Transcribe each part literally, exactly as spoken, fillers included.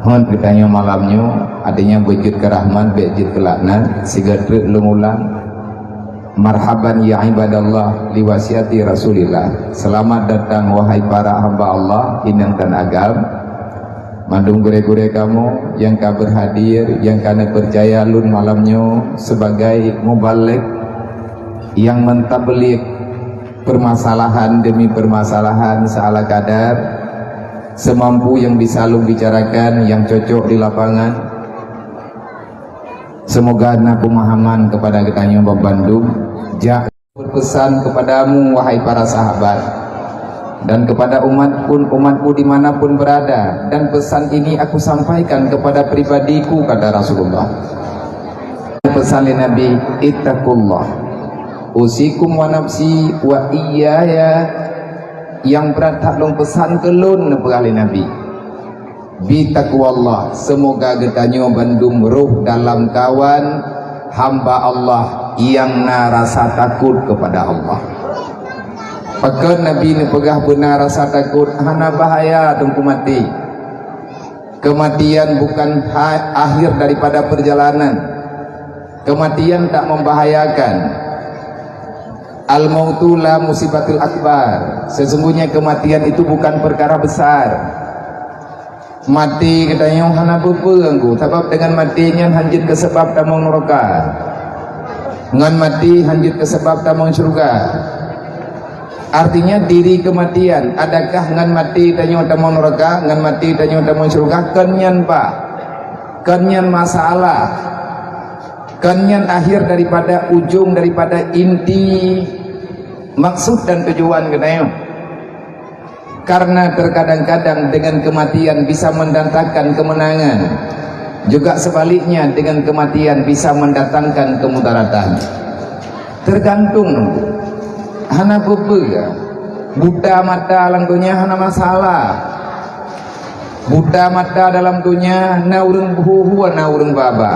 Hon geutanyoe malam nyoe, artinya beujeuet keu rahmat, bék jeuet keu laknat, sigoe treuk lôn ulang. Marhaban ya ibadallah li wasiati Rasulillah. Selamat datang wahai para hamba Allah, inong dan agam. Mandum gurée-gurée kamoe nyang ka berhadir, nyang ka neupeucaya lôn malam nyoe sebagai mubalig nyang mentablig permasalahan demi permasalahan seala kadar, semampu yang bisa lôn bicarakan, yang cocok di lapangan. Semoga na pemahaman kepada geutanyoe bandum. Jak berpesan kepadamu, wahai para sahabat, dan kepada umat pun, umatku dimanapun berada, dan pesan ini aku sampaikan kepada pribadiku, kata Rasulullah. Pesan lé Nabi, "Ittaqullah. Usikum wa nafsi wa iyaya." Yang brat that lôn pesan keu lôn, neupeugah lé Nabi. "Bitaqwallah, semoga geutanyoe bandum roh dalam kawan hamba Allah nyang na rasa takut kepada Allah." Pakon Nabi neupeugah beuna rasa takut? Hana bahaya teungku maté. Kematian bukan ha-, akhir daripada perjalanan. Kematian tak membahayakan. Al-mautu la musibatul akbar. Sesungguhnya kematian itu bukan perkara besar. Maté geutanyoe hana peue-peue teungku, sabab deungon maté nyan hanjeuet keu sabab tamong nuraka. Ngon maté hanjeuet keu sabab tamong syeuruga. Artinya diri kematian, adakah ngon maté tanyoe tamong nuraka, ngon maté tanyoe tamong syeuruga? Kon nyan bah. Kon nyan masalah. Kon nyan akhir daripada, ujong daripada inti maksud dan tujuan geutanyoe. Karena terkadang-kadang dengan kematian bisa mendatangkan kemenangan, juga sebaliknya dengan kematian bisa mendatangkan kemudaratan. Tergantung, hana peue-peue. Buta mata lam donya hana masalah. Buta mata dalam donya, na ureuëng hu-hu, na ureuëng ba-ba.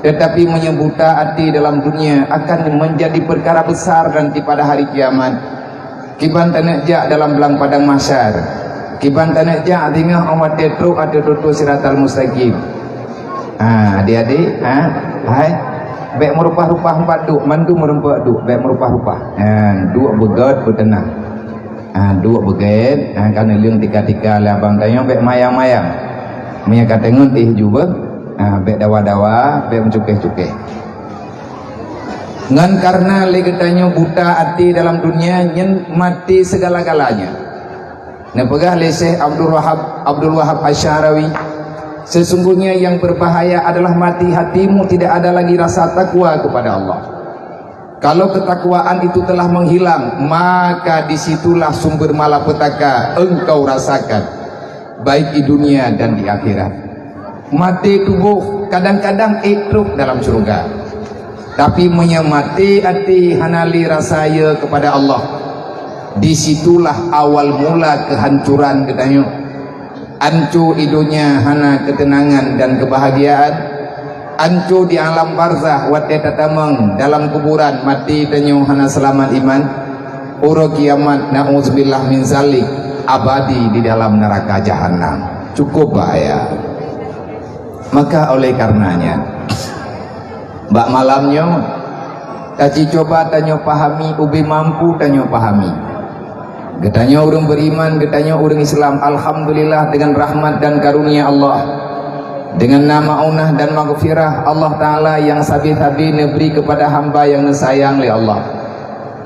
Tetapi meunyoe buta até dalam dunia akan menjadi perkara besar nanti pada hari kiamat. Kiban taneuk jak dalam blang padang mahsyar. Kiban taneuk jak singoh óh watée trok ateueh tutoe siratal mustaqim. Ha, adik-adik, ha? Hai. Bék meurupah-rupah umpat duek, mandum meureumpok duek, bék meurupah-rupah. Ha, duek beugét beuteunang. Ha, duek beugét, ha, ka neuleueng tika-tika lé abang tanyoe, bék mayang-mayang. Meunyoe ka teungeut éh jubeueng, ha, bék dawa-dawa, bék meucukéh-cukéh. Ngon kareuna lé geutanyoe buta até dalam dunia, nyan maté segala-galanya. Neupeugah lé Syekh Abdul Wahab, Abdul Wahab Asy-Sya'rawi, "Sesungguhnya yang berbahaya adalah mati hatimu tidak ada lagi rasa takwa kepada Allah. Kalau ketakwaan itu telah menghilang, maka disitulah sumber malapetaka engkau rasakan, baik di dunia dan di akhirat." Maté tuboh kadang-kadang ék trok dalam syeuruga. Tapi meunyoe maté até hana lé rasa ye kepada Allah, disitulah awal mula kehancuran geutanyoe. Anco i donya hana keuteunangan dan keubahagiaan. Anco di alam barzah watée tatamong dalam kuburan, maté tanyoe hana seulamat iman. Uroe kiamat, na'udzubillah min zalik, abadi di dalam neraka jahanam. Cukup bahaya. Maka oleh karenanya, bak malam nyoe, taci cuba tanyoe pahami, ubé mampu tanyoe pahami. Geutanyoe ureuëng beriman, geutanyoe ureuëng Islam, alhamdulillah, dengan rahmat dan karunia Allah, dengan nama unah dan maghfirah Allah Ta'ala yang sabe-sabe neubri kepada hamba yang neusayang lé Allah.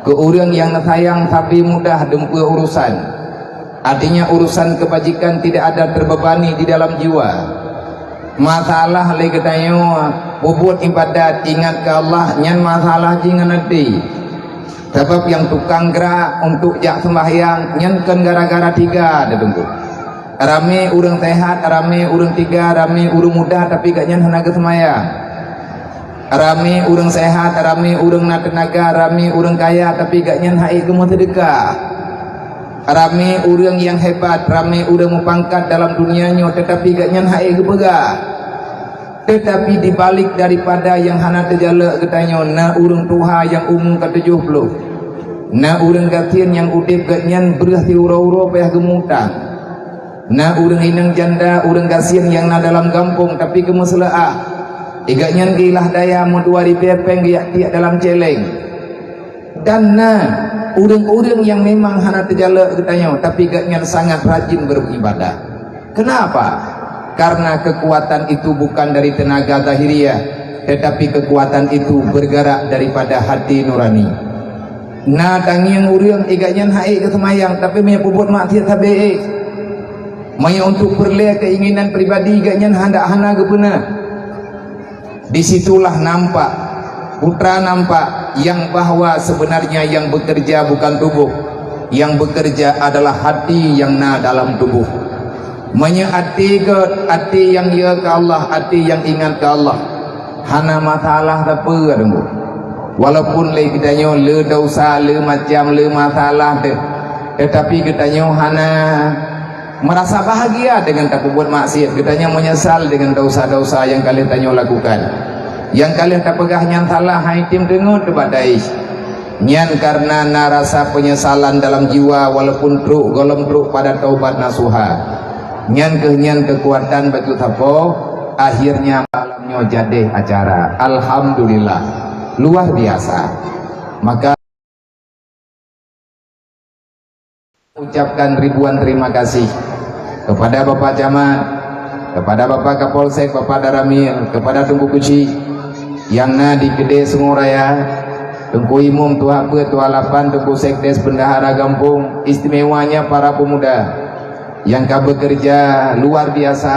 Keu ureuëng nyang neusayang sabe mudah dumpeue urusan. Artinya urusan kebajikan tidak ada terbebani di dalam jiwa. Masalah lé geutanyoe, peubuet ibadat, ingat keu Allah, nyan masalah jih ngon até. Sabab nyang tukang grak untuk jak seumbahyang, nyan kon gara-gara tiga teungku. Ramé ureuëng sehat, ramé ureuëng tiga, ramé ureuëng muda, tapi gobnyan hana geuseumayang. Ramé ureuëng sehat, ramé ureuëng na teunaga, ramé ureuëng kaya, tapi gobnyan han ék geumeuseudeukah. Ramé ureuëng nyang hebat, ramé ureuëng meupangkat dalam dunia nyoe, tetapi gobnyan han ék geupeugah. Tetapi di balik daripada nyang hana teujalok geutanyoe, na ureuëng tuha nyang umu ka tujoh ploh. Na ureuëng gasien nyang udeb gobnyan breueh siuroe-uroe payah geumutang. Na ureuëng inong janda, ureuëng gasien nyang na dalam gampông, tapi keumeuseuleue. Igat nyan geuilah daya meudua ribée péng geujak tiek dalam céléng. Dan na ureuëng-ureuëng nyang memang hana teujalok geutanyoe, tapi gobnyan sangat rajin beribadah. Kenapa? Karena kekuatan itu bukan dari tenaga zahiriah, tetapi kekuatan itu bergerak daripada hati nurani. Na tangieng ureuëng igat nyan hai geuseumayang, tapi meunyoe peubuet maksiat sabe éh. Meunyoe untuk peureulée keinginan pribadi igat nyan handak hana geupeuna. Di situlah nampak, putra nampak yang bahwa sebenarnya yang bekerja bukan tubuh, yang bekerja adalah hati yang na dalam tubuh. Meunyoe até gét, até nyang yö keu Allah, até nyang ingat keu Allah, hana masalah sapeue teungku. Walaupun lé geutanyoe le dosa, le macam, le masalah teuh, tetapi geutanyoe hana merasa bahagia dengan tapeubuet maksiat. Geutanyoe menyesal dengan dosa-dosa nyang ka lheueh tanyoe lakukan. Nyang ka lheueh tapeugah nyan salah, hai tem teungeut teuh bak Daesh. Nyan karena na rasa penyesalan dalam jiwa walaupun trok gohlom trok pada taubat nasuha. Nyan keuh nyan keukuatan bacut sapo, akhirnya malam nyoe jadeh acara. Alhamdulillah. Luar biasa. Maka ucapkan ribuan terima kasih kepada Bapak Camat, kepada Bapak Kapolsek, Bapak Daramil, kepada Teungku Kuchik nyang na di keudée Sungai Raya, Teungku Imum, Tuha Peuet, Tuha Lapan, Teungku Sekdes, bendahara gampông, istimewanya para pemuda nyang ka bekerja luar biasa,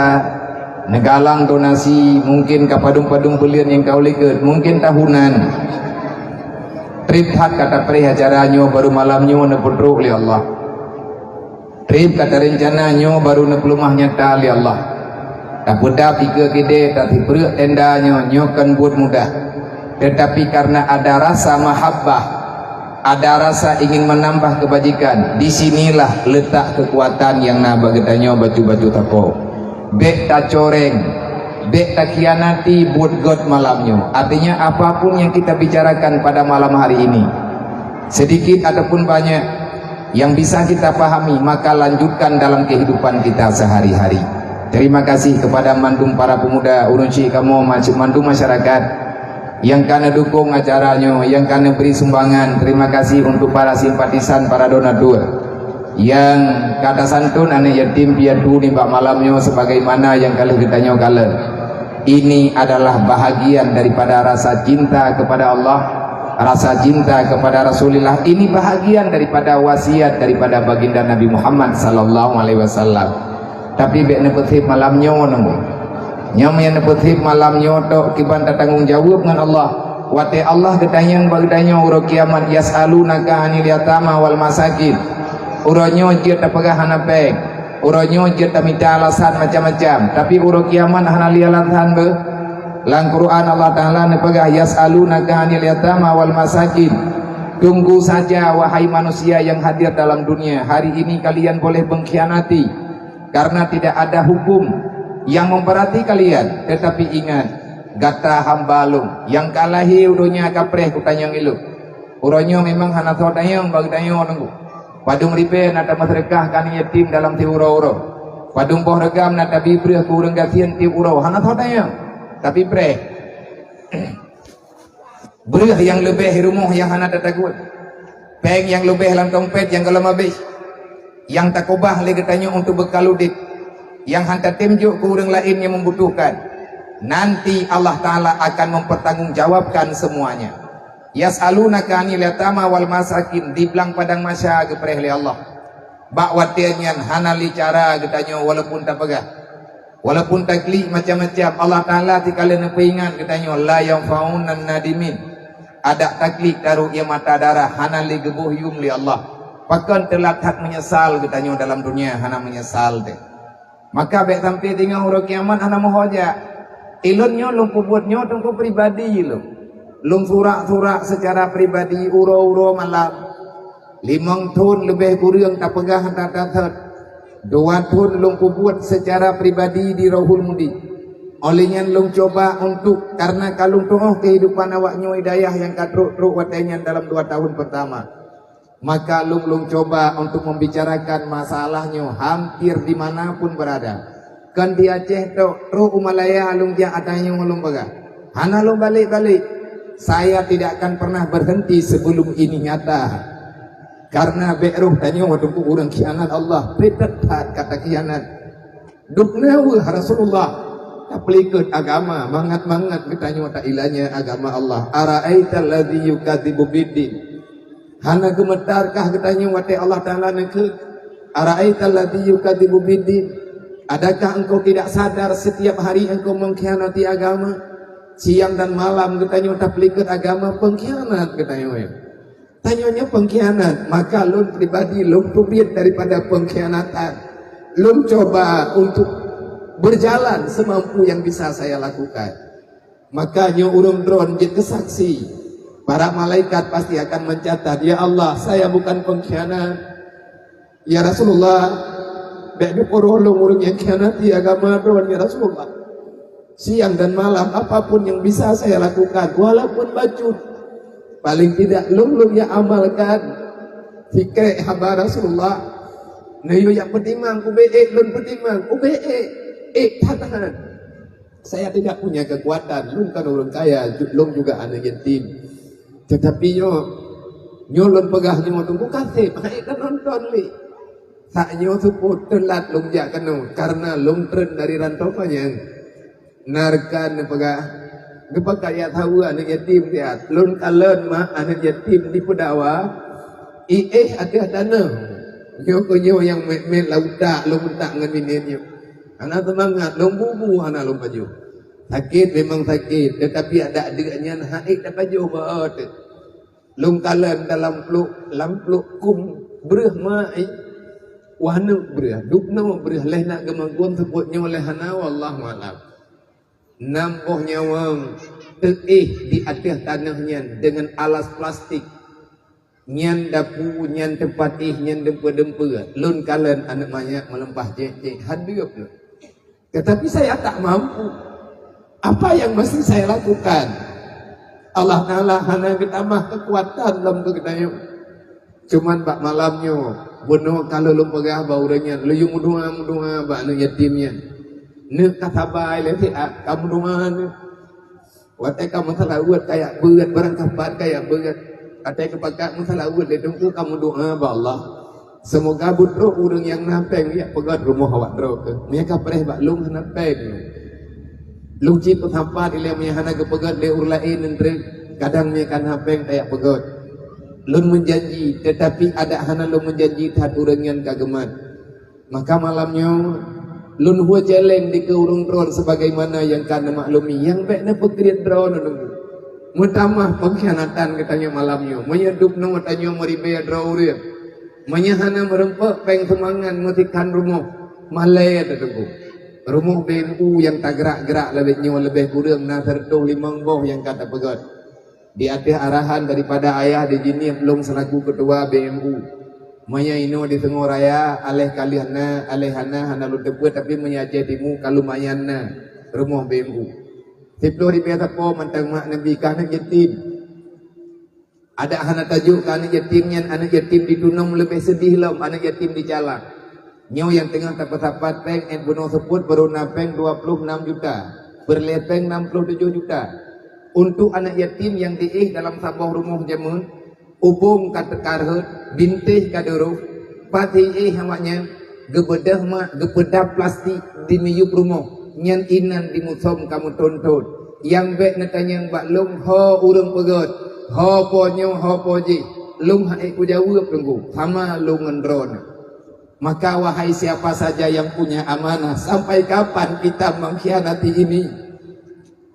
neugalang donasi, mungkin ka padum-padum buleuen nyang ka u likot, mungkin tahunan. Treb that ka tapreh acara nyoe baru malam nyoe neupeutrok lé Allah. Treb ka tarencana nyoe baru neupeuleumah nyata lé Allah. Tapeudab ikeue keudée, tasipreuk tenda nyoe, nyoe kon buet mudah. Tetapi karena ada rasa mahabbah, ada rasa ingin menambah kebajikan, di sinilah letak kekuatan nyang na bak geutanyoe bacut-bacut sapo. Bék tacoreng, bék takhianati buet gét malam nyoe. Artinya, apapun yang kita bicarakan pada malam hari ini, sedikit ataupun banyak, yang bisa kita pahami, maka lanjutkan dalam kehidupan kita sehari-hari. Terima kasih kepada mandum para pemuda, ureuëng syik kamoe, masyarakat mandum masyarakat nyang ka neudukong acara nyoe, nyang ka neubri sumbangan. Terima kasih untuk para simpatisan, para donatur nyang ka tasantun aneuk yatim piatu nibak malam nyoe sebagaimana nyang ka lheueh geutanyoe kalon. Ini adalah bahagian daripada rasa cinta kepada Allah, rasa cinta kepada Rasulullah. Ini bahagian daripada wasiat daripada baginda Nabi Muhammad sallallahu alaihi wasallam. Tapi bék neupeutreb malam nyoe nunggu. Nyang meunyoe neupeutreb malam nyoe tok kiban tatanggong jaweueb ngon Allah. Watée Allah geutanyong bak geutanyoe uroe kiamat, "Yas'alunaka 'anil yatama wal masakin." Uroe nyoe jeuet tapeugah hana péng. Uroe nyoe jeuet tamita alasan macam-macam, tapi uroe kiamat hana lé alasan beuh. Lam Quran Allah Taala neupeugah, "Yas'alunaka 'anil yatama wal masakin." Tunggu saja, wahai manusia yang hadir dalam dunia, hari ini kalian boleh mengkhianati karena tidak ada hukum yang memberati kalian, tetapi ingat, gata hamba Lôn nyang ka lahé u donya ka preh kutanyong ilôn. Uroe nyoe memang hana soe tanyong bak geutanyoe nunggu. Padum ribée na tameuseudeukah keu aneuk yatim dalam tieb uroe-uroe. Padum boh reugam na tabi breueh keu ureuëng gasien tieb uroe. Hana soe tanyong, tapi preh. Breueh nyang leubeh rumoh nyang hana tatagut. Péng nyang leubeh lam tompet nyang gohlom habéh. Nyang takubah lé geutanyoe untuk beukal udeb, nyang han tatem jok keu ureuëng laén nyang membutuhkan. Nanti Allah Taala akan mempertanggungjawabkan semuanya. "Yas'alunaka 'anil yatama wal masakin," di blang padang mahsya geupreh lé Allah. Bak watée nyan hana lé cara geutanyoe walaupun tapeugah, walaupun taklik macam-macam, Allah Taala sikalon neupeuingat geutanyoe, "La yanfa'un nadimin." Adak taklik taruh ié mata darah, hana lé geuboh yum lé Allah. Pakon teulat that meunyeusal geutanyoe dalam dunia, hana meunyeusal teuh. Maka bék sampai teungoh uroe kiamat hana meuho jak. Ilôn nyoe lôn peubuet nyoe teungku pribadi lôn. Lôn surak-surak seucara pribadi uroe-uroe malam. Limong thon leubeh kureueng tapeugah that-that. Dua thon lôn peubuet seucara pribadi di Rohul Mudi. Óh lheueh nyan lôn cuba untuk, karena ka lôn tuoh keuhidupan awak nyoe hidayah nyang ka trok-trok watée nyan dalam dua tahun pertama. Maka lôn, lôn cuba untuk membicarakan masalah nyoe hampir di mana pun berada. Kon di Aceh tok, trok u Malaya lôn jak, ata nyoe lôn peugah. Hana lôn balek-balek. Saya tidak akan pernah berhenti sebelum ini nyata. Karena bék roh tanyoe teungku ureuëng khianat Allah, beuthat that kata khianat. Dubna weueh Rasulullah, tapeulikot agama, mangat-mangat geutanyoe tailanya agama Allah. Ara'aital ladzi yukadzibu biddin. Hana geumeutarkah geutanyoe watée Allah Taala neukheun, "Ara'aital ladzi yukadzibu biddin? Adakah engkau tidak sadar setiap hari engkau mengkhianati agama? Siang dan malam geutanyoe tapeulikot agama, pengkhianat geutanyoe." Tanyoe nyoe pengkhianat, maka lôn pribadi lôn peubiet daripada pengkhianatan. Lôn coba untuk berjalan semampu yang bisa saya lakukan. Maka nyoe ureuëng droen jeuet keu saksi. Para malaikat pasti akan mencatat, "Ya Allah, saya bukan pengkhianat." "Ya Rasulullah, bék neupeurolong ureuëng nyang khianati agama droen, ya Rasulullah. Siang dan malam, apapun yang bisa saya lakukan, walaupun bacut, paling tidak lôn-lôn nyang amalkan." Sikrek haba Rasulullah. Neuyue nyang peutimang, ubé ék lôn peutimang, ubé ék, ék that-that. Saya tidak punya kekuatan, lôn kan ureuëng kaya, ju-, lôn juga aneuk yatim. Tetapi nyoe, nyoe lôn peugah nyoe teungku kaseb, hai ka nonton lé. Sak nyoe seupôt teulat lôn jak keunoe, karena lôn treun dari rantau panyang. Na rekan neupeugah, geupakat jak saweue aneuk yatim siat. Lôn kalon mak aneuk yatim dipeudawa, iéh ateueh tanoh. Nyoe keuh nyoe nyang mét-mét lam utak lôn meutak ngon minéng nyoe. Hana seumangat, lôn bubu hana lôn pajoh. Sakét memang sakét, tetapi adak deuk nyan hai tapajoh bak teuk. Lôn kalon dalam plôk, lam plôk kum breueh mai. Wah neuk breueh, dubnoe breueh, lheueh nak geumaguen seupôt nyoe lheueh hana, wallahu a'lam. Nam boh nyawöng teuéh di ateueh tanoh nyan deungon alas plastik. Nyan dapu, nyan teumpat éh, nyan deumpeu-deumpeu. Lôn kalon aneuk manyak meulimpah cék-cék, hadeup lôn. Tetapi saya tak mampu. Apa yang masih saya lakukan? Allah Taala hana geutamah keukuatan lom keu geutanyoe. Cuman bak malam nyoe, bunoe ka lôn peugah bak ureuëng nyan, lôn yue meudoá-meudoá bak aneuk yatim nyan. Neuk ka sabai lé siat, ka meudoá neuk. Watée ka meusalaweuet ka jak beuet, barang kapat ka jak beuet. Watée geupakat meusalaweuet lé teungku ka meudoá bak Allah. Seumoga beutrok ureuëng nyang na péng jak peugöt rumoh awak droe keuh. Meunyo ka preh bak lôn hana péng. Lôn cit peusapat ilée meunyo hana geupeugöt lé ureuëng laén neutreuk, kadang meunyo ka na péng tajak peugöt. Lôn meujanji, teutapi adak hana lôn meujanji that ureuëng nyan ka geumat. Maka malam nyoe, lôn hue challenge dikeue ureuëng droen sebagaimana nyang ka neumaklumi, nyang bék neupeukriet droeneuh teungku. Meutamah peungkhianatan geutanyoe malam nyoe. Meunyoe dubnoe tanyoe meuribée droe ureuëng, meunyoe hana meurumpok péng seumangan meusikan rumoh, malée teuh teungku. Rumoh B M U nyang tagrak-grak lam nyoe leubeh kureueng na sireutoh limong boh nyang ka tapeugöt. Di ateueh arahan daripada ayah di Jeunieb lôn selaku keutua B M U. Meunyoe inoe di Sungai Raya, aléh ka lheueh na, aléh hana, hana lôn teupeu, tapi meunyoe Aceh Timu ka lumayan na rumoh B M U. Siplôh ribée sapo mantong mak neubi keu aneuk yatim. Adak hana tajok keu aneuk yatim nyan, aneuk yatim di Tunong leubeh seudeh lom aneuk yatim di Calang. Nyoe nyang teungoh tapeusapat péng ét bunoe seupôt barô na péng dua ploh nam juta, peureulée péng nam ploh tujoh juta. Untuk aneuk yatim nyang diéh dalam saboh rumoh jameun, ubông ka teuka rhot, bintéh ka duroh, pat iéh awaknyan, geubeudôh mak, geupeudab plastik di miyueb rumoh, nyan inan di musom ka meuthon-thon. Nyang bék neutanyong bak lôn, ho ureuëng peugöt, ho po nyoe, ho po jih, lôn hana kujaweueb teungku, sama lôn ngon droeneuh. Maka wahai siapa saja yang punya amanah, sampai kapan kita mengkhianati ini?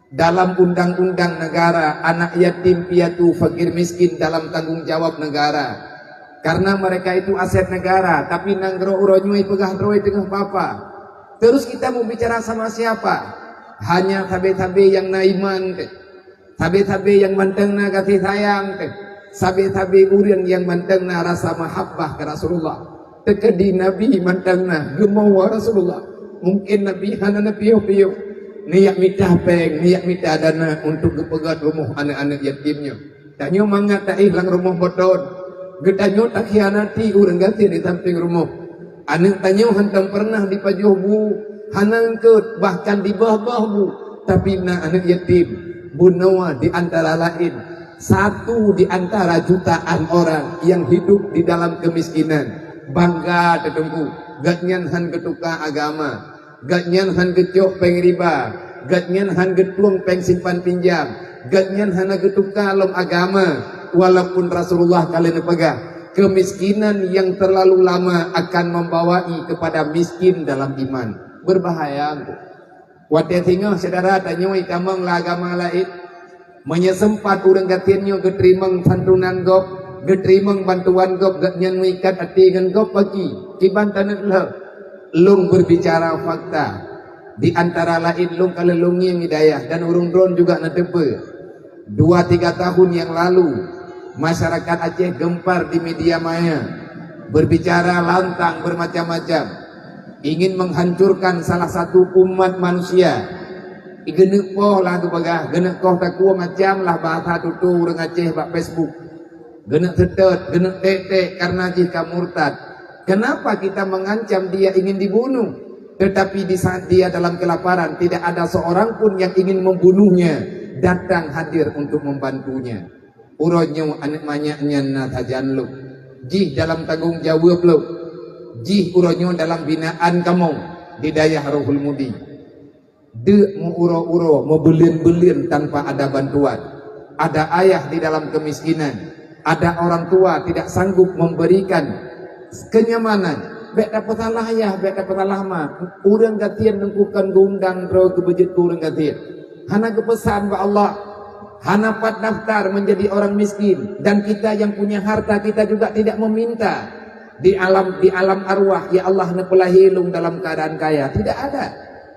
Dalam undang-undang negara, anak yatim piatu fakir miskin dalam tanggung jawab negara. Karena mereka itu aset negara, tapi nanggroe uroe nyoe peugah droe teungoh papa. Terus kita mau bicara sama siapa? Hanya sabe-sabe nyang na iman teuh. Sabe-sabe nyang mantong na gaséh sayang teuh. Sabe-sabe ureuëng nyang mantong na rasa mahabbah keu Rasulullah. Teukeudi Nabi mantong na geumawa Rasulullah. Mungkin Nabi hana neupiôh-piôh. Neujak mita péng, neujak mita dana untuk geupeugöt rumoh aneuk-aneuk yatim nyoe. Tanyoe mangat taéh lam rumoh boton. Geutanyoe takhianati ureuëng gasien di sampéng rumoh. Aneuëk tanyoe hantom peureunah dipajoh bu, hana eungkot, bahkan dibah-bah bu. Tapi na aneuëk yatim, bunoe di antara laén, satu di antara jutaan orang yang hidup di dalam kemiskinan. Bangga teuteungku, gobnyan han geutuka agama. Gobnyan han geucok péng riba, gobnyan han geutueng péng simpan pinjam, gobnyan hana geutuka lom agama, walaupun Rasulullah ka lheueh neupeugah, kemiskinan yang terlalu lama akan membawai kepada miskin dalam iman. Berbahaya. Watée singoh syedara tanyoe itamong lam agama laén, meunyoe seumpat ureuëng gasien nyoe geuteurimong santunan gob, geuteurimong bantuan gob, gobnyan meuikat até ngon gob bagi, kiban taneuk lheueh. Lôn berbicara fakta. Di antara laén lôn ka lheueh lôn ngieng hidayah dan ureuëng droen juga neuteupeue. Dua tiga tahun yang lalu, masyarakat Aceh gempar di media maya, berbicara lantang bermacam-macam, ingin menghancurkan salah satu umat manusia. Geuneuk poh lah geupeugah, geuneuk koh takue macam lah bahasa tutoe ureuëng Aceh bak Facebook. Geuneuk seutôt, geuneuk ték-ték karena jih ka murtad. Kenapa kita mengancam dia ingin dibunuh? Tetapi di saat dia dalam kelaparan, tidak ada seorang pun yang ingin membunuhnya datang hadir untuk membantunya. Uroe nyoe aneuëk manyak nyan na sajan lôn. Jih dalam tanggong jaweueb lôn. Jih uroe nyoe dalam binaan kamoe di dayah Rohul Mudi. Deuk meu-uroe-uroe, meubeuleuen-beuleuen tanpa ada bantuan. Ada ayah di dalam kemiskinan. Ada orang tua tidak sanggup memberikan kenyamanan. Bék tapeusalah ayah, bék tapeusalah ma. Ureuëng gasien nungku kon geuundang droe geubeujeuet keu ureuëng gasien. Hana geupeusan bak Allah. Hana pat daftar menjadi orang miskin. Dan kita yang punya harta, kita juga tidak meminta di alam, di alam arwah, "Ya Allah, neupeulahé lôn dalam keadaan kaya." Tidak ada.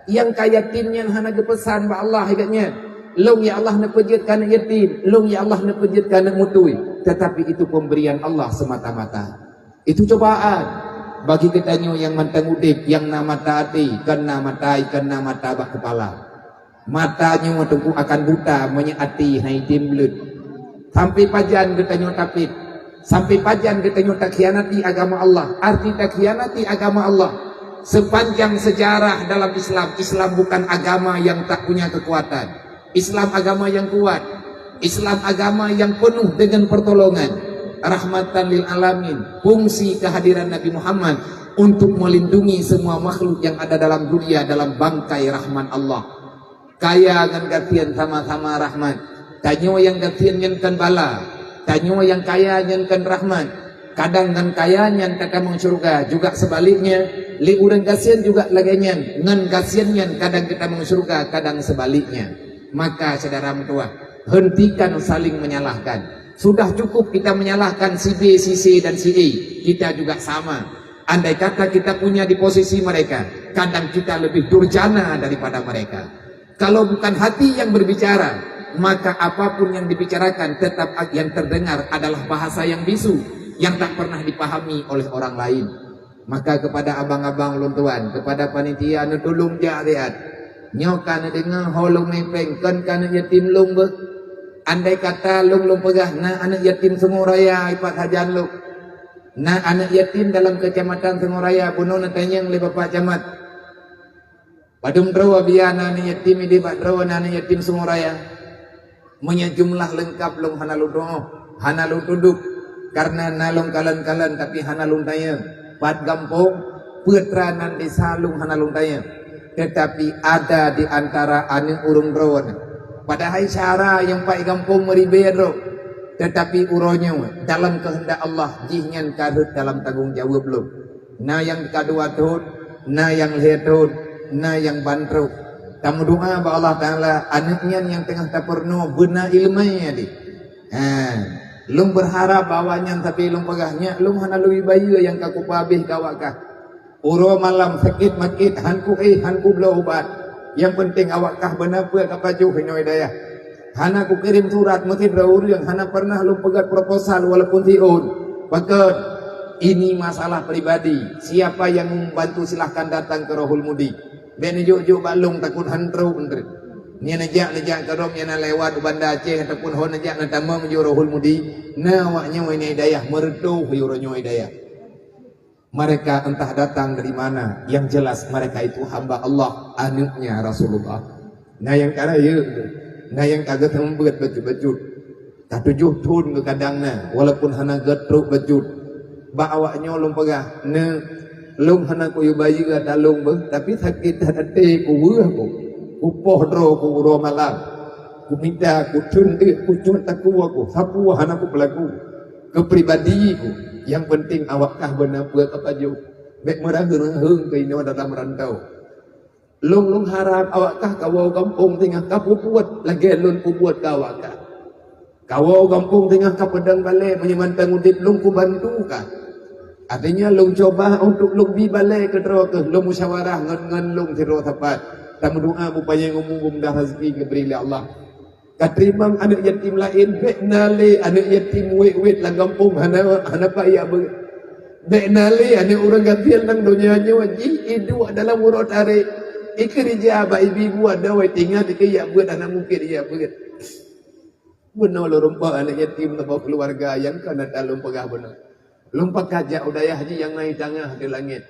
Nyang ka yatim nyan hana geupeusan bak Allah, igat nyan, "Lôn, ya Allah, neupeujeuet keu aneuëk yatim. Lôn, ya Allah, neupeujeuet keu aneuëk mutui." Tetapi itu pemberian Allah semata-mata. Itu cobaan bagi geutanyoe nyang mantong udeb, nyang na mata até, kon na mata, kon na mata bak keupala. Mata nyoe teungku akan buta meunyoe até hai tem bleuet. Sampai pajan geutanyoe tapet? Sampai pajan geutanyoe takhianati agama Allah? Arti takhianati agama Allah, sepanjang sejarah dalam Islam, Islam bukan agama yang tak punya kekuatan. Islam agama yang kuat. Islam agama yang penuh dengan pertolongan. Rahmatan lil alamin. Fungsi kehadiran Nabi Muhammad untuk melindungi semua makhluk yang ada dalam dunia dalam bangkai rahmat Allah. Kaya ngon gasien sama-sama rahmat. Tanyoe nyang gasien nyan kon bala. Tanyoe nyang kaya nyan kon rahmat. Kadang ngon kaya nyan tatamong syeuruga, juga sebaliknya, lé ureuëng gasien juga lagée nyan, ngon gasien nyan kadang tatamong syeuruga, kadang sebaliknya. Maka syedara meutuwah, hentikan saling menyalahkan. Sudah cukup kita menyalahkan si B, si C, dan si E. Kita juga sama. Andai kata kita punya di posisi mereka, kadang kita lebih durjana daripada mereka. Kalau bukan hati yang berbicara, maka apapun yang dibicarakan tetap yang terdengar adalah bahasa yang bisu, yang tak pernah dipahami oleh orang lain. Maka kepada abang-abang ulôn tuan, kepada panitia, neutulông jak siat. Nyoe ka neudeungoe ho lôn mé péng, kon ka aneuëk yatim lôn beuh. Andai kata lôn, lôn peugah na aneuëk yatim Sungai Raya ipat sajan lôn. Na aneuëk yatim dalam kecamatan Sungai Raya, bunoe neutanyong lé Bapak Camat. Padum droe biya na aneuëk yatim idéh bak droe na aneuëk yatim Sungai Raya? Meunyoe jumlah leungkap lôn hana lôn tuoh, hana lôn tudok, kareuna na lôn kalon-kalon tapi hana lôn tanyong. Pat gampông, peue treuk nan desa lôn hana lôn tanyong. Tetapi ada di antara aneuëk ureuëng droe nyan. Padahai syara nyang pat gampông meuribée droe. Tetapi uroe nyoe, dalam keuheundak Allah, jihnyan ka rhot dalam tanggong jaweueb lôn. Na nyang ka dua thon, na nyang lhée thon, na nyang ban trok. Tameudoá bak Allah Taala, aneuëk nyan nyang teungoh tapeurunoe beuna iéleumé jih. Ha, lôn beurharap bak awaknyan, tapi lôn peugah, nyak lôn hana lôn bayeue nyang ka kupeuhabéh keu awak kah. Uroe malam sakét makét, han kuéh, han kubloe ubat. Nyang peunteng awak kah beuna peue ka pajoh inoe dayah. Hana kukirém surat meusidroe ureuëng, hana pernah lôn peugét proposal walaupun siôn. Pakon? Ini masalah pribadi. Siapa yang membantu, silahkan datang ke Rohul Mudi. Bék neujok-jok bak lôn, takot han trok, han trok. Nyan neujak, neujak keudroe, nyan na lewat u Banda Aceh ataupun ho neujak na tamong ju Rohul Mudi, na awak nyoe inong dayah meureutoh uroe nyoe dayah. Mereka entah datang dari mana, yang jelas mereka itu hamba Allah, anaknya Rasulullah. Na nyang ka rayeuk, na nyang ka geuseumeubeuet bacut-bacut. Ka tujoh thon geugadang na, walaupun hana geutrok bacut. Bak awak nyoe lôn peugah, "Neuk, lôn hana kuyue bayeue ata lôn beuh, tapi sakét that até kuweueh ku. Kupoh droe ku uroe malam. Kumita, kuteun deuk, kucok takue ku, sapeue hana kupeulaku. Keu pribadi ku, nyang penting awak kah beuna peue ka pajoh. Bék meuraheueng-raheueng keu inoe dalam rantau." Lôn, lôn harab awak kah kawoe gampông singoh ka peubuet lagée lôn peubuet keu awak kah. Kawoe gampông singoh ka peudong balée meunyoe mantong udeb lôn kubantu kah. Artinya lôn cuba untuk lôn bi balée keudroe keuh lôn musyawarah ngon, ngon lôn sidroe sapat. Tameudoa bupanyang umu beumudah rezeki geubri lé Allah. Ka teurimong aneuëk yatim laén, bék na lé aneuëk yatim wét-wét lam gampông hana, hana pat jak beuet. Bék na lé aneuëk ureuëng gasien lam donya nyoe jih iduek dalam uroe tarek. Ikeurija bak ibi buat dawai tingat ike jak beuet hana mungken jak beuet. Bunoe lôn rumpok aneuëk yatim saboh keuluwarga nyang ka na lôn peugah bunoe. Lôn pakat jak u dayah jih nyang na i tangah di langét.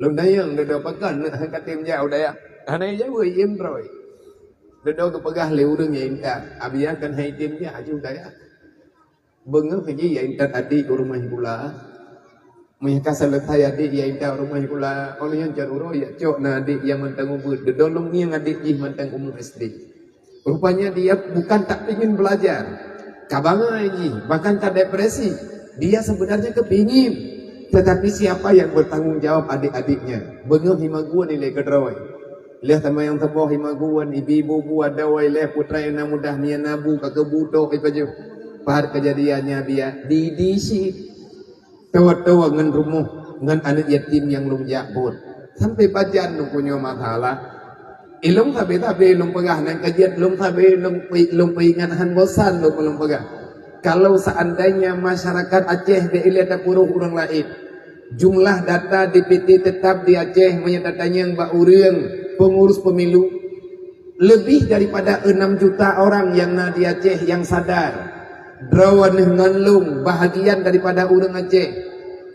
Lôn tanyong dudoe pakon neuëk han katem jak u dayah. Hana jaweueb iem droe. Dudoe geupeugah lé ureuëng nyang intat, "Abi akan hai tem jak aju dayah." Beungoh jih nyang intat adik u rumoh sikula. Meunyoe ka seuleusai adik nyang intat u rumoh sikula, óh lheueh nyan cot uroe jak cok na adik nyang mantong ubeut. Dudoe lôn ngieng adik jih mantong umu S D. Rupanya dia bukan tak pingin belajar. Ka bangai jih, bahkan ka depresi. Dia sebenarnya kepingin. Tetapi siapa yang bertanggung jawab adik-adiknya? Beungoh imagun ilée keudroe. Lheueh teuma nyang saboh imagun, ibi bubu adoe lheueh putra nyang na mudah mian nabu ka keubutok ipajoh. Pahat kejadiannya biak di, di si. Toh-toh ngon rumoh, ngon aneuëk yatim nyang lôn jak buet. Sampai pajan lôn punya masalah. Ilôn sabe-sabe lôn peugah nan kajiet lôn sabe lôn pe-, lôn peuingat han bosan lôn, lôn peugah. Kalau seandainya masyarakat Aceh di ilia tapuruh ureuëng laén, jumlah data D P T tetap di Aceh meunyoe tatanyong bak ureuëng pengurus pemilu, lebih daripada enam juta orang yang na di Aceh yang sadar. Droeneuh ngon lôn bahagian daripada ureuëng Aceh.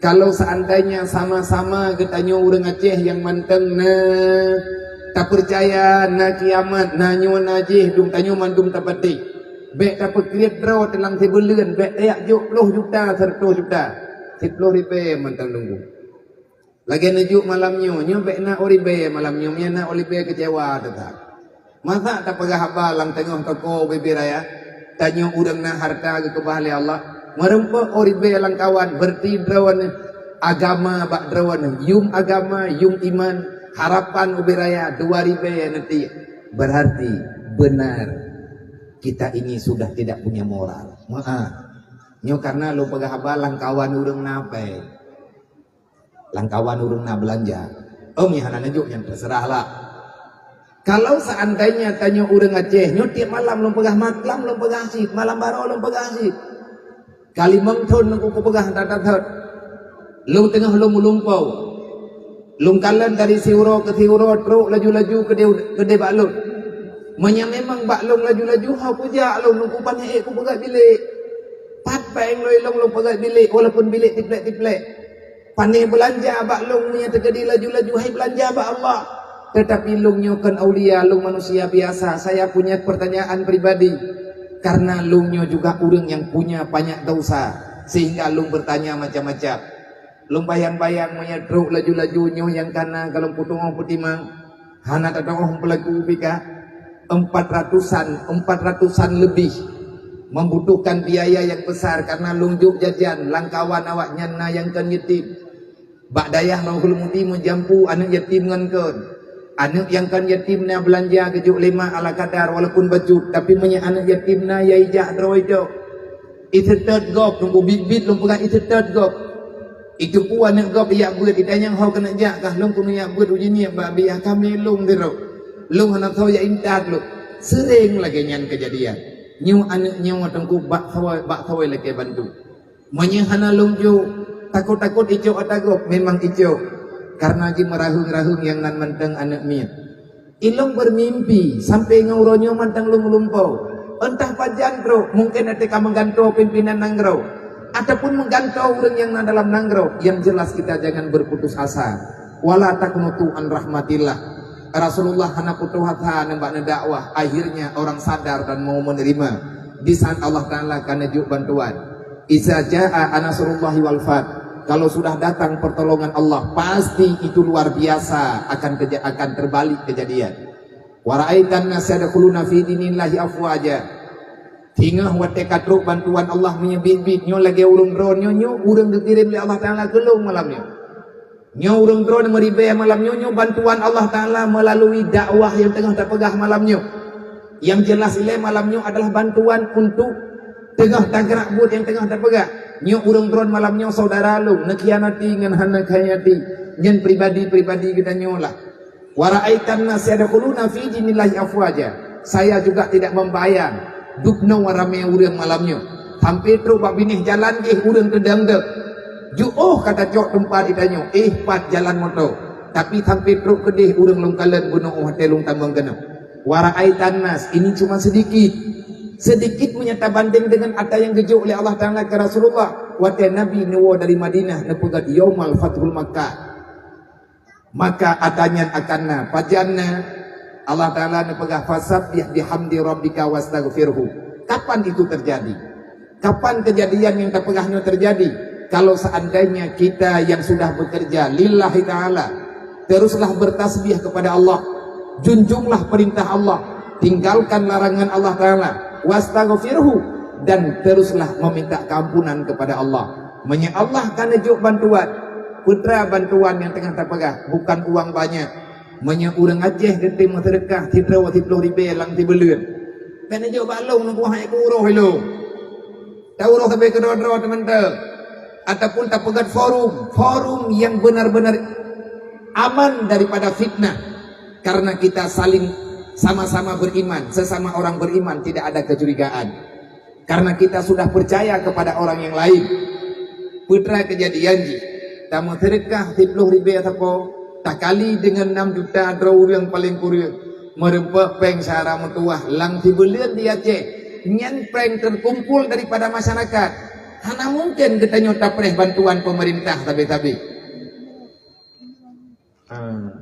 Kalau seandainya sama-sama geutanyoe ureuëng Aceh nyang mantong na tapeucaya na kiamat, na nyoe na jih, dum tanyoe mandum tapatéh. Bék tapeukriet droe teulang sibuleuen, bék tajak jok ploh juta, seratus juta. Siploh ribée mantong nunggu. Lagée neujok malam nyoe, nyoe bék na uribée malam nyoe, meunyoe na uribée keucewa teuka. Masa tapeugah haba lam teungoh toko bibir raya, tanyoe ureuëng na harta geukeubah lé Allah, meurumpok uribée lam kawan, berarti droeneuh agama bak droeneuh, yum agama, yum iman, harapan ubé raya dua ribée neuti. Berarti benar kita ini sudah tidak punya moral. Maaf. Nyoe karena lôn peugah haba lam kawan ureuëng na pée. Lam kawan ureuëng na beulanja. Om nyang hana neujok nyan teuseurah lah. Kalau seandainya tanyoe ureuëng Aceh, nyoe tiep malam lôn peugah, malam lôn peugah cit, malam baroe lôn peugah cit. Ka limong thon nungku kupeugah that-that. Lôn teungoh lôn meulumpau. Lôn kalon dari siuroe keu siuroe trok laju-laju keudeh, keudeh bak lôn. Meunyoe memang bak lôn laju-laju, ho kujak lôn nungku panéh ék kupeugah bilék. Pat péng lôn ilong lôn peugah bilék, walaupun bilék tiplek-tiplek. Panéh beulanja bak lôn meunyoe teukeudi laju-laju hai beulanja bak Allah. Tetapi lôn nyoe kon aulia, lôn manusia biasa. Saya punya pertanyaan pribadi. Karena lôn nyoe juga ureuëng nyang punya banyak dosa, sehingga lôn bertanya macam-macam. Lôn bayang-bayang meunyoe trok laju-laju nyoe nyang kana golom putôh peutimang. Hana tatoh peulaku pih ka empat ratusan, empat ratusan lebih membutuhkan biaya yang besar karena lôn jok jajan lam kawan awaknyan na nyang kon yatim. Bak dayah Rohul Mudi meujampu aneuëk yatim ngon kon. Aneuëk nyang kon yatim na beulanja geujok lé mak ala kadar walaupun bacut, tapi meunyoe aneuëk yatim na ya ijak droe idok. Iseutôt gob, nunggu bit-bit lôn peugah iseutôt gob. Itu pun aneuëk gob ijak beuet, itanyong ho keuneuk jak kah, lôn keuneuk jak beuet uji niet bak biah kami lôn sidroe. Lôn hana soe jak intat lôn. Sering lagée nyan keujadian. Nyoe aneuëk nyoe teungku bak soe, bak soe lakée bantu. Meunyoe hana lôn jok, takot-takot icok ata gob, memang icok. Karena jimeuraheueng-raheueng nyang nan mantong aneuëk miet. Ilong bermimpi sampai ngon uroe nyoe mantong lôn lumpoe. Entah pajan trok, mungkin ate ka meugantoe pimpinan nanggroe ataupun meugantoe ureuëng nyang na dalam nanggroe. Yang jelas kita jangan berputus asa. Wala taqnutu an rahmatillah. Rasulullah hana putus asa nibak neudakwah. Akhirnya orang sadar dan mau menerima. Di saat Allah Taala ka neujok bantuan. Iza jaa nasrullahi wal fath. Kalau sudah datang pertolongan Allah, pasti itu luar biasa akan keja- akan terbalik kejadian. Wa ra'aitan nas yadkhuluna fi dinillahi afwaja. Singoh watée ka trok bantuan Allah meunyoe biet-biet nyoe lagée ureuëng droe nyoe, nyoe ureuëng geukirém lé Allah Taala keu lôn malam nyoe. Nyoe ureuëng droe meuribée malam nyoe, nyoe bantuan Allah Taala meulalu dakwah nyang teungoh tapeugah malam nyoe. Nyang jelas ilée malam nyoe adalah bantuan untuk teungoh tagerak buet nyang teungoh tapeugah. Nyoe ureuëng droe malam nyoe syedara lôn neukhianati ngon hana khianati, nyan pribadi-pribadi geutanyoe lah. Wa ra'aitan nas yadkhuluna fi dinillahi afwaja. Saya juga tidak membayang dubnoe ramé ureuëng malam nyoe. Sampai trok bak binéh jalan jih ureuëng teudong deuek. Jiôh ka tacok teumpat geutanyoe, éh pat jalan moto. Tapi sampai trok keudeh ureuëng lôn kalon bunoe watée lôn tamong keunoe. Wa ra'aitan nas, ini cuma sedikit. Sedikit meunyoe tabandéng deungon ata nyang geujok lé Allah Taala keu Rasulullah. Watée Nabi neuwoe dari Madinah neupeugah yaumal fathul Makkah. Maka ata nyan akan na, pajan na, Allah Taala neupeugah, "Fasabbih bihamdi rabbika wastaghfirhu." Kapan itu terjadi? Kapan kejadian yang tapeugah nyoe terjadi? Kalau seandainya kita yang sudah bekerja lillahi ta'ala, teruslah bertasbih kepada Allah, junjunglah perintah Allah, tinggalkan larangan Allah Taala, wastaghfirhu, dan teruslah meminta keampunan kepada Allah. Meunyoe Allah ka neujok bantuan, peue teuma bantuan nyang teungoh tapeugah, bukan uang banyak. Meunyoe ureuëng Aceh geutem meuseudeukah sidroe siploh ribée lam sibuleuen, bék neujok bak lôn, lôn kuhai kuroh ilôn. Tauroh sabe keudroe-droe teumantong. Ataupun tapeugét forum, forum yang benar-benar aman daripada fitnah. Karena kita saling sama-sama beriman, sesama orang beriman tidak ada kecurigaan. Karena kita sudah percaya kepada orang yang lain. Peue teuma kejadian jih, tameuseudeukah siploh ribée sapo, takali deungon nam juta droe ureuëng paleng kureueng, meureumpok péng syara meutuwah lam sibuleuen di Aceh. Nyan péng terkumpul daripada masyarakat. Hana mungkin geutanyoe tapreh bantuan pemerintah sabe-sabe. Ah,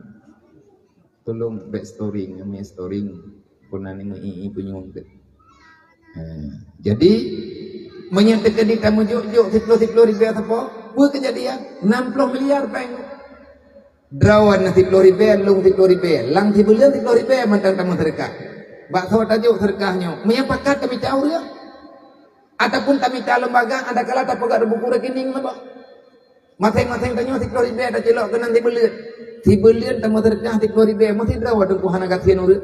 tolong back storing, kami storing. Pernah ni ngi punyueng tu. Ha, jadi, meunyoe teukeudi tameujok-jok siploh-siploh ribée sapo, peue kejadian? Nam ploh miliar péng. Droe na siploh ribée, lôn siploh ribée, lam sibuleuen siploh ribée mantong tameuseudeukah. Bak soe tajok seudeukah nyoe? Meunyoe pakat tamita ureuëng, ataupun tamita lembaga, ada kala tapeugah buku rekening saboh. Maséng-maséng tanyoe siploh ribée tacilok keunan sibuleuen. Sibuleuen tameuseudeukah siploh ribée, meusidroe teungku hana gasien ureuëng.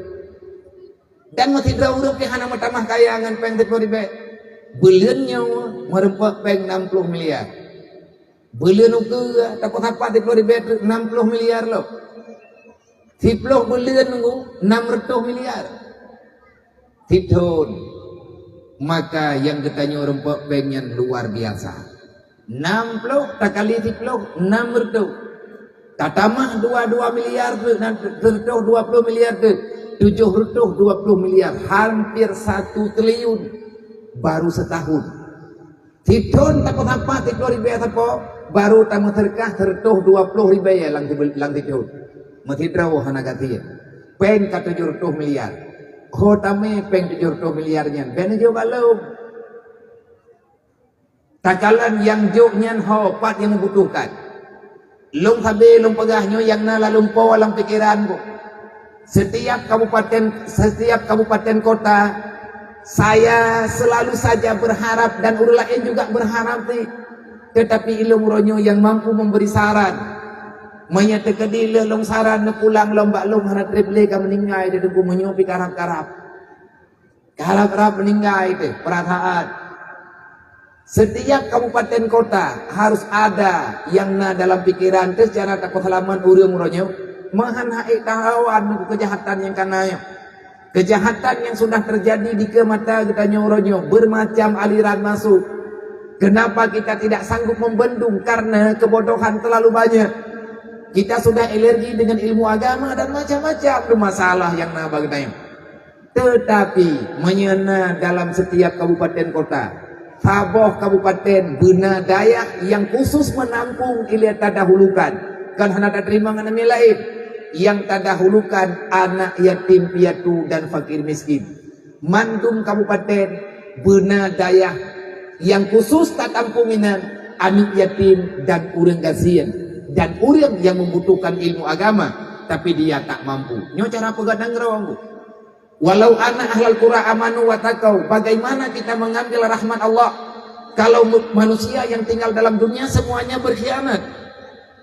Dan meusidroe ureuëng pih hana meutamah kaya ngon péng siploh ribée. Buleuen nyoe meureumpok péng nam ploh miliar. Buleuen ukeue, tapeusapat siploh ribée teuk nam ploh miliar lom. Siploh buleuen nunggu nam reutôh miliar. Sithon, maka nyang geutanyoe reumpok péng nyan luar biasa. Nam ploh takali siploh, nam reutôh. Tatamah dua dua miliar teuk, na seureutôh dua ploh miliar teuk, tujoh reutôh dua ploh miliar, hampir satu triliun baru setahun. Sithon tapeusapat siploh ribée sapo, baru tameuseudeukah seureutôh dua ploh ribée lam sibel-, lam sithon. Meusidroe hana gasien. Péng ka tujoh reutôh miliar. Ho tamé péng tujoh reutôh miliar nyan, bék neujok bak lôn. Takalon nyang jok nyan ho pat nyang membutuhkan. Lôn sabe lôn peugah nyoe nyang na lam lumpoe lam pikeran lôn. Setiap kabupaten, setiap kabupaten kota, saya selalu saja berharap dan ureuëng laén juga berharap sih. Tetapi ilôn uroe nyoe nyang mampu memberi saran. Meunyoe teukeudi lé lôn saran neupulang lom bak lôn hana treb lé ka meuninggai di teungku meunyoe pih karab-karab. Karab-karab meuninggai teuh perasaan. Setiap kabupaten kota harus ada nyang na dalam pikeran teuh cara tapeuseulamat ureuëng uroe nyoe. Meuhan hai tahawan kejahatan nyang kana nyoe. Kejahatan yang sudah terjadi di ke mata geutanyoe uroe nyoe bermacam aliran masuk. Kenapa kita tidak sanggup membendung? Karena kebodohan terlalu banyak. Kita sudah alergi dengan ilmu agama dan macam-macam tu masalah nyang na bak geutanyoe. Tetapi, meunyoe na dalam setiap kabupaten kota, saboh kabupaten beuna dayah nyang khusus menampung ilée tadahulukan, kon hana tateurimong aneuk miet laén, nyang tadahulukan anak yatim piatu dan fakir miskin. Mandum kabupaten beuna dayah nyang khusus tatampung inan aneuk yatim dan ureuëng gasien dan ureuëng nyang membutuhkan ilmu agama, tapi dia tak mampu. Nyoe cara peugah nanggroe. Walau anna ahlal qura amanu wattaqau, bagaimana kita mengambil rahmat Allah kalau mu- manusia yang tinggal dalam dunia semuanya berkhianat?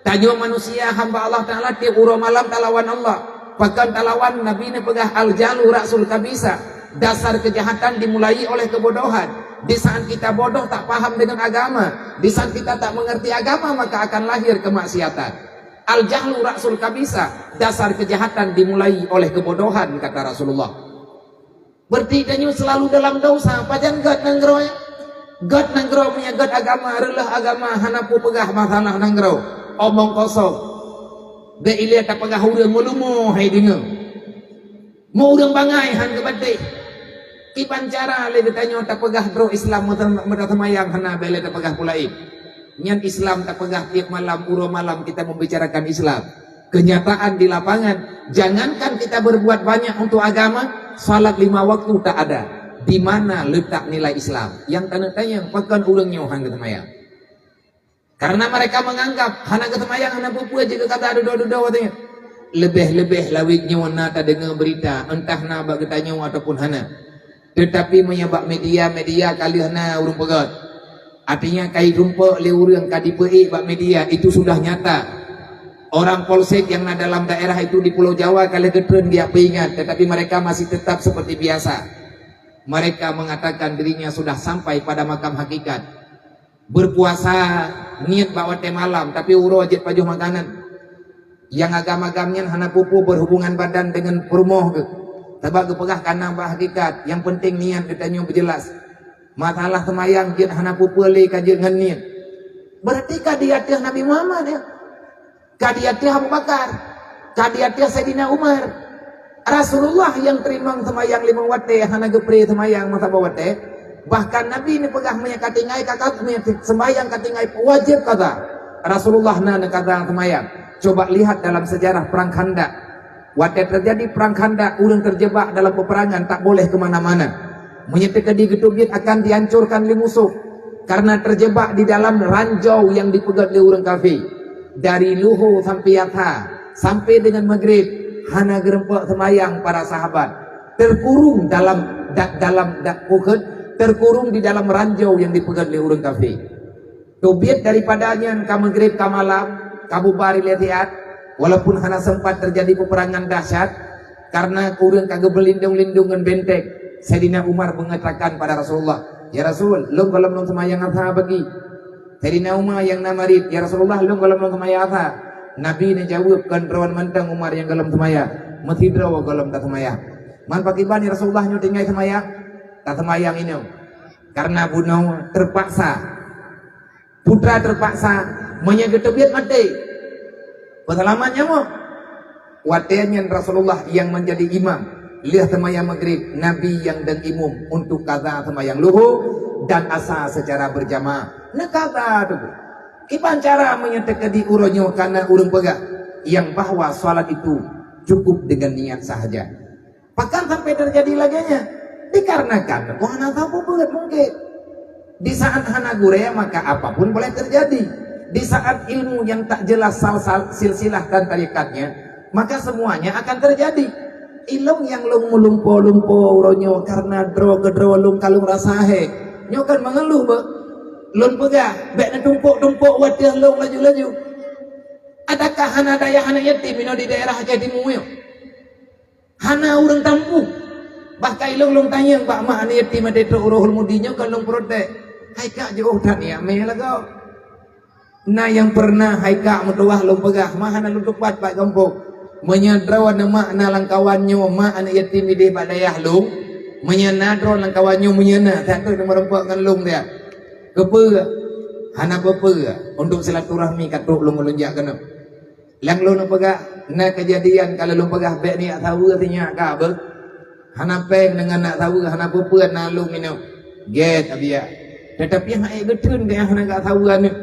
Tanyoe manusia hamba Allah Ta'ala tiep uroe malam talawan Allah. Pakon talawan? Nabi neupeugah, "Al-jahlu ra'sul khabisa." Dasar kejahatan dimulai oleh kebodohan. Di saat kita bodoh, tak paham dengan agama, di saat kita tak mengerti agama, maka akan lahir kemaksiatan. "Al-jahlu ra'sul khabisa." Dasar kejahatan dimulai oleh kebodohan, kata Rasulullah. Berarti tanyoe selalu dalam dosa. Pajan gét nanggroe? Gét nanggroe meunyoe gét agama, reuloh agama, hana peue peugah masalah nanggroe. Omong kosong. Bék ilée tapeugah ureuëng meulumoe hai deungoe. Meu ureuëng bangai han geubatéh. Kiban cara lé geutanyoe tapeugah droe Islam meuta-, meutaseumayang hana bék lé tapeugah peue laén. Nyan Islam tapeugah tiep malam, uroe malam kita membicarakan Islam. Kenyataan di lapangan, jangankan kita berbuat banyak untuk agama, salat lima waktu tak ada. Di mana letak nilai Islam? Nyang taneuk tanyong, pakon ureuëng nyoe han geuseumayang? Karena mereka menganggap hana geuseumayang, hana peue-peue, jeuet keu kata dudoe-dudoe watée nyoe. Leubeh-leubeh lawét nyoe na tadeungoe beurita, entah na bak geutanyoe ataupun hana. Tetapi meunyoe bak media-media ka lheueh na ureuëng peugét, artinya ka jitumpok lé ureuëng, ka jipeuék bak media, itu sudah nyata. Orang polsek yang na dalam daerah itu di Pulau Jawa ka lheueh geutreun geujak peuingat, tetapi mereka masih tetap seperti biasa. Mereka mengatakan dirinya sudah sampai pada makam hakikat. Berpuasa niet bak watée malam, tapi uroe jeuet pajoh makanan. Nyang agam-agam nyan hana peue-peue berhubungan badan dengan peurumoh geuh. Sabab geupeugah kana bak hakikat, nyang penting niet geutanyoe beujeulaih. Masalah seumayang jeuet hana peue-peue lé ka jeuet ngon niet. Berarti ka di ateueh Nabi Muhammad nyan. Ka di ateueh Abu Bakar, ka di ateueh Saidina Umar. Rasulullah nyang teurimong seumayang limong watée hana geupré seumayang meusaboh watée. Bahkan Nabi neupeugah meunyoe ka tinggai ka, ka, meunyoe seumayang ka tinggai wajéb qadha. Rasulullah na neuqadha seumayang. Coba lihat dalam sejarah Perang Khandaq. Watée terjadi Perang Khandaq, ureuëng terjebak dalam peperangan tak boleh ke mana-mana. Meunyoe teukeudi geuteubiet akan dihancurkan lé musoh karena terjebak di dalam ranjau nyang dipeugét lé ureuëng kafé. Dari luho sampai asa, sampai dengan maghrib, hana geureumpok seumayang para sahabat. Terkurung dalam da-, dalam da-, bukon, terkurung di dalam ranjau nyang dipeugét lé ureuëng kafé. Teubiet daripada nyan ka maghrib ka malam, ka bubar lé siat, walaupun hana sempat terjadi peperangan dahsyat, karena ureuëng ka geubeulindong-lindong ngon benteng. Saidina Umar mengatakan pada Rasulullah, "Ya Rasul, lôn gohlom lôn seumayang asa bagi." Saidina Umar nyang na marit, "Ya Rasulullah, lôn gohlom lôn seumayang asa." Nabi neujaweueb, "Kon droen mantong Umar nyang gohlom seumayang, meusidroe gohlom taseumayang." "Man pakriban ya Rasulullah nyoe tinggai seumayang?" "Taseumayang inong." Karena bunoe terpaksa. Putra terpaksa, meunyoe geuteubiet maté, peuseulamat nyawa. Watée nyan Rasulullah nyang menjadi imam, lheueh seumayang maghrib, Nabi nyang dong imum untuk qadha seumayang luho dan asa secara berjamaah. Neuqadha teungku. Kiban cara meunyoe teukeudi uroe nyoe kana ureuëng peugah nyang bahwa salat itu cukup dengan niat sahaja. Pakon sampai terjadi lagée nyan? Dikarenakan hana sapeue peuet mungkin. Di saat hana gurée, maka apapun boleh terjadi. Di saat ilmu nyang tak jelas sal-, sal-, silsilah dan tarikatnya, maka semuanya akan terjadi. Ilong nyang lôn meulumpo-lumpo uroe nyoe karena droe keudroe lôn ka lôn rasa hé. Nyoe kan mengeluh, beuh. Lôn peugah, bék neutumpok-tumpok watée lôn laju-laju. Adakah hana dayah aneuk yatim inoe di daerah Aceh Timu nyoe? Hana ureuëng tampung. Bahkan ilong lôn tanyong bak mak aneuk yatim até trok uroe Hulmudi nyoe kon lôn protes. Hai kak, jiôh that nyak mé lagoe. Na nyang pernah hai kak meutuwah lôn peugah, mah hana lôn tupat bak gampông. Meunyoe droe aneuk mak na lam kawan nyoe, mak aneuk yatim ideh bak dayah lôn, meunyoe na droe lam kawan nyoe, meunyoe na, that kheueh neumeurumpok ngon lôn dia. Keupeue? Hana peue-peue, untuk silaturahmi ka trok lôn, lôn jak keunoe. Nyang lôn peugah, na keujadian ka lôn peugah bék neujak saweue sinyak ka beuh. Hana péng deungon neujak saweue, hana peue-peue na lôn minong. Gét, Abiya. Teutapi han ék geutheun gaya hana jak saweue aneuk.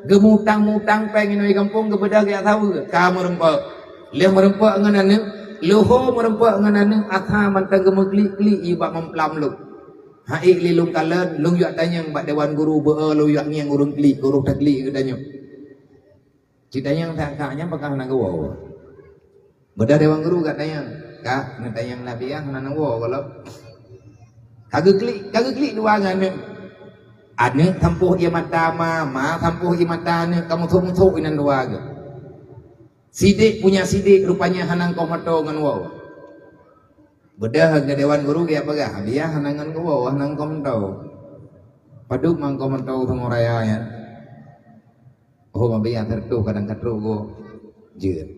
Geumutang-mutang péng inong gampông geubeudôh jak saweue, ka meurumpok. Lheueh meurumpok ngon aneuk, leuho meurumpok ngon aneuk, asa mantong geumeuklik-klik i bak mamplam lôn. Han ék lé lôn kalon, lôn jak tanyong bak dewan guru beu lôn jak ngieng ureuëng klik, guru taklik geutanyoe. Cit tanyong that kak nyan pakon hana geuwoe. Beudôh dewan guru gak tanyong, "Kak, neutanyong Nabi ah hana neuwoe gohlom." Ka geuklik, ka geuklik dua ngon aneuk. Aneuk sampôh ie mata ma, ma sampôh ie mata aneuk, ka musoh-musoh inan dua geuh. Sidék punya sidék rupanya hana ngkoh meuto ngon woe. Beudôh geuh dewan guru geupeugah, "Abiya hana ngon geuwoe, hana ngkoh meuto." Padub mangkoh meuto teungoh raya nyan. Oh, Abiya seureutoh kadang ka trok goe jeuet.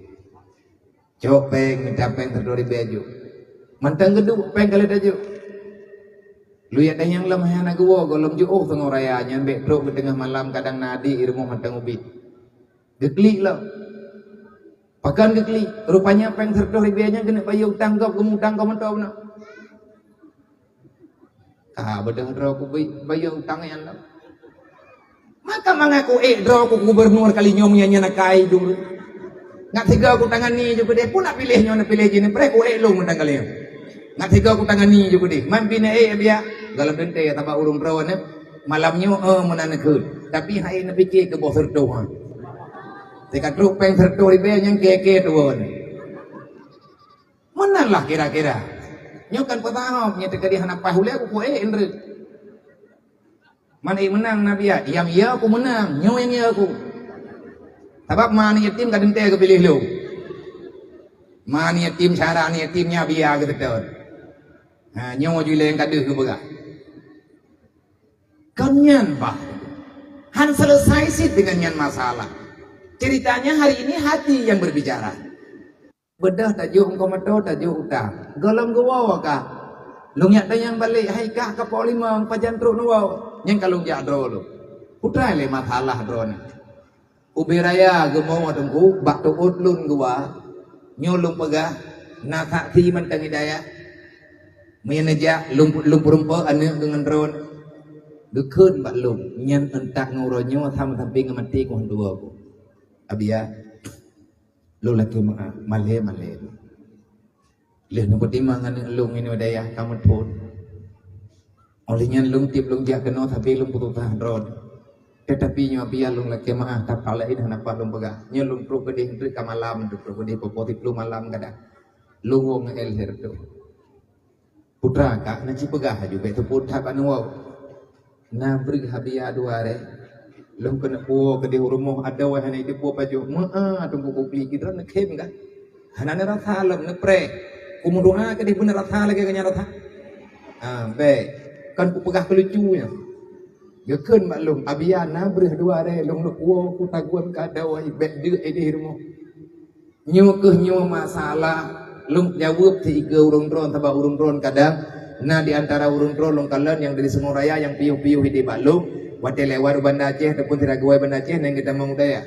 Cok péng, mita péng seureutoh ribée jok. Mantong geuduek péng ka lheueh tajok. Lôn jak tanyong lom hai hana geuwoe gohlom jok, oh, teungoh raya nyan bék trok geuteungoh malam kadang na adik i rumoh mantong ubit. Geuklik lom. Pakon geuklik, rupanya péng seureutoh ribée nyan keuneuk bayeue utang gob, geumutang gob mantong bunoe. Ka beudôh droe ku bayeue utang nyan lom. Maka mangat ku ék droe ku gubernur kali nyoe meunyan nyan akai dulu. Ngat sigoe ku tangani ju keudeh, pun nak piléh nyoe, nak piléh jih, ni preh ku ék lôn mantong kali nyoe. Ngat sigoe ku tangani ju keudeh. Man pih na ék biak, gohlom teuntée sabab ureuëng droe nyoe. Malam nyoe, eh, meunan neukheun. Tapi han ék neupike keu boh seureutoh, ha. Teuka trok péng seureutoh ribée nyang kée-kée tuwon. Meunan lah kira-kira. Nyoe kan peutahom, nyoe teuka di hana paih ulée ku kuék indri. Man ék meunang Nabi ya, nyang ya ku meunang, nyoe nyang ya ku. Sabab ma aneuk yatim ka teuntée geupiléh lôn. Ma aneuk yatim, syara aneuk yatim nyan biya geuteutôt. Ha, nyoe ju lé nyang ka deuh geupeugah. Kon nyan bah. Han selesai cit dengan nyan masalah. Ceritanya hari ini hati yang berbicara. Beudôh tajok eungkôt meuto, tajok utang. Gohlom geuwoe kah? Lôn jak tanyong balek, hai kah ka po limong, pajan trok neuwoe? Nyan ka lôn jak droe lôn. Peutrai lé masalah droeneuh. Ubé raya geumo teungku, bak teuôt lôn geuwa, nyoe lôn peugah, na saksi mantong hidayah. Meunyoe neujak lôn, lôn peurumpok aneuk deungon droeneuh. Geukheun bak lôn, nyan euntak ngon uroe nyoe sam-, sampoe ngon maté ku hana tuwoe ku. Abiya. Lôn lakée meu'ah, malée-malée. Lheueh neupeutimang aneuk lôn inoe dayah ka meuthon. Óh lheueh nyan lôn tieb lôn jak keunoe sabe lôn peususah droe. Teutapi nyoe biya lôn lakée meu'ah, tapa laén hana pat lôn peugah. Nyoe lôn trok keudeh, treuk ka malam, lôn trok keudeh poh-poh siplôh malam kadang. Lôn woe ngon L H R tu. Putra kak na cipeugah laju bék teupot that bak neuwoe. Na breueh Abiya dua ré. Lôn keuneuk puwoe keudeh u rumoh adoe hana jiteupeue pajoh. Meu'ah teungku kuklik kidroe neukhém kah. Hana neurasa lom neupreh. Kumeudoa keudeh beuneurasa lagée geuh nyan rasa. Ha, bék. Kon kupeugah keulucu nyan. Geukheun bak lôn, Abiya na breueh dua ré lôn neuk puwoe kutagun keu adoe bék deuk ideh rumoh. Nyoe kheueh nyoe masalah lôn jaweueb sigeue ureuëng droe, sabab ureuëng droe kadang na di antara ureuëng droe lôn kalon nyang dari Seungoh Raya nyang piôh-piôh ideh bak lôn, watée lewat u Banda Aceh ataupun sira geuwoe Banda Aceh nyang geutamong u dayah.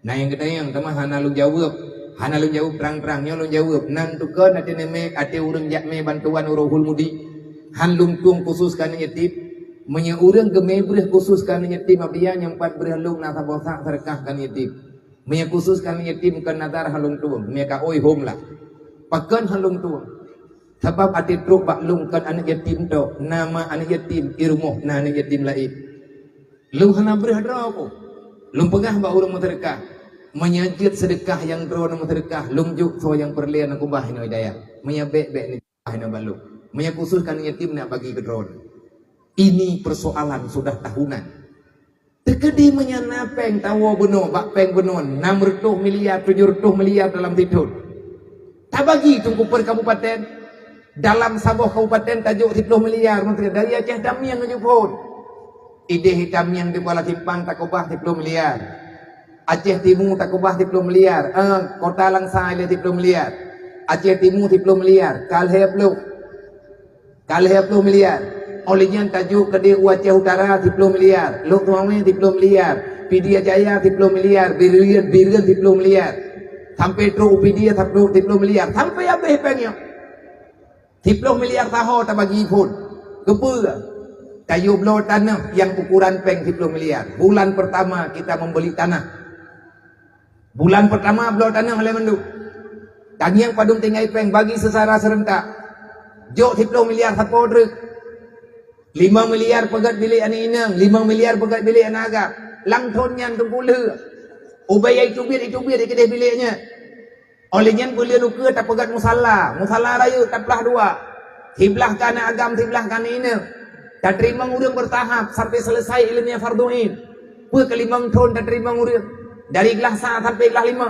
Na nyang geutanyoe teuma hana lôn jaweueb, hana lôn jaweueb trang-trang, nyoe lôn jaweueb. Nan tukon até neumé, até ureuëng jak mé bantuan u Rohul Mudi, han lôn tueng khusus keu aneuk yatim. Meunyoe ureuëng geumé breueh khusus keu aneuk yatim Abiya nyang pat breueh lôn na saboh sak seudeukah keu aneuk yatim. Meunyoe khusus keu aneuk yatim kon nazar han lôn tueng, meunyoe ka oi hom lah. Pakon han lôn tueng? Sabab até trok bak lôn kon aneuk yatim tok, na ma aneuk yatim, i rumoh na aneuk yatim laén. Lôn hana breueh droe ku. Lôn peugah bak ureuëng meuseudeukah, meunyoe jeuet seudeukah nyang droeneuh meuseudeukah, lôn jok soe nyang peureulée na keubah inoe dayah. Meunyoe bék-bék ni inoe bak lôn. Meunyoe khusus keu aneuk yatim na bagi keu droeneuh. Ini persoalan sudah tahunan. Teukeudi meunyan na péng tawoe bunoe, bak péng bunoe enam reutôh miliar, tujoh reutôh miliar dalam sithon. Tabagi teungku per kabupaten. Dalam saboh kabupaten tajok siplôh miliar, dari Aceh Tamiang nyoe phon. Ideh Tamiang di Kuala Simpang takeubah siplôh miliar. Aceh Timu takeubah siplôh miliar. Eh, Kota Langsa ilée siplôh miliar. Aceh Timu siplôh miliar. Ka lhée plôh. Ka lhée plôh miliar. Óh lheueh nyan tajok keudeh u Aceh Utara siplôh miliar, Lhokseumawe siplôh miliar, Pidie Jaya siploh miliar, Bireuen, Bireuen siploh miliar. Sampai trok u Pidie siploh, siploh miliar. Sampai habéh péng nyoe. Siploh miliar taho tabagi phon. Keupeue? Tayue bloe tanoh nyang ukuran péng siploh miliar. Bulan pertama kita membeli tanah. Bulan pertama bloe tanoh lé mandum. Tangieng padum tinggai péng bagi secara serentak. Jok siploh miliar sapo treuk. Limong miliar peugét bilék aneuk inong, limong miliar peugét bilék aneuk agam. Lam thon nyan teungku lheueh. Ubé nyang iteubiet-iteubiet di keudeh bilék nyan. Óh lheueh nyan buleuen ukeue tapeugét musala, musala rayeuk taplah dua. Siblah keu aneuk agam, siblah keu aneuk inong. Tateurimong ureuëng bertahap sampai selesai ilmiah fardhu ain. Peue keu limong thon tateurimong ureuëng, dari glah sa sampai glah lima.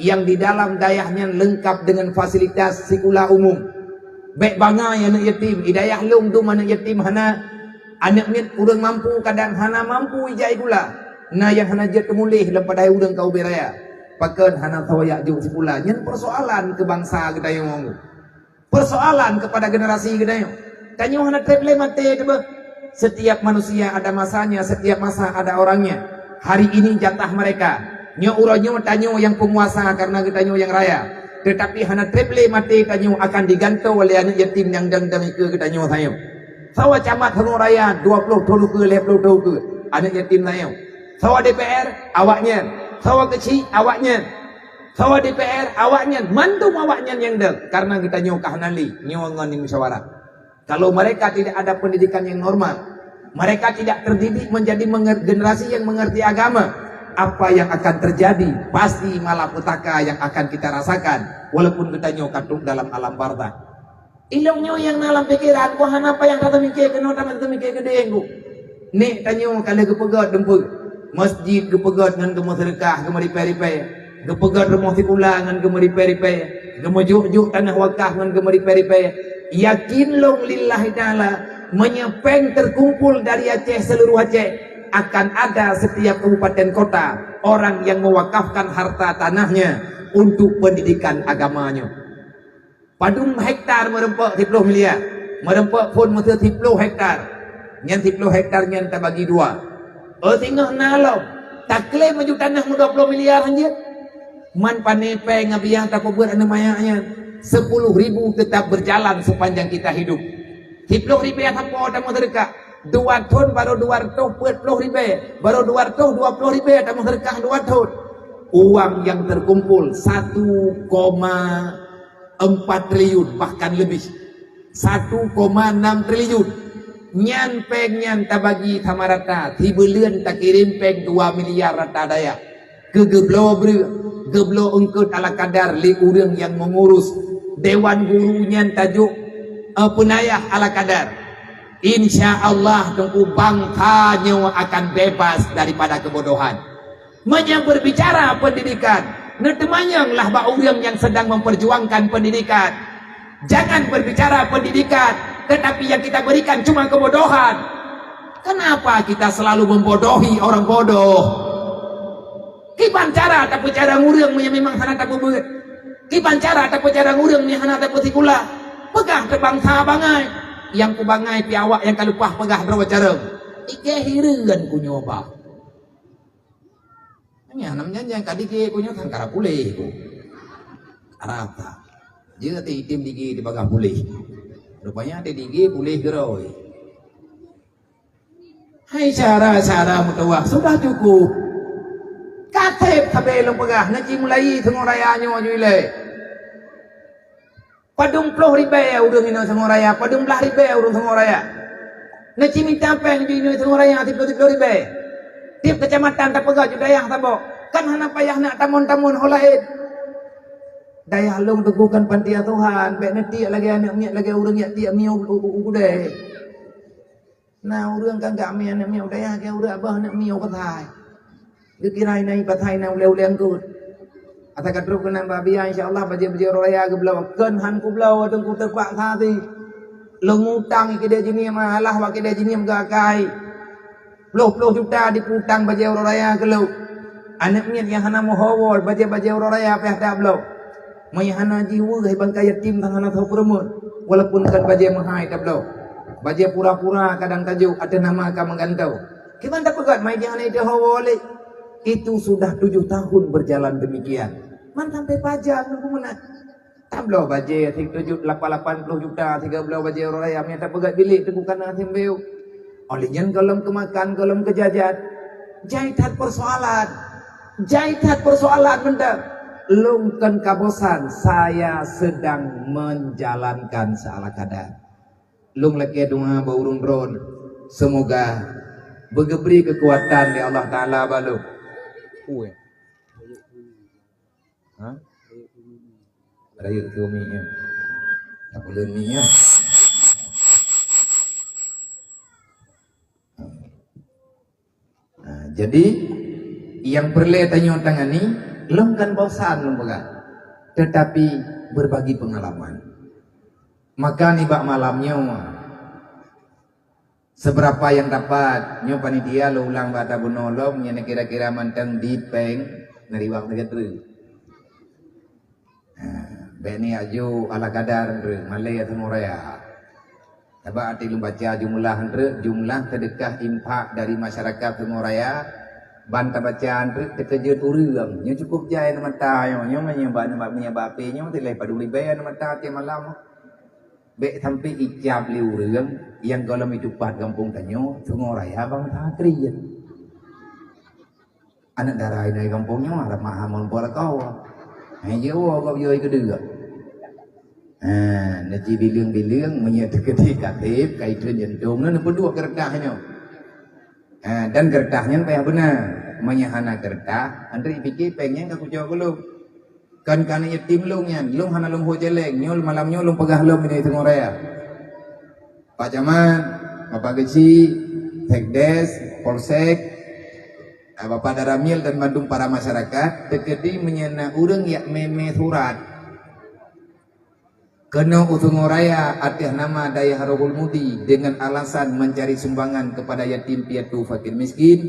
Yang di dalam dayah nyan lengkap dengan fasilitas sikula umum. Bék bangai aneuk yatim, di dayah lôn dum aneuk yatim hana, aneuk miet ureuëng mampu kadang hana mampu ijak sikula. Na nyang hana jeuet teumuléh lam padahai ureuëng ka ubé raya. Pakon hana tho jak jok sikula? Nyan persoalan keu bansa geutanyoe. Persoalan kepada generasi geutanyoe. Tanyoe hana treb lé maté teuh beuh. Setiap manusia ada masanya, setiap masa ada orangnya. Hari ini jatah mereka. Nyoe uroe nyoe tanyoe nyang peunguasa karena geutanyoe nyang raya. Tetapi hana treb lé maté tanyoe akan digantoe lé aneuk yatim nyang dang-dang ikeue geutanyoe tanyoe. Sawa camat Sungai Raya dua ploh thon ukeue, lhée ploh thon ukeue, aneuk yatim tanyoe. Sawa D P R, awaknyan. Sawa keuchik, awaknyan. Sawa D P R, awaknyan, mandum awaknyan nyang deuek, karena geutanyoe ka hana lé, nyoe ngon musyawarah. Kalau mereka tidak ada pendidikan yang normal, mereka tidak terdidik menjadi menger-, generasi yang mengerti agama, apa yang akan terjadi? Pasti malapetaka yang akan kita rasakan, walaupun geutanyoe ka trok dalam alam barzakh. Ilong nyoe nyang na lam pikeran, ku hana payah that teumiké keunoe, that teumiké keudeh ku. Nek tanyoe ka lheueh geupeugét dumpeue. Masjid geupeugét ngon geumeuseudeukah, geumeuripée-ripée. Geupeugét rumoh sikula ngon geumeuripée-ripée. Geumeujok-jok tanoh wakaf ngon geumeuripée-ripée. Yakin lôn lillahi ta'ala, meunyoe péng terkumpul dari Aceh, seluruh Aceh, akan ada setiap kabupaten kota orang yang mewakafkan harta tanahnya untuk pendidikan agamanya. Padum hektar meureumpok siploh miliar. Meureumpok phon meuseu siploh hektar. Nyan siploh hektar nyan tabagi dua. Oh, singoh na lom. Taklaim laju tanah meudua ploh miliar hanjeuet. Man pané péng abiah tapeubeuet aneuk manyak nyan. Sepuluh ribu tetap berjalan sepanjang kita hidup. Siploh ribée sapo tameuseudeukah? Dua thon barô dua reutôh peuet ploh ribée. Barô dua reutôh dua ploh ribée tameuseudeukah dua thon. Uang yang terkumpul satu koma empat triliun, bahkan lebih. Satu koma enam triliun. Nyan péng nyan tabagi sama rata, sibuleuen takirém péng dua miliar rata dayah. Keu geubloe breueh, geubloe eungkôt ala kadar lé ureuëng nyang meungurus. Dewan guru nyan tajok, eh, peunayah ala kadar. Insya Allah, teungku, bangsa nyoe akan bebas daripada kebodohan. Meunyoe berbicara pendidikan, neuteumanyonglah bak ureuëng nyang sedang memperjuangkan pendidikan. Jangan berbicara pendidikan, tetapi yang kita berikan cuma kebodohan. Kenapa kita selalu membodohi orang bodoh? Kiban cara tapeucarông ureuëng meunyoe memang hana tapeubeuet? Kiban cara tapeucarông ureuëng meunyoe hana tapeusikula? Peugah teuh bansa bangai. Nyang kubangai pih awak nyang ka leupah peugah droe carông. Ike hireuen ku nyoe bah. Nyan nam nyan nyang ka dige ku nyoe kan kara puléh ku. Rata. Jeuet item dige di bagah puléh. Rupanya di dige puléh geurôi. Hai syara-syara meutuwah, sudah cukup. Ka treb sabe lôn peugah, neuci mulai Sungai Raya nyoe ju ilée. Padum ploh ribée ureuëng inong Sungai Raya, padum blaih ribée ureuëng Sungai Raya. Neuci mita péng ju inong Sungai Raya siploh-siploh ribée. Tieb keucamatan tapeugah ju dayah saboh. Kan hana payah nak tamon-tamon ho laén. Dayah lôn teungku kan panti asuhan, bék neutiek lagée aneuk miet lagée ureuëng jak tiek mie u, u, u, u keudée. Na ureuëng kan gak mie aneuk mie u dayah, gak ureuëng abah aneuk mie u keuthai. Geukira inan i pasai na ulée-ulée eungkôt. Ata ka trok keunan bak biya, insya Allah bajée-bajée uroe raya geubloe. Kon han kubloe, teungku teupaksa sih. Lôn utang i keudée jihnyan, alah bak keudée jihnyan geuakai. Ploh-ploh juta dipeutang bajée uroe raya keu lôn. Aneuk miet nyang hana meuho woe, bajée-bajée uroe raya payah tabloe. Meunyo hana jiweueh bangkai yatim tan hana soe peureumeun, walaupun kon bajée meuhai tabloe. Bajée pura-pura kadang tajok ateueh nama ka meugantoe. Kiban tapeugét mai jih hana iteuho woe lé. Itu sudah tujuh tahun berjalan demikian. Man sampai pajan nunggu meunan. Tabloe bajée tujuh, lapan, lapan puluh juta, tiga bloe bajée uroe raya, meunan tapeugét bilék teungku kana seumbeu. Óh lheueh nyan gohlom keumakan, gohlom keujajan. Jai that persoalan. Jai that persoalan mantong. Lôn kon ka bosan, saya sedang menjalankan seala kadar. Lôn lakée doa bak ureuëng droen, seumoga beugeubri keukuatan lé Allah Taala bak lôn. Ui. Ha? Rayeuk keu mi nyan. Tak boleh mi nyan. Ha, jadi, nyang peureulée tanyoe tangani, lôn kon bosan lôn peugah, tetapi berbagi pengalaman. Maka nibak malam nyoe, seberapa nyang dapat, nyoe panitia lôn ulang bak tabunoe lom, nyang kira-kira mantong di péng, nariwak neugah treuk. Ha, bék ni aju ala kadar, malée teungoh raya. Sabab até lôn baca jumlah treuk, jumlah seudeukah infak dari masyarakat teungoh raya, ban tabaca treuk teukeujot ureuëng. Nyoe cukup jai na mata nyoe, nyoe meunyoe bak, meunyoe bak P nyoe tileh padum ribée na mata tiep malam. Bék sampai icab lé ureuëng nyang gohlom itupat gampông tanyoe, teungoh raya bang takriet. Aneuk dara inai gampông nyoe harap maha mon po lakoe. Hai jiwoe gob yoi keudeuek. Ha, neuji bileueng-bileueng meunyoe teukeudi kateb, ka iteun jantong nyoe neupeuduek keureutah nyoe. Ha, dan keureutah nyan payah beuna. Meunyoe hana keureutah, Andri pike péng nyan ka kucok keu lôn. Kan ka aneuk yatim lôn nyan, lôn hana lôn ho céléng, nyoe malam nyoe lôn peugah lom inai teungoh raya. Pak Camat, Bapak Geuchik, Sekdes, Polsek, eh, Bapak Daramil dan bandum para masyarakat, teukeudi meunyoe na ureuëng yak mé-mé surat keunoe u Sungai Raya ateueh nama Dayah Rohul Mudi dengan alasan mencari sumbangan kepada yatim piatu fakir miskin,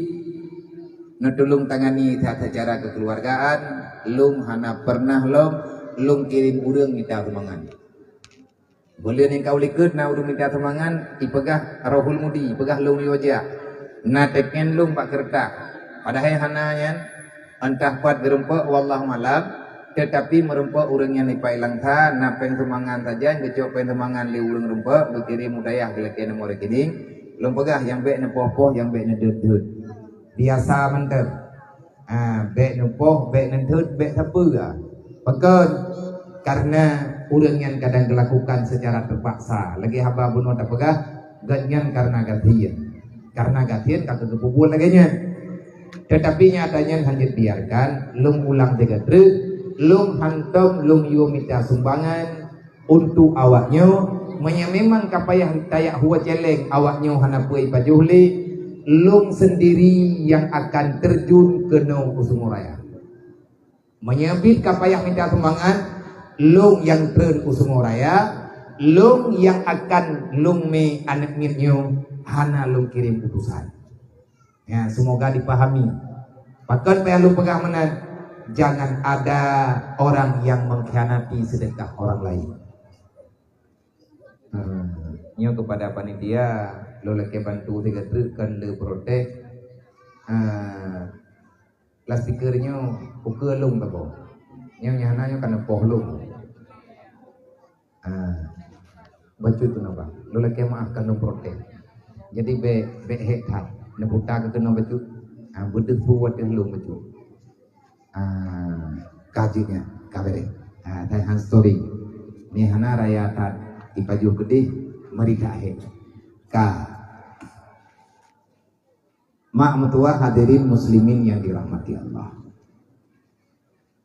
neutulông tangani that secara kekeluargaan, lôn hana pernah lom lôn kirém ureuëng mita sumbangan. Buleuen nyang ka u likot na ureuëng mita sumbangan, ipeugah Rohul Mudi, ipeugah lôn yue jak. Na teken lôn bak keureutah. Padahai hana nyan, entah pat geurumpok, wallahu alam, teutapi meurumpok ureuëng nyan ipai langsa, na péng sumbangan sajan, geucok péng sumbangan lé ureuëng rumpok, geukirém u dayah geulakée nomor rekening, lôn peugah nyang bék neupoh-poh, nyang bék neudeuet-deuet. Biasa mantong. Ha, bék neupoh, bék neudeuet, bék sapeue. Pakon? Karena ureuëng nyan kadang geulakukan secara terpaksa. Lagée haba bunoe tapeugah, gobnyan karena gasien. Karena gasien ka geupeubuet lagée nyan. Tetapi nyata nyan hana jeuet biarkan, lôn ulang tiga treuk, lôn hantom lôn yue mita sumbangan, untuk awaknyoe, meunyoe memang ka payah tayak hue céléng, awaknyoe hana peue ipajoh lé, lôn sendiri nyang akan terjun keunoe u Sungai Raya. Meunyoe bit ka payah mita sumbangan, lôn nyang treun u Sungai Raya, lôn nyang akan lôn mé aneuk miet nyoe hana lôn kirém utosan. Ya, semoga dipahami. Pakon payah lôn peugah meunan, jangan ada orang yang mengkhianati sedekah orang lain. Hmm, nyoe kepada panitia, lôn lakée bantu sigoe treuk kon lé protes. Ah, loudspeaker nyoe ukeue lôn teuboh. Nyoe nyang hana nyoe ka neupoh lôn. Ah, bacut tu nabah. Lôn lakée meuah ka lôn protes. Jadi bék, bék hék that. Neuputa keu keunoe bacut. Ah, beudeuh su watée lôn bacut. Ah, ka jeuet nyan, ka beureh. Ah, that han story. Ni hana raya that ipajoh keudeh, meuri that hék. Ka. Mak meutuwah, hadirin muslimin yang dirahmati Allah.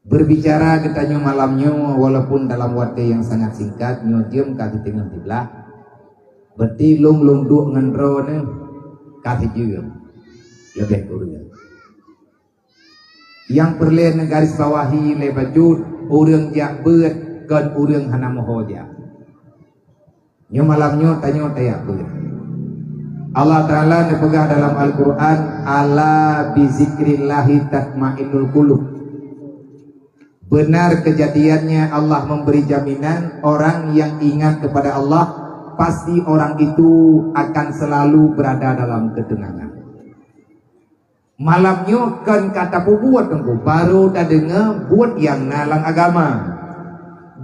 Berbicara geutanyoe malam nyoe, walaupun dalam watée nyang sangat singkat, nyoe jeuem ka siteungoh siblaih, berarti lôn, lôn duek ngon droeneuh ka sijeuem, leubeh kureueng. Nyang peureulée neugaris bawahi lé bacut, ureuëng jak beuet kon ureuëng hana meuho jak. Nyoe malam nyoe tanyoe tajak beuet. Allah Taala neupeugah dalam Al-Quran, "Ala bizikrillahi tatmainnul qulub." Benar kejadiannya, Allah memberi jaminan orang yang ingat kepada Allah, pasti orang itu akan selalu berada dalam ketenangan. Malam nyoe kon ka tapeubuet teungku, barô tadeungoe buet nyang na lam agama.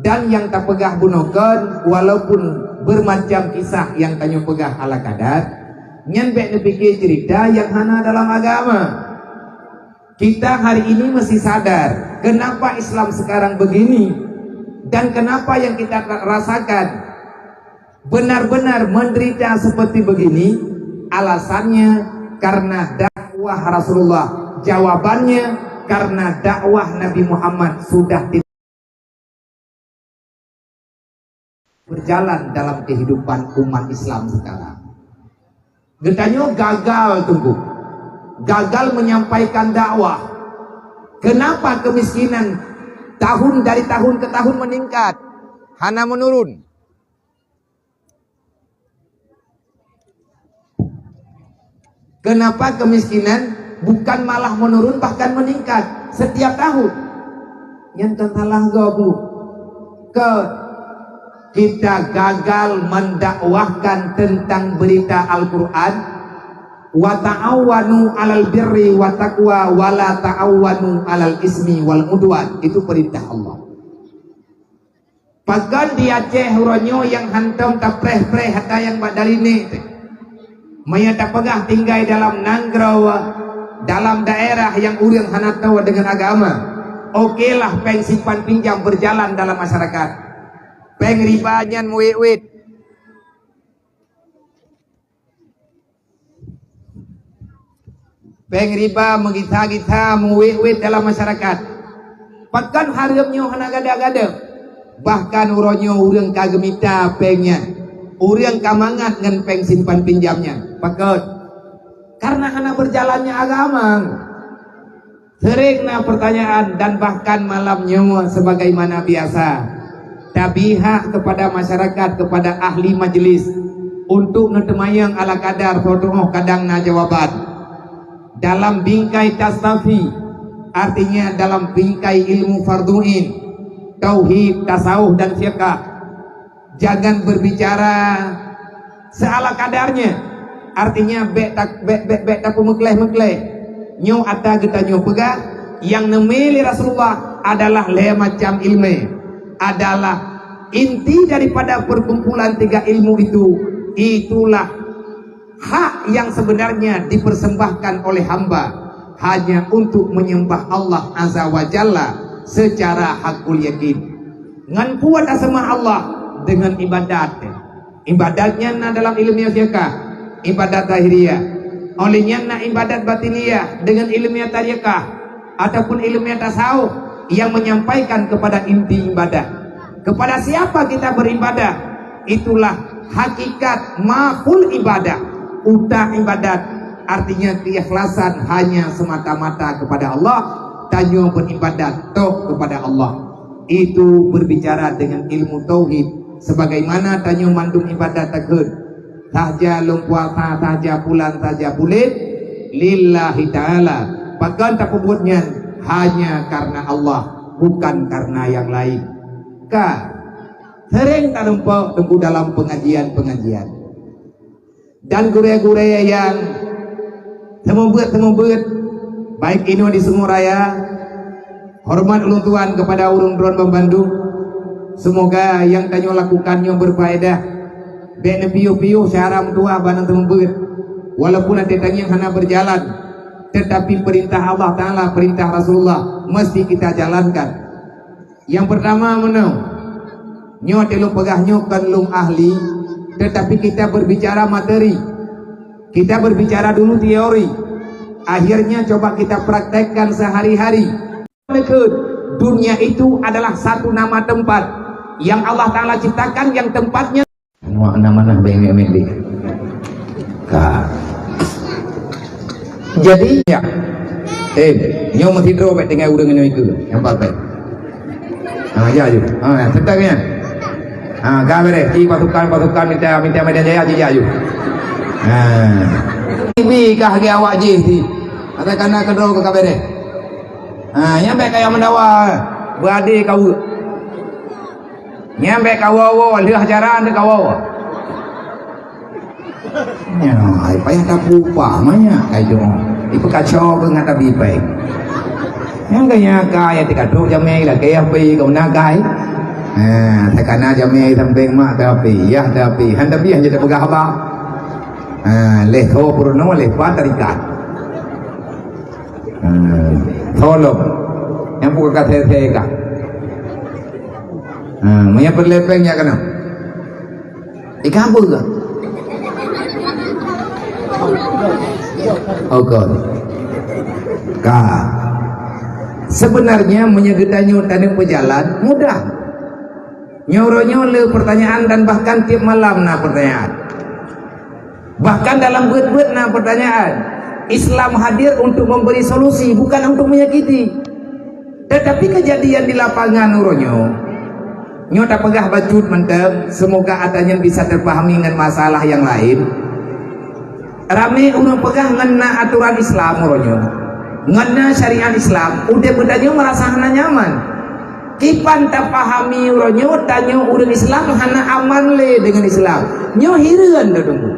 Dan nyang tapeugah bunoe kon, walaupun bermacam kisah nyang tanyoe peugah ala kadar, nyan bék neupike cerita nyang hana dalam agama. Kita hari ini mesti sadar, kenapa Islam sekarang begini, dan kenapa yang kita ra-, rasakan benar-benar menderita seperti begini, alasannya karena dakwah Rasulullah, jawabannya karena dakwah Nabi Muhammad sudah tidak berjalan dalam kehidupan umat Islam sekarang. Geutanyoe gagal teungku, gagal menyampaikan dakwah. Kenapa kemiskinan tahun dari tahun ke tahun meningkat, hana menurun? Kenapa kemiskinan bukan malah menurun, bahkan meningkat setiap tahun? Nyan kan salah gob, Bu. Ke kita gagal mendakwahkan tentang berita Al-Quran, "Wa ta'awanu 'alal birri wa taqwa, wa la ta'awanu 'alal ismi wal udwan." Itu perintah Allah. Pakon di Aceh uroe nyoe nyang hantom tapreh-preh hata nyang bak dalinek teuh? Meunyoe tapeugah tinggai dalam nanggroe, dalam daerah nyang ureuëng hana toe deungon agama, okelah péng simpan pinjam berjalan dalam masyarakat. Péng riba nyan meuwét-wét. Péng riba meugisa-gisa, meuwét-wét dalam masyarakat. Pakon hareuem nyoe hana gadôh-gadôh? Bahkan uroe nyoe ureuëng ka geumita péng nyan. Ureuëng ka mangat ngon péng simpan pinjam nyan. Pakon? Karena hana berjalannya agama. Sering na pertanyaan dan bahkan malam nyoe sebagaimana biasa, tabihak kepada masyarakat, kepada ahli majlis untuk neuteumayang ala kadar, soe teungoh kadang na jawaban. Dalam bingkai tastafi, artinya dalam bingkai ilmu fardhu'in, tauhid, tasawuf dan fiqah, jangan berbicara seala kadarnya. Artinya bék ta-, bék, bék, bék tapeumeukleh-meukleh. Nyoe ata geutanyoe peugah, nyang neumé lé Rasulullah adalah lhée macam ileumé. Adalah inti daripada perkumpulan tiga ilmu itu, itulah hak yang sebenarnya dipersembahkan oleh hamba hanya untuk menyembah Allah Azza wa Jalla secara hakul yakin. Ngon peue taseumah Allah? Deungon ibadat. Ibadat nyan na dalam ileumé fiqah, ibadat zahiriyah. Oleh nyan na ibadat batiniyah deungon ileumé tariqah ataupun ileumé tasawuf yang menyampaikan kepada inti ibadah. Kepada siapa kita beribadah? Itulah hakikat makul ibadah, utak ibadat, artinya keikhlasan hanya semata-mata kepada Allah, tanyoe beribadat toh kepada Allah. Itu berbicara dengan ilmu tauhid, sebagaimana tanyoe mandum ibadat takheun. Sahja lôn puasa, sahja pulan, sahja buleuen, lillahi ta'ala. Pakon tapeubuet nyan? Hanya karena Allah, bukan karena yang lain. Ka, sering tarumpok teungku dalam pengajian-pengajian. Dan gurée-gurée nyang seumeubeuet-seumeubeuet, baik inoe di Sungai Raya, horeumat ulôn tuan keupada ureuëng droen banmandum. Seumoga nyang tanyoe lakukan nyoe beufaedah. Bék neupiôh-piôh syedara meutuwah bak nyang seumeubeuet. Walaupun até tangieng hana beujalan, teutapi peurintah Allah Taala, peurintah Rasulullah meusti kita jalankan. Nyang peurtama meunoe, nyoe teuh lôn peugah nyoe kon lôn ahli, teutapi kita berbicara materi. Kita berbicara dulu teori. Akhirnya coba kita praktekkan sehari-hari. Dunia itu adalah satu nama tempat yang Allah Taala ciptakan, yang tempatnya Anu, na manah bak imeum-imeum deh. Ka. Jadi, ya. Eh, nyoe meusidroe bék tinggai ureuëng nyoe itu. Nyang pakai. Ha, ya, ya. Ha, seutang ya. Ha, ka beres. Ci pasukan-pasukan mita, mita Medan Jaya, ci, ya, ya. Ha. Ibi kah lagée awak jih, ci. Katakanlah keudroe ka beres. Ha, nyang bék kaya meudawa, beuadé kaweue. Nyang bék kawoe-woe, lheueh ajaran teuh kawoe. Nyan, ai payah tapeuupah manyak kai jong. Ipeukaco keu ngat Abi pèng. Nyang kaya ka ya teuka trok jamé lakèe Abi keu na kai. Ha, takana jamé sampéng mak teu Abi, yah teu Abi. Han teu Abi han jadi peugah haba. Ha, leh tho peurunoe leh pat tarikat. Ha, tolong. Nyang buka ka sese ka. Ha, meunyo peulepeng ya kana. Ikah apa ke? Oh God. Ka. Sebenarnya meunyo geutanyoe taneuk peujalan mudah. Nyoe uroe nyoe le pertanyaan dan bahkan tiap malam na pertanyaan. Bahkan dalam buet-buet na pertanyaan. Islam hadir untuk memberi solusi, bukan untuk menyakiti. Tetapi kejadian di lapangan uroe nyoe, nyoe tapeugah bacut mantong, semoga ata nyan bisa terpahami ngon masalah nyang laén. Ramé ureuëng peugah ngon na aturan Islam uroe nyoe, ngon na syariat Islam, udeb geutanyoe meurasa hana nyaman. Kiban tapahami uroe nyoe, tanyoe ureuëng Islam hana aman lé deungon Islam. Nyoe hireuen lé teungku.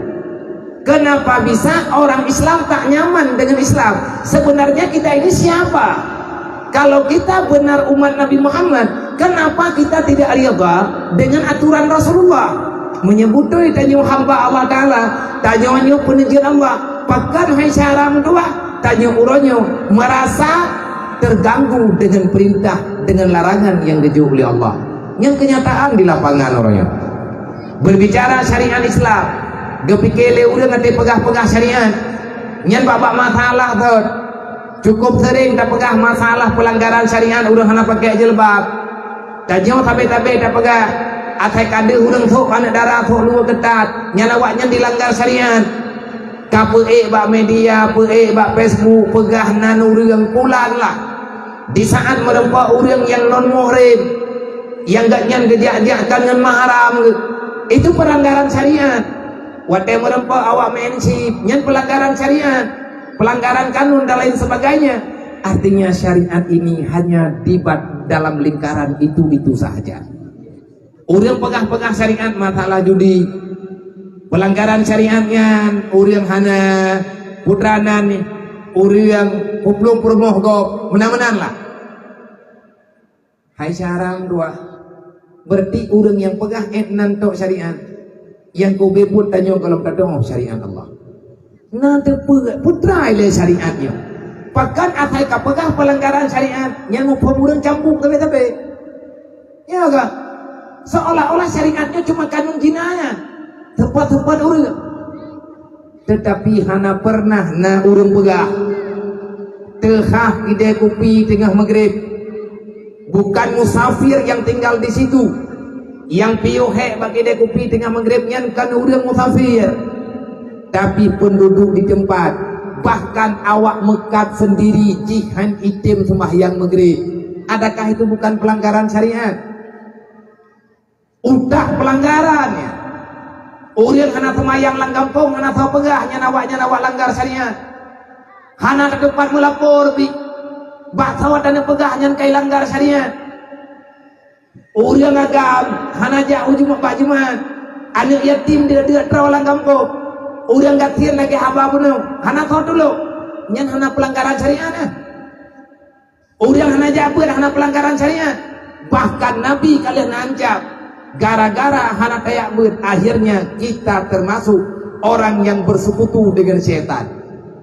Kenapa bisa orang Islam tak nyaman dengan Islam? Sebenarnya kita ini siapa? Kalau kita benar umat Nabi Muhammad, kenapa kita tidak rida dengan aturan Rasulullah? Meunyo beutôi tanyoe hamba Allah Ta'ala, tanyoe nyoe peuneujeuet Allah, pakon hai syaram dua, tanyoe uroe nyoe merasa terganggu dengan perintah, dengan larangan yang geujok oleh Allah. Nyang kenyataan di lapangan uroe nyoe. Berbicara syariat Islam, geupike lé ureuëng até peugah-peugah syariat. Nyan bak-bak masalah thot. Cukup sering tapeugah masalah pelanggaran syariat ureuëng hana pakai jilbab. Tanyoe sabe-sabe tapeugah, asai ka deuh ureuëng sok aneuk dara sok luwa keutat, nyan awaknyan dilanggar syariat. Ka peuék bak media, peuék bak Facebook, peugah nan ureuëng pulan lah. Di saat meureumpok ureuëng nyang non muhrim, nyang gobnyan geujak-jakkan ngon mahram geuh, itu pelanggaran syariat. Watée meureumpok awak meu'en chip, nyan pelanggaran syariat, pelanggaran kanun dan lain sebagainya. Artinya syariat ini hanya dibat dalam lingkaran itu-itu sahaja. Ureuëng peugah-peugah syariat masalah judi, pelanggaran syariat nyan ureuëng hana putra nan, ureuëng peuplueng peurumoh gob, meunan-meunan lah. Hai syaram dua. Berarti ureuëng nyang peugah ék nan tok syariat, nyang keu beuet tanyoe gohlom tadeungoe syariat Allah. Na teupeue putra ilée syariat nyoe. Pakon asai ka peugah pelanggaran syariat nyang muphom ureuëng cambuk sabe-sabe. Ya kan? Seolah-olah syariat nyoe cuma kanun jinayah. Teupot-teupot ureuëng. Tetapi hana pernah na ureuëng peugah, teuhah kidée kupi teungoh maghrib. Bukan musafir yang tinggal di situ. Nyang piôh hék bak kidée kupi teungoh maghrib nyan kon ureuëng musafir, tapi penduduk di tempat. Bahkan awak meukat sendiri jih han item sembahyang maghrib. Adakah itu bukan pelanggaran syariat? Utak pelanggaran nyan. Ureuëng hana seumayang lam gampông hana soe peugah nyan awak nyan awak langgar syariat. Hana teupat meulapor bak soe dan peugah nyan kai langgar syariat. Ureuëng agam hana jak u Jumat bak Jumat. Aneuk yatim deuk-deuk troe lam gampông. Ureuëng gasien lagée haba bunoe hana soe tulông. Nyan hana pelanggaran syariat nyan. Ureuëng hana jak beuet hana pelanggaran syariat. Bahkan Nabi ka lheueh na ancam. Gara-gara hana tajak beuet, akhirnya kita termasuk orang yang bersekutu dengan syaitan.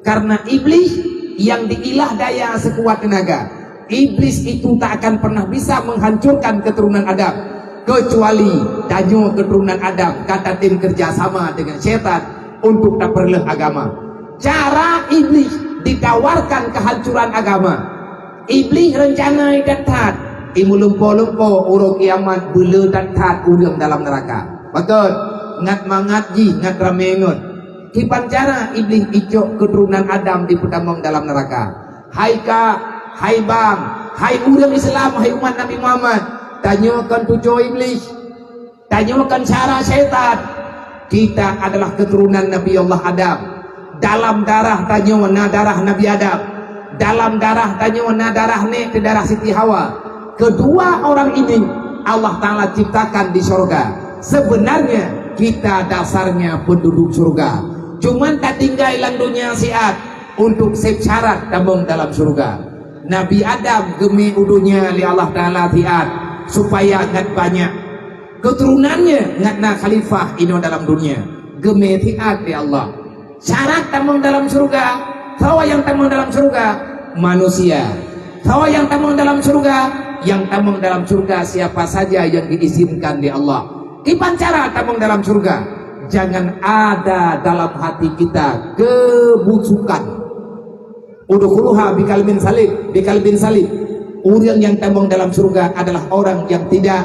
Karena iblis yang diilah daya sekuat tenaga. Iblis itu tak akan pernah bisa menghancurkan keturunan Adam. Kecuali tanyoe keturunan Adam ka tatem kerja sama dengan syaitan untuk tapeureuloh agama. Cara iblis ditawarkan kehancuran agama. Iblis rencana that-that, imeulumpo-lumpo uroe kiamat beule that-that ureuëng dalam neuraka. Beutôi, ngat mangat jih ngat ramé ngon. Kiban cara iblis icok keuturonan Adam dipeutamong dalam neuraka. Hai kak, hai bang, hai ureuëng Islam, hai umat Nabi Muhammad, tanyoe kon tujoh iblis. Tanyoe kon cara syaitan. Kita adalah keturunan Nabi Allah Adam. Dalam darah tanyoe na darah Nabi Adam. Dalam darah tanyoe na darah nek teuh darah Siti Hawa. Kedua orang ini Allah Ta'ala ciptakan di sorga. Sebenarnya kita dasarnya penduduk surga. Cuman tatinggai lam dunia siat. Untuk seb syarat tamong dalam syeuruga. Nabi Adam geumé u donya lé Allah Taala siat supaya ngat banyak keuturunannya ngat na khalifah inoe dalam donya. Geumé siat lé Allah. Syarat tamong dalam syeuruga, soe nyang tamong dalam syeuruga? Manusia. Soe nyang tamong dalam syeuruga? Nyang tamong dalam syeuruga siapa saja yang diizinkan lé Allah. Kiban cara tamong dalam syeuruga? Jangan ada dalam hati kita kebusukan. Udkhuluha biqalbin salim, biqalbin salim. Ureuëng nyang tamong dalam syeuruga adalah orang yang tidak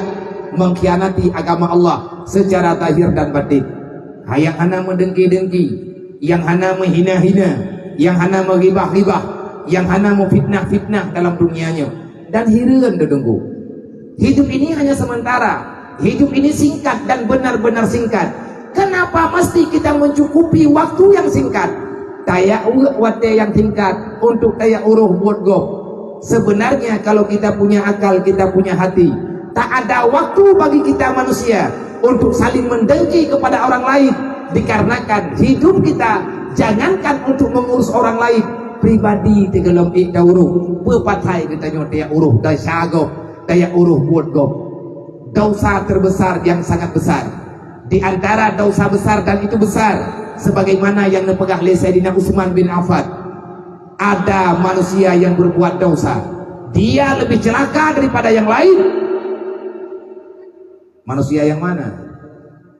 mengkhianati agama Allah secara zahir dan batin. Nyang hana meudengki-dengki, nyang hana meuhina-hina, nyang hana meugibah-gibah, nyang hana meufitnah-fitnah dalam dunia nyoe. Dan hireuen teudeungoe. Hidup ini hanya sementara. Hidup ini singkat dan benar-benar singkat. Kenapa mesti kita mencukupi waktu yang singkat? Tajak uek watée nyang singkat untuk tajak uroh buet gob. Sebenarnya kalau kita punya akal, kita punya hati, tak ada waktu bagi kita manusia untuk saling mendengki kepada orang lain, dikarenakan hidup kita jangankan untuk mengurus orang lain, pribadi teugohlom ék tauroh. Peue pasai geutanyoe tajak uroh desya gob, tajak uroh buet gob? Dosa terbesar yang sangat besar. Di antara dosa besar, dan itu besar, sebagaimana yang neupeugah lé Saidina Utsman bin Affan, ada manusia yang berbuat dosa, dia lebih celaka daripada yang lain. Manusia yang mana?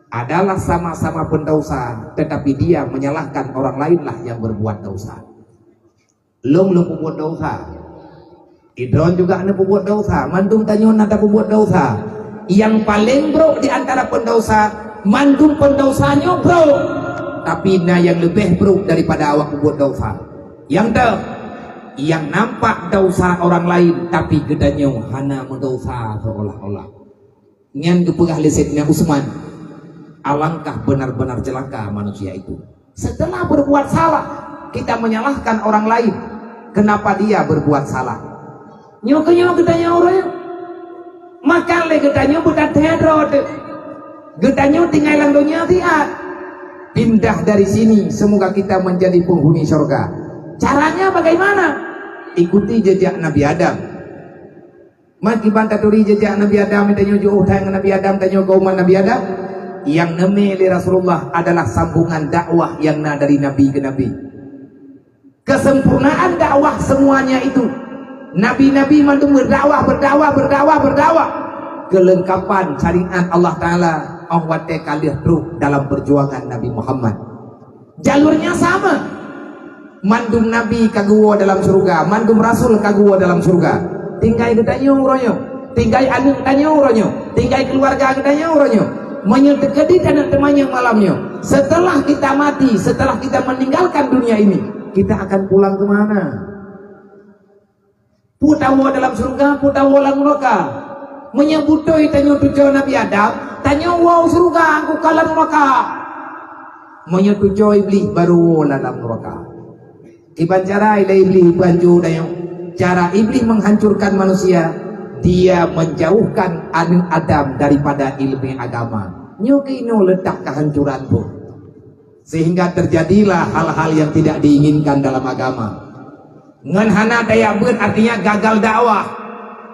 Adalah sama-sama pendosa, tetapi dia menyalahkan orang lainlah yang berbuat dosa. Lôn, lôn peubuet dosa. Idroen juga hana peubuet dosa. Mandum tanyoe na tapeubuet dosa. Nyang paleng brok di antara pendosa, mandum pendosa nyoe brok. Tapi na nyang leubeh brok daripada awak peubuet dosa. Nyang deuh, nyang nampak dosa orang lain, tapi geutanyoe hana meudosa seolah-olah. Nyan geupeugah lé Saidina Utsman, alangkah benar-benar celaka manusia itu. Setelah berbuat salah, kita menyalahkan orang lain. Kenapa dia berbuat salah? Nyoe keuh nyoe geutanyoe uroe nyoe. Maka lé geutanyoe beutateuh droe teuh. Geutanyoe tinggai lam donya siat. Pindah dari sini, semoga kita menjadi penghuni syurga. Caranya bagaimana? Ikuti jejak Nabi Adam. Meukiban taturi jejak Nabi Adam, tanyoe jiôh that ngon Nabi Adam, tanyoe keuman Nabi Adam. Nyang neumé lé Rasulullah adalah sambungan dakwah nyang na dari nabi keu nabi. Kesempurnaan dakwah semuanya itu. Nabi-nabi mandum berdakwah, berdakwah, berdakwah, berdakwah. Kelengkapan syariat Allah Taala 'oh watée ka lheueh trok dalam perjuangan Nabi Muhammad. Jalurnya sama. Mandum nabi ka geuwoe dalam syeuruga, mandum rasul ka geuwoe dalam syeuruga. Tinggai geutanyoe uroe nyoe, tinggai aneuk tanyoe uroe nyoe, tinggai keuluwarga geutanyoe uroe nyoe. Meunyoe teukeudit aneuk teumanyong malam nyoe, setelah kita mati, setelah kita meninggalkan dunia ini, kita akan pulang ke mana? Peue tawoe dalam syeuruga, peue tawoe lam nuraka? Meunyoe beutôi tanyoe tucoe Nabi Adam, tanyoe woe u syeuruga, angku ka lam nuraka. Meunyoe tucoe Iblih, baru woe lam nuraka. Kiban cara lé Iblih banjur tanyoe? Cara Iblih menghancurkan manusia, dia menjauhkan aneuk Adam daripada ilmu agama. Nyoe keunoe letak kehancuran pun. Sehingga terjadilah hal-hal yang tidak diinginkan dalam agama. Ngon hana tajak beuet artinya gagal dakwah.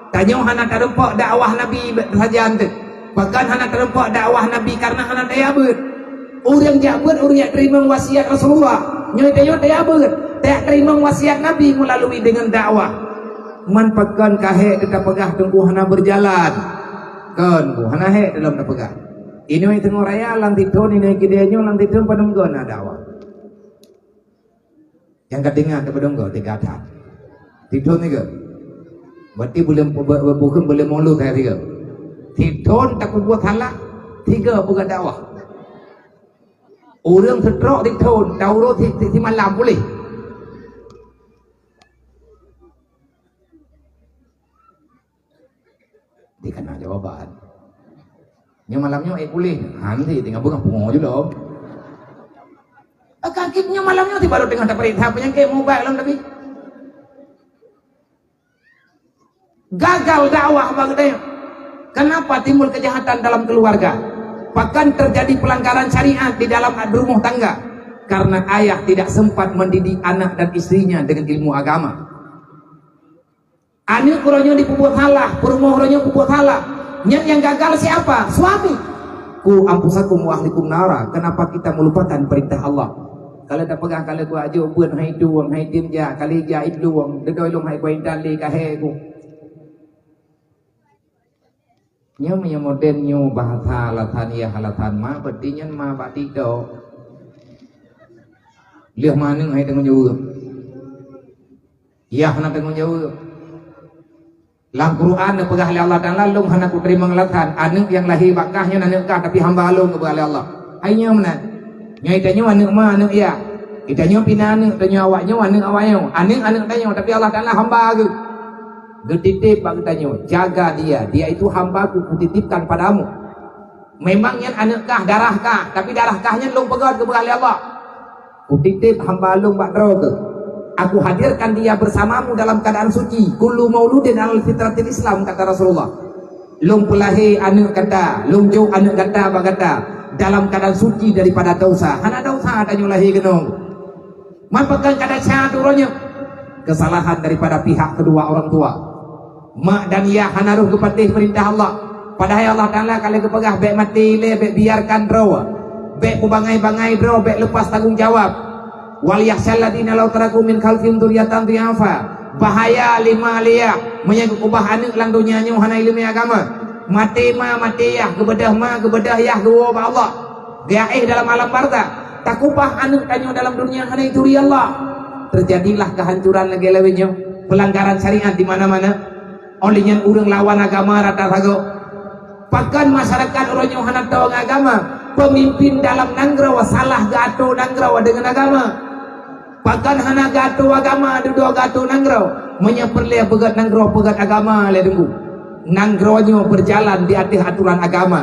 Tanyoe hana tarumpok dakwah Nabi sajan teuh. Pakon hana tarumpok dakwah Nabi? Karena hana tajak beuet. Ureuëng jak beuet, ureuëng jak teurimong wasiat Rasulullah. Nyoe tanyoe tajak beuet, tajak teurimong wasiat Nabi melalui dengan dakwah. Man pakon ka hék teuh tapeugah teungku hana berjalan? Kon, bu, hana hék teuh lom tapeugah. Inoe teungoh raya lam sithon, inoe keudeh nyoe lam sithon padum gon na dakwah. Nyang ka teuingat daripada engkau tiga that. Sithon tiga. Berarti buleuen, bu-, bu-, bukan buleuen mulut saya tiga. Sithon tapeubuet salah, tiga peugah dakwah. Ureuëng seutrok sithon, taurot si, si, simalam puléh. Di kana jawaban. Nyoe malam nyoe ék puléh, han si tinggai beungoh pungo ju lom. Ka kit nyoe malam nyoe si baru teungoh tapeuriksa peunyakét mubak lom tapi. Gagal dakwah bak geutanyoe. Kenapa timbul kejahatan dalam keluarga? Bahkan terjadi pelanggaran syariat di dalam rumah tangga. Karena ayah tidak sempat mendidik anak dan istrinya dengan ilmu agama. Aneuk uroe nyoe jipeubuet salah, peurumoh uroe nyoe peubuet salah. Nyan nyang gagal siapa? Suami. "Qu anfusakum wa ahlikum nara." Kenapa kita melupakan perintah Allah? Kalau tapeugah, kalau kuajok beuet hai tueng, hai tim jak, kali jak idlueng, deudoi lôn hai kuintan lé kahé ku. Nyoe meunyoe modern nyoe bahasa alasan yah alasan ma, berarti nyan ma bak TikTok. Lheueh ma aneuk hai tanggung jaweueb. Yah hana tanggung jaweueb. Lam Quran neupeugah lé Allah Taala, "Lôn hana kuteurimong alasan, aneuk nyang lahé bak kah nyan aneuk kah, tapi hamba Lôn," geupeugah lé Allah. Hai nyoe meunan. Nyoe tanyoe aneuk ma, aneuk yah. Tanyoe pih na aneuk, tanyoe awak nyoe aneuk awak nyoe. Aneuk, aneuk tanyoe, tapi Allah Taala hamba geuh. Geutitip bak geutanyoe, "Jaga dia, dia itu hamba-Ku, Kutitipkan padamu." Memang nyan aneuk kah, darah kah, tapi darah kah nyan Lôn peugöt geupeugah lé Allah. "Kutitip hamba Lôn bak droe keuh. Aku hadirkan dia bersamamu dalam keadaan suci. Kullu mauludin alal fitratil Islam," kata Rasulullah. "Lôn peulahé aneuk gata, Lôn jok aneuk gata bak gata dalam keadaan suci daripada dosa." Hana dosa tanyoe lahé keunoe. Man pakon ka desya uroe nyoe? Kesalahan daripada pihak kedua orang tua. Mak dan yah hana rôh geupatéh peurintah Allah. Padahai Allah Taala ka lheueh geupeugah, "Bèk maté ilèe, bèk biarkan droe. Bèk peubangai-bangai droe, bèk leupah tanggông jawab." "Wal yakhsyal ladzina law taraku min khalfihim dzurriyyatan dhi'afa." Bahaya lé ma lé yah, meunyoe geukeubah aneuk lam donya nyoe hana ileumèe agama. Maté ma, maté yah, geubeudôh ma, geubeudôh yah geuwoe bak Allah. Geuéh dalam alam barzakh, takeubah aneuk tanyoe dalam dunia hana ituri Allah. Terjadilah kehancuran lagèe lawét nyoe, pelanggaran syariat di mana-mana. Óh lheueh nyan ureueng lawan agama rata sagoe. Pakon masyarakat uroe nyoe hana toe ngon agama? Peumimpin dalam nanggroe salah geuatoe nanggroe deungon agama. Pakon hana geuatoe agama dudoe geuatoe nanggroe? Meunyoe peureulèe peugöt nanggroe, peugöt agama lé Teungku. Nanggroe nyoe berjalan di ateueh aturan agama.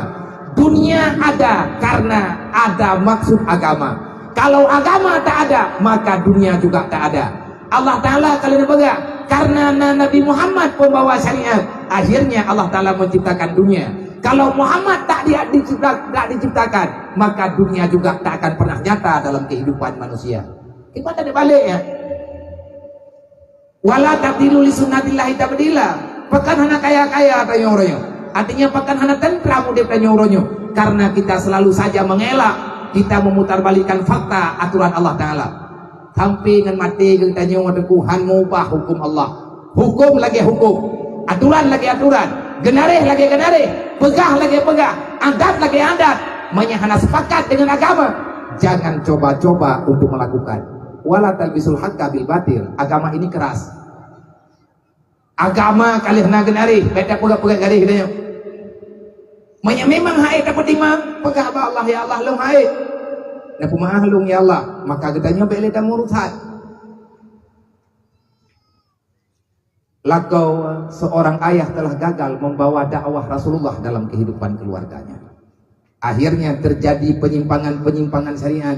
Dunia ada karena ada maksud agama. Kalau agama tak ada, maka dunia juga tak ada. Allah Taala kalau neupeugah, karena na Nabi Muhammad pembawa syariat, akhirnya Allah Taala menciptakan dunia. Kalau Muhammad tak di-, dicipta-, tak diciptakan, maka dunia juga tak akan pernah nyata dalam kehidupan manusia. Kiban teubalik, ya. "Wala tabdilu li sunnatillahi tabdila." Pakon hana kaya-kaya tanyoe uroe nyoe? Artinya, pakon hana tentram udép tanyoe uroe nyoe? Karena kita selalu saja mengelak, kita memutarbalikkan fakta aturan Allah Taala. Sampai ngon maté geutanyoe Teungku han meubah huköm Allah. Huköm lagèe huköm, aturan lagèe aturan, geunaréh lagèe geunaréh, peugah lagèe peugah, adat lagèe adat. Meunyoe hana sepakat deungon agama, jangan coba-coba untuk melakukan. "Wala talbisul haqqa bil batil." Agama ini keras. Agama ka lheueh na geunaréh, bèk tapeugah-peugah garéh geutanyoe. Meunyoe memang han ék tapeutimang, peugah bak Allah, "Ya Allah, lôn han ék. Neupeumaáh lôn, ya Allah." Maka geutanyoe bèk lé tameurusan. Lakoe seorang ayah telah gagal membawa dakwah Rasulullah dalam kehidupan keluarganya. Akhirnya terjadi penyimpangan-penyimpangan syariat.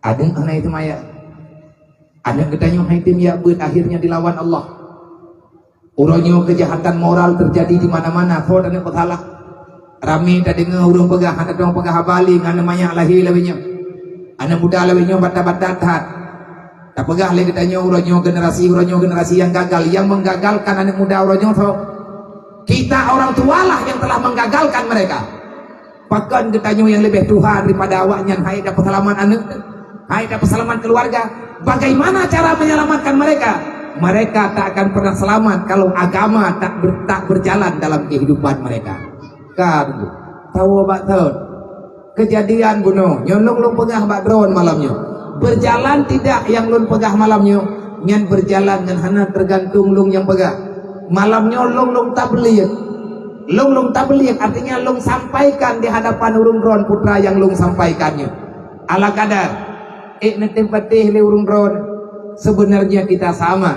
Aneuk hana item ayah. Aneuk geutanyoe han item jak beuet, akhirnya dilawan Allah. Uroe nyoe kejahatan moral terjadi di mana-mana. Soe taneuk peusalah? Ramé tadeungoe ureueng peugah, hana teupeugah haba lé ngon aneuk manyak lahé lawét nyoe. Aneuk muda lawét nyoe batat-batat that. Tapeugah lé geutanyoe uroe nyoe generasi, uroe nyoe generasi nyang gagal. Nyang menggagalkan aneuk muda uroe nyoe soe? Kita orang tualah yang telah menggagalkan mereka. Pakon geutanyoe nyang leubeh tuha daripada awaknyan, han ék tapeuseulamat aneuk nyan, han ék tapeuseulamat keluarga? Bagaimana cara menyelamatkan mereka? Mereka tak akan pernah selamat kalau agama tak ber-, tak berjalan dalam kehidupan mereka. Ka Teungku, tawoe bak thon. Keujadian bunoe, nyoe lôn, lôn peugah bak droen malam nyoe. Berjalan tidak nyang lôn peugah malam nyoe, nyan berjalan ngon hana teugantung lôn nyang peugah. Malam nyoe lôn, lôn tabligh. Lôn, lôn tabligh, artinya lôn sampaikan di hadapan ureueng droen putra nyang lôn sampaikan nyoe. Ala kadar, ék neutem patéh lé ureueng droen, sebenarnya kita sama.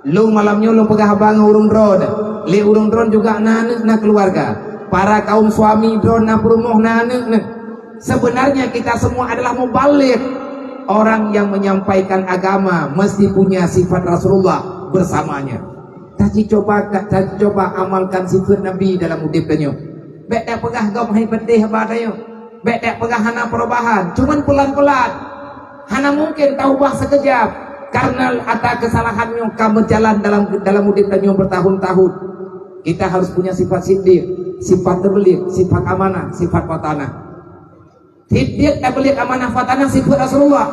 Lôn malam nyoe lôn peugah haba ngon ureueng droen. Lé ureueng droen juga na aneuk, na keluarga. Para kaum suami droen na peurumoh, na aneuk nyoe. Sebenarnya kita semua adalah mubaligh. Orang yang menyampaikan agama mesti punya sifat Rasulullah bersamanya. Taji coba, taji coba amalkan sifat Nabi dalam udép tanyoe. Bèk tapeugah gob han patéh haba tanyoe. Bèk tapeugah hana perubahan. Cuman pelan-pelan. Hana mungkin taubah sekejap, karena ata kesalahan nyoe ka berjalan dalam, dalam udeb tanyoe bertahun-tahun. Kita harus punya sifat siddiq, sifat tabligh, sifat amanah, sifat fatanah. Siddiq, tabligh, amanah, fatanah sifat Rasulullah.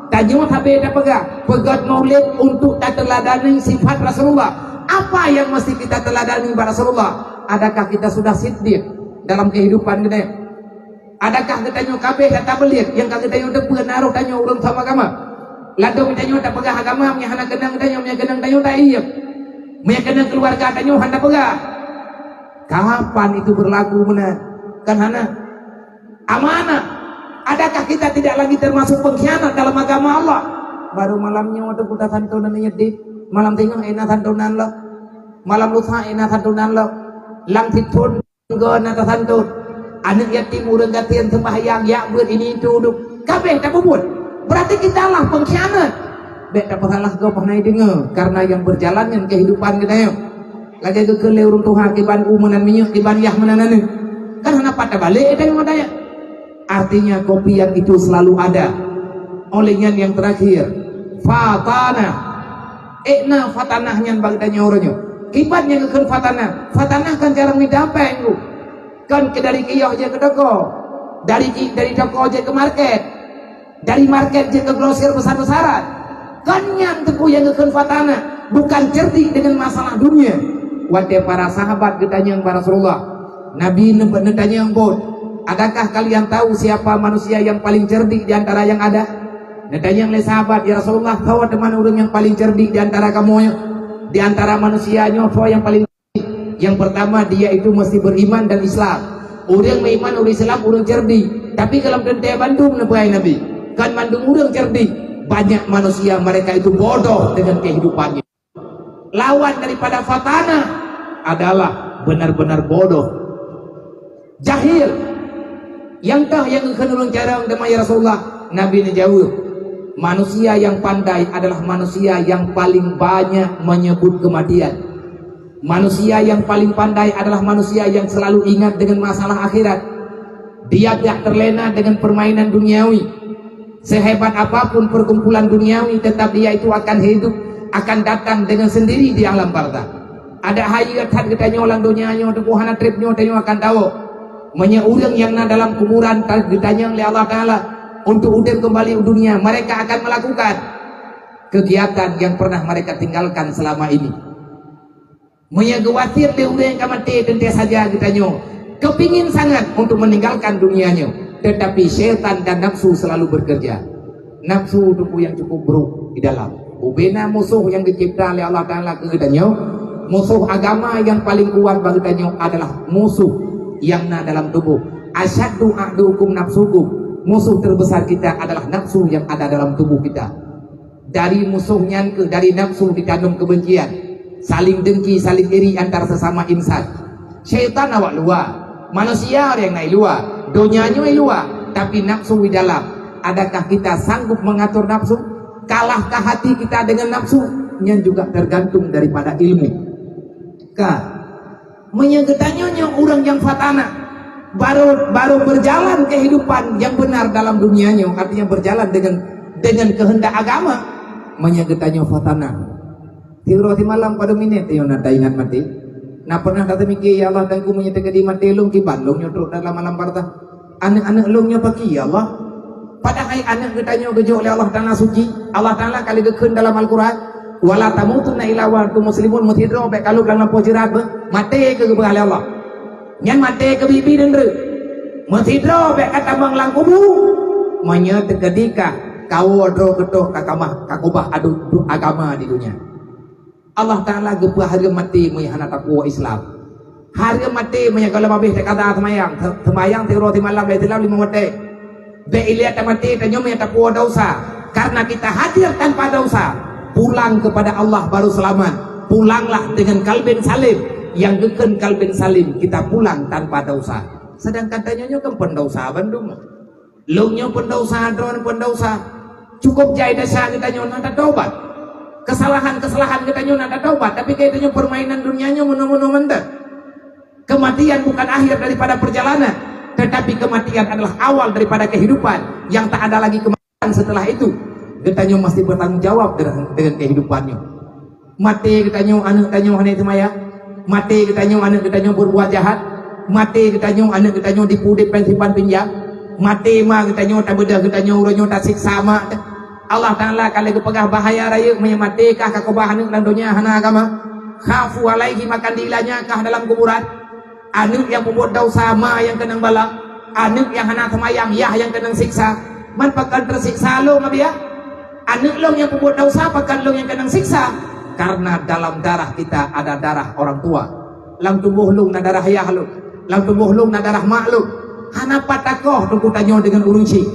Tanyoe sabe tapeugah, peugöt maulid untuk tateuladani sifat Rasulullah. Apa yang mesti kita teladani bak Rasulullah? Adakah kita sudah siddiq dalam kehidupan kita? Adakah geutanyoe kabeh nyang tabligh nyang ka geutanyoe teupeue na roh tanyoe ureuëng sama agama? Ladôm tanyoe tapeugah agama, meunyo hana keunong tanyoe, meunyo keunong tanyoe taiem. Meunyo keunong keuluwarga tanyoe hana tapeugah. Kapan itu berlaku meunan? Kan hana. Amanah. Adakah kita tidak lagi termasuk pengkhianat dalam agama Allah? Baru malam nyoe teupeu tasantonan nyoe deh. Malam teungoh ék na santonan lom. Malam lusa ék na santonan lom. Lam sithon Go na tasantot. Aneuëk yatim, ureuëng gasien, seumbahyang, jak beuet, ini itu udeb. Kabeh tapubuet. Berarti kita lah pengkhianat. Bék tapeusalah gob hana deungoe, karena yang berjalan ngon kehidupan geutanyoe. Lagée geukheun lé ureuëng tuha, kiban u meunan minyeuk, kiban yah meunan aneuëk. Kan hana pat tabalek tanyoe daya. Artinya kopi yang itu selalu ada. Oleh nyan yang terakhir, fatanah. Ék na fatanah nyan bak geutanyoe uroe nyoe. Kiban nyang geukheun fatanah? Fatanah kan jarang mita péng, Bu. Kan keu dari kios jeuet keu toko. Dari ki-, dari toko jeuet keu market. Dari market jeuet keu grosir besar-besaran. Kan nyan teungku nyang geukheun fatanah, bukan cerdik dengan masalah dunia. Watée para sahabat geutanyong bak Rasulullah, Nabi neu-, neutanyong buet, "Adakah kalian tahu siapa manusia yang paling cerdik di antara yang ada?" Neutanyong lé sahabat, "Ya Rasulullah, soe teuma ureuëng nyang paling cerdik di antara kamoe nyoe? Di antara manusia nyoe soe nyang paling cerdik?" Yang pertama, dia itu mesti beriman dan Islam. Ureuëng meuiman, ureuëng Islam, ureuëng cerdik. Tapi gohlom teuntée bandum neubeuai Nabi. Kan bandum ureuëng cerdik. Banyak manusia, mereka itu bodoh dengan kehidupannya. Lawan daripada fatanah adalah benar-benar bodoh, jahil. Nyang toh nyang geukheun ureuëng carông teuma, ya Rasulullah? Nabi neujaweueb, "Manusia yang pandai adalah manusia yang paling banyak menyebut kematian. Manusia yang paling pandai adalah manusia yang selalu ingat dengan masalah akhirat. Dia tidak terlena dengan permainan duniawi. Sehebat apapun perkumpulan duniawi, tetap dia itu akan hidup, akan datang dengan sendiri di alam barzakh." Adak hayeue that geutanyoe lam donya nyoe, teungku, hana treb nyoe tanyoe akan tawök. Meunyoe ureuëng nyang na dalam kuburan ta-, geutanyong lé Allah Taala untuk udeb keumbali u dunia, mereka akan melakukan kegiatan yang pernah mereka tinggalkan selama ini. Meunyoe geuwasiet lé ureuëng ka maté, teuntée saja geutanyoe keupingin sangat untuk meninggalkan dunia nyoe, tetapi syaitan dan nafsu selalu bekerja. Nafsu teungku nyang cukup buruk di dalam. Bubena musoh nyang geucebta lé Allah Taala keu geutanyoe, musoh agama nyang paleng kuat bak geutanyoe adalah musoh nyang na dalam tuboh. "Asyaddu aduwwikum nafsukum." Musoh terbesar kita adalah nafsu yang ada dalam tubuh kita. Dari musoh nyan keuh, dari nafsu ditanum kebencian, saling dengki, saling iri antar sesama insan. Syaitan awak luwa, manusia nyang na i luwa, donya nyoe i luwa, tapi nafsu di dalam. Adakah kita sanggup mengatur nafsu? Kalahkah hati kita dengan nafsu? Nyan juga tergantung daripada ilmu. Ka. Meunyoe geutanyoe nyoe ureuëng nyang fatanah, baru, baru berjalan kehidupan yang benar dalam dunia nyoe, artinya berjalan dengan, dengan kehendak agama, meunyoe geutanyoe fatanah. Siuroe simalam padum minét tanyoe na taingat maté? Na pernah tateumike, "Ya Allah, Teungku, meunyoe teukeudi maté lôn, kiban lôn nyoe trok dalam alam barzakh? Aneuëk-aneuëk lôn nyoe pakri, ya Allah?" Padahai aneuëk geutanyoe geujok lé Allah Taala suci. Allah Taala ka lheueh geukheun dalam Al-Quran, "Wala tamutunna illa wa antum muslimun." Meusidroe bék kalheueh lam lampôh jeurat beuh. Maté keu geupeugah lé Allah. Nyan maté keu bibi deundeue. Meusidroe bék ka tamong lam kubu. Meunyoe teukeudi kah kawoe droe geutoh ka kamah, ka keubah adu agama di dunia. Allah Taala geupeuhareuem maté meunyoe hana tapuwoe Islam. Hareuem maté meunyoe gohlom habéh takada seumayang, se-, seumayang siuroe simalam lé silam limong watée. Bék ilée tamaté tanyoe meunyoe tapuwoe desya. Karena kita hadir tanpa desya, pulang kepada Allah baru selamat. Pulanglah dengan kalbin salim. Nyang geukheun kalbin salim, kita pulang tanpa desya. Sedangkan tanyoe nyoe kan peudesya bandum. Lôn nyoe peudesya, droeneuh peudesya. Cukup jai desya geutanyoe na tatobat. Kesalahan-kesalahan geutanyoe na tatobat, tapi keu geutanyoe permainan dunia nyoe meunoe-meunoe mantong. Kematian bukan akhir daripada perjalanan, tetapi kematian adalah awal daripada kehidupan yang tak ada lagi kema-, Dan setelah itu, geutanyoe masih bertanggung jawab dengan, dengan kehidupan nyoe. Maté geutanyoe, aneuk tanyoe hana seumayang. Maté geutanyoe, aneuk geutanyoe berbuat jahat. Maté geutanyoe, aneuk geutanyoe dipudép pen simpan pinjam. Maté ma geutanyoe, tabeudôh geutanyoe uroe nyoe tasiksa ma teuh. Allah Taala ka lheueh geupeugah bahaya rayeuk meunyoe maté kah ka keubah aneuk lam donya hana agama. Khafu alaihi, akan dianiaya kah dalam kuburan. Aneuk nyang peubuet desya ma nyang keunong bala, aneuk nyang hana seumayang yah nyang keunong siksa. Man pakon teusiksa lôn, Abi, ya? Aneuk lôn nyang peubuet desya pakon lôn nyang keunong siksa? Karena dalam darah kita ada darah orang tua. Lam tuboh lôn na darah yah lôn. Lam tuboh lôn na darah mak lôn. Hana pat takoh teungku tanyoe deungon ureueng chik.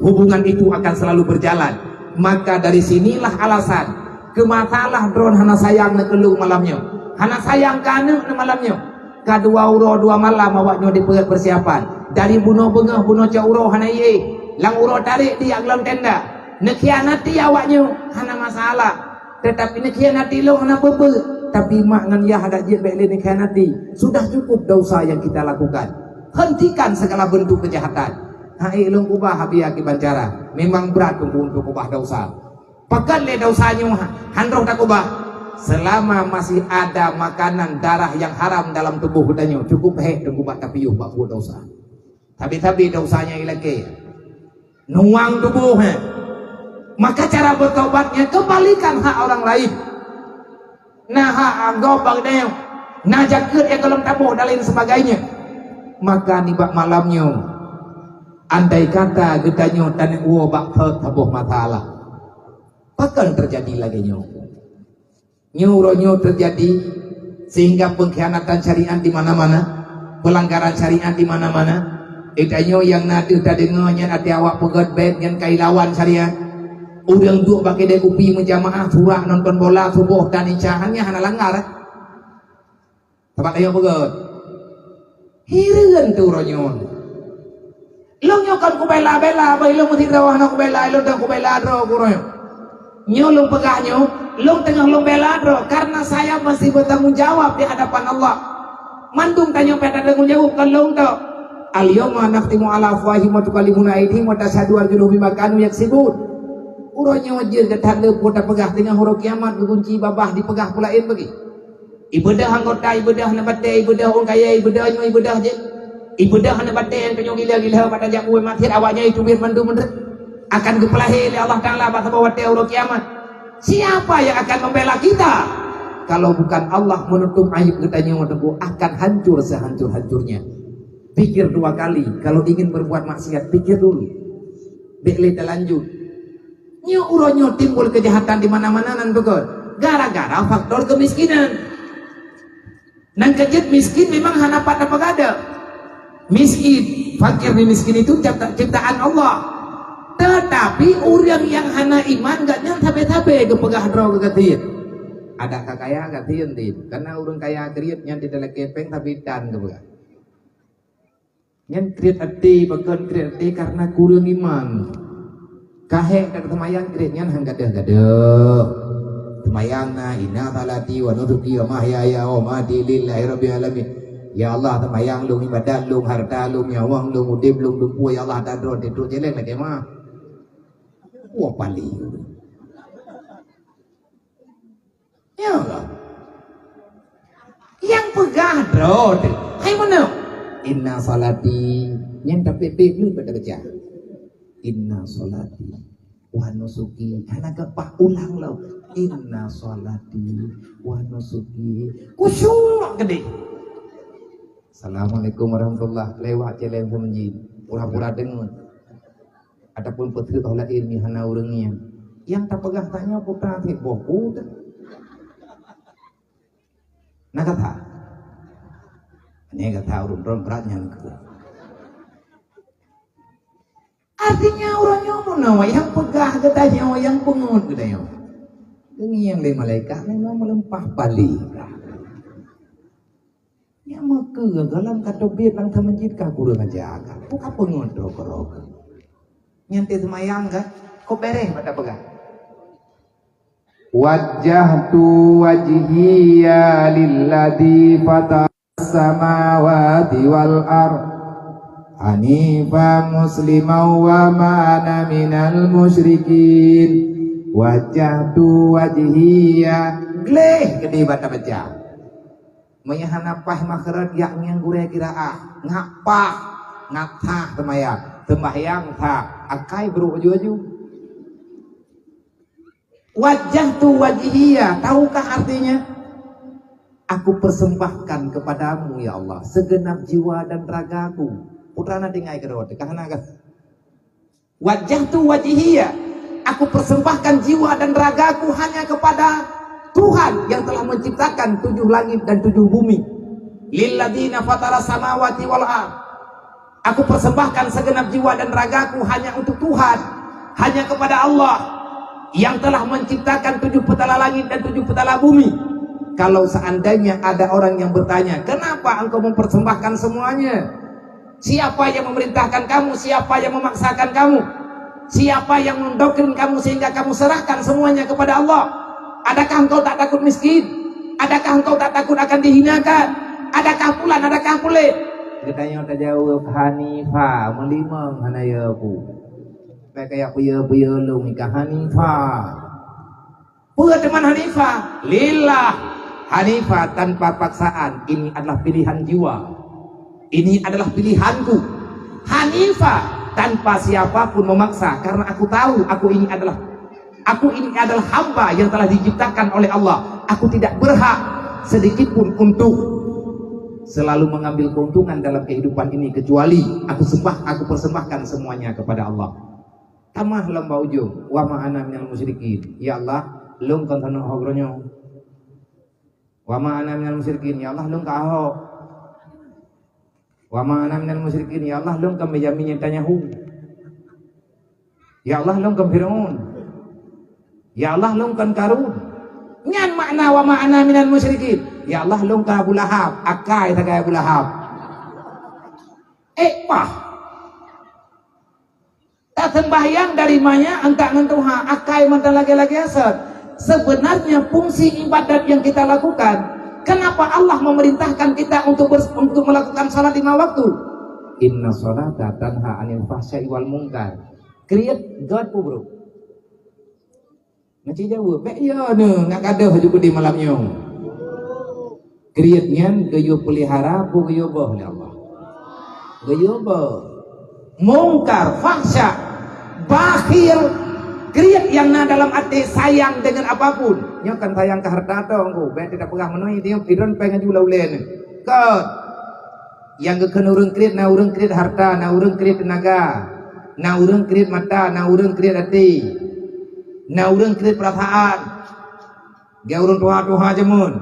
Hubungan itu akan selalu berjalan. Maka dari sinilah alasan keu masalah droen hana sayang neuh keu lôn malam nyoe. Hana sayang keu aneuk neuh malam nyoe. Ka dua uroe dua malam awak nyoe dipeugét peusiapan. Dari bunoe beungoh bunoe cok uroe hana ié. Lam uroe tarek di glong tenda. Neukhianati awak nyoe hana masalah. Tetapi neukhianati lôn hana peue-peue. Tapi mak ngon yah adak jeuet bék lé neukhianati. Sudah cukup dosa yang kita lakukan. Hentikan segala bentuk kejahatan. Hai lôn keubah, Abi, akiban cara. Memang brat untuk, untuk keubah dosa. Pakon lé dosa nyoe han roh takeubah? Selama masih ada makanan darah yang haram dalam tuboh geutanyoe, cukup hék teungku bak tapiôh bak buet dosa. Sabe-sabe dosa nyang ilakée. Nuang tuboh, he. Maka cara bertobatnya, kembalikan hak orang lain. Na hak gob bak geutanyoe, na jakeuet nyang gohlom taboh dan lain sebagainya. Maka nibak malam nyoe, andai kata geutanyoe taneuk woe bak phet saboh masalah, pakon teujadi lagée nyoe? Nyoe uroe nyoe teujadi, sehingga pengkhianatan syariat di mana-mana, pelanggaran syariat di mana-mana. Geutanyoe nyang na deuh tadeungoe nyan até awak peugét bét nyan ka ilawan syariat. Ureuëng duek bak keudée kupi meujamaah, surak nonton bola, suboh dan isya, nyan hana langgar, eh? Sabab tanyoe peugét. Hireuen teuh uroe nyoe. Lôn nyoe kon kubela-bela, bah lôn meusidroe hana kubela, lôn dang kubela droe keu uroe nyoe. Nyoe lôn peugah nyoe, lôn teungoh lôn bela droe, karena saya masih bertanggung jawab di hadapan Allah. Mandum tanyoe pih tadeungoe jaweueb kon lôn tok. Al-yauma nakhtimu ala afwahihim wa tukallimuna aidihim wa tasyhadu arjuluhum bima kanu yaksibun. Uroe nyoe jeuet that le peue tapeugah, teungoh uroe kiamat geugunci babah dipeugah peue laén bagi. Ibeudôh anggota, ibeudôh aneuk batée, ibeudôh ureuëng kaya, ibeudôh nyoe, ibeudôh jih. Ibeudôh aneuk batée nyang tanyoe gila-gila bak tajak buet maksiat, awaknyan iteubiet mandum meudeh. Akan geupeulahé lé Allah Taala bak saboh watée uroe kiamat. Siapa yang akan membela kita? Kalau bukan Allah menutup aib geutanyoe, teungku, akan hancur sehancur-hancurnya. Pikir dua kali, kalau ingin berbuat maksiat, pikir dulu. Bék lé talanjut. Nyoe uroe nyoe timbul keujahatan di mana-mana nan beugét. Gara-gara faktor keumiskinan. Nan keujeuet miskin memang hana pat tapeugah deuek. Miskin, fakir dan miskin itu cipta-, ciptaan Allah. Tetapi ureuëng nyang hana iman, gobnyan sabe-sabe geupeugah droe geugasien. Adak ka kaya gasien deh. Karena ureuëng kaya kriet nyan di dalam kepeng sabe tan geupeugah. Nyan kriet até, pakon kriet até, karena kureueng iman. Ka hék that seumayang kriet nyan han gadôh-gadôh. Seumayang na, "Inna shalati wa nusuki wa mahyaya wa mamati lillahi rabbil alamin." Ya Allah, seumayang lôn, ibadat lôn, hareuta lôn, nyawöng lôn, udeb lôn, lumpu, ya Allah, that droe teuh trok jileng lagée ma. Wah, paléng. Ya Allah. Nyang peugah droe teuh. Hai meunoe. "Inna shalati." Nyan tapi pih belum pada baca. "Inna shalati wa nusuki." Hana geupaih ulang lom. "Inna shalati wa nusuki." Khusyuk keudeh. "Assalamualaikum warahmatullah." Lewat jalan semenjin. Pura-pura deungon. Ataupun peuteuek hana ilmi hana ureuëng ngieng. Nyang tapeugah tanyoe putra teuh boh ku teuh. Na gata? Nyoe gata ureuëng droe brat nyan keu. Artinya ureuëng nyoe meunoe nyang peugah geutanyoe, nyang peungeut geutanyoe. Geungieng lé malaikat memang meuleumpah pali. Nyang meukeue gohlom ka teubiet lam tameujid ka kureueng aja ka. Buka peungeut droe-droe. Nyan teuh seumayang ka, kok bereh mata peugah. "Wajjahtu wajhiya lilladzi fataras samawati wal ard." Hanifa musliman wa ma ana minal musyrikin. Wajjahtu wajhiya. Gleh geude bak tabaca. Meunyoe hana paih makhraj, yak ngieng gurée qiraah. Ngapa? Ngapa seumayang? Sembahyang sa akai brok aju-aju. Wajjahtu wajhiya, tahukah artinya? Aku persembahkan kepadamu, ya Allah, segenap jiwa dan ragaku. Putra na tinggai keudroe teuh, ka hana kah? Wajjahtu wajhiya, aku persembahkan jiwa dan ragaku hanya kepada Tuhan yang telah menciptakan tujuh langit dan tujuh bumi. Lilladzina fatara samawati wal ard. Aku persembahkan segenap jiwa dan ragaku hanya untuk Tuhan, hanya kepada Allah yang telah menciptakan tujuh petala langit dan tujuh petala bumi. Kalau seandainya ada orang yang bertanya, "Kenapa engkau mempersembahkan semuanya? Siapa yang memerintahkan kamu? Siapa yang memaksakan kamu? Siapa yang mendoktrin kamu sehingga kamu serahkan semuanya kepada Allah? Adakah engkau tak takut miskin? Adakah engkau tak takut akan dihinakan? Adakah pulan? Adakah pulit?" Geutanyoe tajaweueb, "Hanifa, meulimong hana yö pu." Bèk kaya peue-peue lôn ka Hanifa. Peue teuma Hanifa? Lillah. Hanifa tanpa paksaan. Ini adalah pilihan jiwa. Ini adalah pilihanku. Hanifa tanpa siapa pun memaksa, karena aku tahu aku ini adalah Aku ini adalah hamba yang telah diciptakan oleh Allah. Aku tidak berhak sedikit pun untuk selalu mengambil keuntungan dalam kehidupan ini, kecuali aku sembah, aku persembahkan semuanya kepada Allah. Tamah lom bak ujong, "Wa ma ana minal musyrikin." Ya Allah, lôn kon tanoh ho geuronyoe. "Wa ma ana minal musyrikin." Ya Allah, lôn ka ahok. "Wa ma ana minal musyrikin." Ya Allah, lôn kon Benyamin Netanyahu. Ya Allah, lôn kon Firaun. Ya Allah, lôn kon Karun. Nyan makna "Wa ma ana minal musyrikin." Ya Allah, lôn kon Abu Lahab. Akai sagai Abu Lahab. Eh, pah. Taseumbahyang dari maya angkat ngon tuha, akai mantong lagèe-lagèe asot. Sebenarnya fungsi ibadat yang kita lakukan, kenapa Allah memerintahkan kita untuk ber-, untuk melakukan salat lima waktu? Inna salata tanha anil fahsya'i wal munkar. Kriet gèt pu, bro. Meuci jaweueb, bèk yo neuh ngat gadôh ju keudeh malam nyoe. Kriet nyan geuyue peulihara, peue geuyue boh lé Allah? Geuyue boh. Mungkar, fahsya, bakhil, kriet nyang na dalam até sayang deungon apapun. Nyoe kan sayang keu hareuta teuh, Teungku. Bèk teupeugah meunoe, tiep idon péng aju lam ulèe nyoe. Kon. Nyang geukheun ureueng kriet, na ureueng kriet hareuta, na ureueng kriet teunaga, na ureueng kriet mata, na ureueng kriet até, na ureueng kriet peurasaan. Geu ureueng tuha-tuha jameun,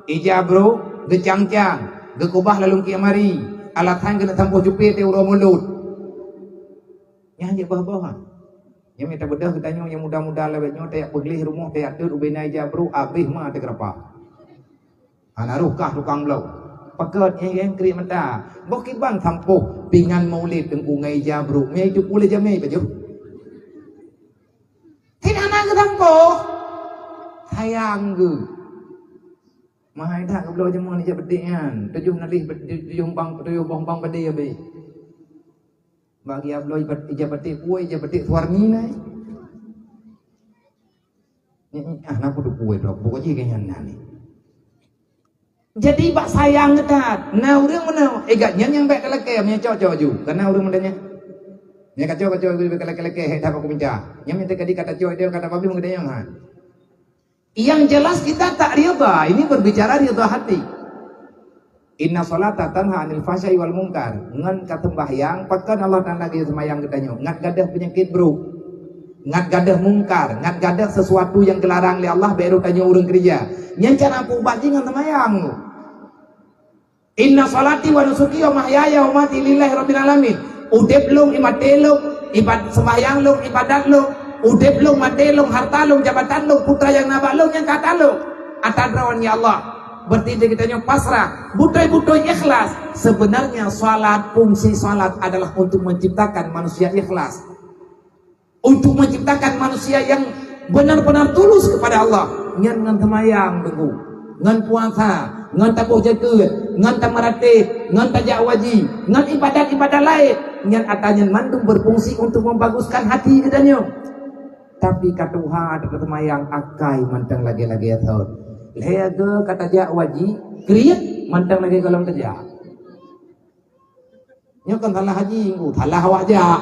ija brôk, geucang-cang, geukubah lalong kiemari, alasan keuneuk sampôh cupie teuh uroe mulod. Nyan jeuet boh-boh, ha. Nyan mita beudôh geutanyoe nyang muda-muda lawét nyoe, tajak peugleh rumoh, tajak teuet ubena ija brôk, abéh ma teugeurapa. Hana roh kah tukang bloe. Pakon nyang kriet mata. Boh kiban sampôh pingan maulid Teungku ngon ija brôk. Meuitu puleh jamé pajoh. Tin hana geusampôh. Sayang geuh. Mahai that geubloe jameun ija beudék nyan. Tujoh nalih bed-, tujoh bang, tujoh boh bang beudé abéh. Bagi abloe ibat-, ija beudék, puwoe ija beudék suwarni nai. Nyan, nyan, ah, na peuduek puwoe droe, buka jih keu nyan na ni. Jadi bak sayang that, na ureueng meunoe, eh, gata nyan nyang bèk talakèe, meunyo cocok ju. Kana ureueng meunoe nyan. Meunyo kacok-kacok ju bèk talakèe-lakèe, hek that bak kuminta. Nyan meunyo teuka di kata cok, dia kata babi meugeudanyong han. Yang jelas kita tak ridha, ini berbicara ridha hati. Inna salata tanha anil fahsya'i wal munkar. Ngon ka seumbahyang, pakon Allah Taala geuyue seumayang geutanyoe? Ngat gadôh peunyakét brôk, ngat gadôh mungkar, ngat gadôh sesuatu nyang geularang lé Allah, bèk roh tanyoe ureueng keurija. Nyan cara peuubat jih ngon seumayang. Inna salati wa nusuki wa mahyaya wa mamati lillahi rabbil alamin. Udeb lôn, imaté lôn, ibad-, sembahyang lôn, ibadat lôn, udeb lôn, maté lôn, harta lôn, jabatan lôn, putra nyang na bak lôn, nyang ka ata lôn. Ata Droe, ya Allah. Berarti di geutanyoe pasrah, beutôi-beutôi ikhlas. Sebenarnya salat, fungsi salat adalah untuk menciptakan manusia ikhlas. Untuk menciptakan manusia yang benar-benar tulus kepada Allah. Nyan ngon seumayang, Teungku, ngon puasa, ngon taboh jakeuet, ngon tameuratéb, Ngon tajak haji, ngon ibadat-ibadat laén, nyan atra nyan mandum berfungsi untuk membaguskan hati geutanyoe. Tapi ka tuha teuka seumayang akai mantong lagée-lagée thon. Lhée geuh ka tajak haji, kriet mantong lagée gohlom tajak. Nyoe kon salah haji, oh, salah awak jak.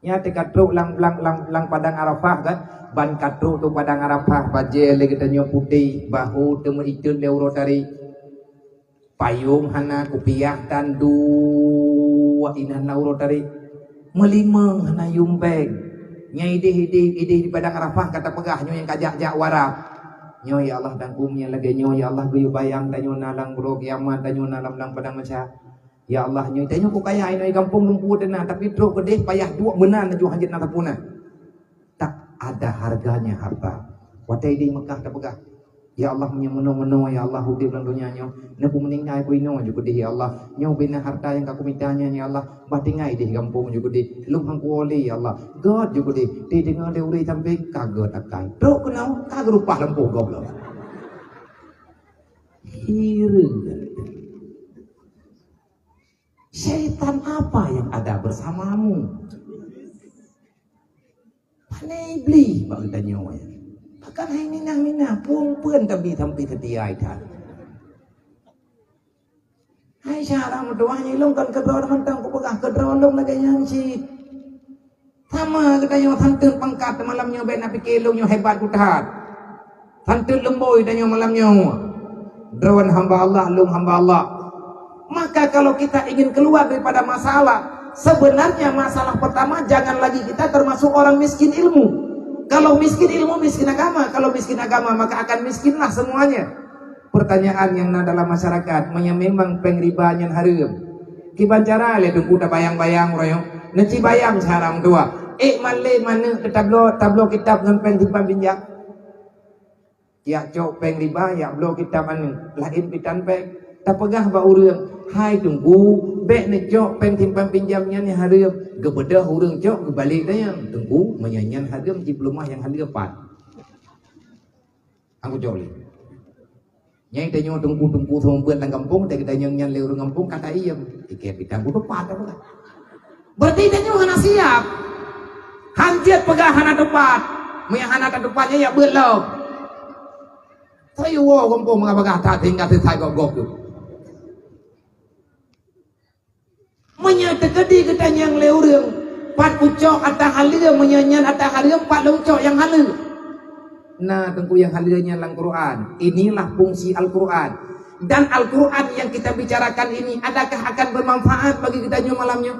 Nyan teuka trok lam, lam, lam, lam padang Arafah kan, ban ka trok tu padang Arafah, bajée lé geutanyoe putéh, bahu teumeuitot lé uroe tari. Payong hana, kupiah tan dua inan lam uroe tari. Meulimong hana yuem péng. Nyan idéh, idéh, idéh di padang Arafah ka tapeugah nyoe nyang ka jak-jak u Arab. Nyoe ya Allah, dan keu nyang lagée nyoe ya Allah, geuyue bayang tanyoe na lam uroe kiamat, tanyoe na lam, lam padang mahsyar. Ya Allah, nyoe tanyoe keu kaya inoe gampông lumpur teuna, tapi trok keudeh payah duek meunan laju hanjeuet na sapeue na. Tak ada harganya harta. Watée di Mekah tapeugah, "Ya Allah, meunyoe meunoe-meunoe, ya Allah, udeb lam donya nyoe, neupeumeuninggai ku inoe ju keudeh, ya Allah. Nyoe bina harta nyang ka kumita nyan, ya Allah, bah tinggai deh gampông ju keudeh. Lôn han kuwoe lé, ya Allah. Gét ju keudeh, teudeungoe lé ureuëng sampoe ka gét akai. Trok keunoe, ka geureupah lampôh gob lom." Hireuen. Syaitan apa yang ada bersamamu? Pane Iblih bak geutanyoe. Bahkan hai minah-minah, peue-peue tabi sampai seutia that. Hai syara meutuwah, nyoe lôn kon keudroe mantong kupeugah keudroe lôn lagée nyan cit. Sama geutanyoe santeun pangkat malam nyoe, bék na pike lôn nyoe hebat that. Santeun leumbôi tanyoe malam nyoe. Droen hamba Allah, lôn hamba Allah. Maka kalau kita ingin keluar daripada masalah, sebenarnya masalah pertama, jangan lagi kita termasuk orang miskin ilmu. Kalau miskin ilmu, miskin agama. Kalau miskin agama, maka akan miskinlah semuanya. Pertanyaan nyang na dalam masyarakat, meunyoe memang péng riba nyan hareuem, kiban cara lé Teungku tabayang-bayang uroe nyoe? Neuci bayang cara meutuwah. Ék malée manök keu tabloe, tabloe kitab ngon péng simpan pinjam. Yak cok péng riba, yak bloe kitab aneuëk, laén pitan péng. Tapeugah bak ureuëng, "Hai Teungku, bék neucok péng simpan pinjam nyan nyang hareuem." Geubeudôh ureuëng cok, geubalek dayang, "Teungku, meunyoe nyan hareuem, jipeuleumah nyang hareuem pat." Aku cok lé. Nyang tanyoe teungku-teungku seumeubeuet lam gampông, dan geutanyoe nyan lé ureuëng gampông ka taiem. Ikée pitang ku tepat apa kan? Berarti tanyoe hana siap. Hanjeuet peugah hana tepat. Meunyo hana tepat nyan ya beuet lom. Saya wow gampông mengabagah tak tinggal sesai gok-gok tu. Meunyoe teukeudi geutanyong lé ureuëng, "Pat kucok ata haleue, meunyoe nyan ata hareuem, pat lôn cok nyang haleue?" Nah, teungku nyang haleue nyan lam Quran. Inilah fungsi Al-Quran. Dan Al-Quran yang kita bicarakan ini, adakah akan bermanfaat bagi geutanyoe malam nyoe?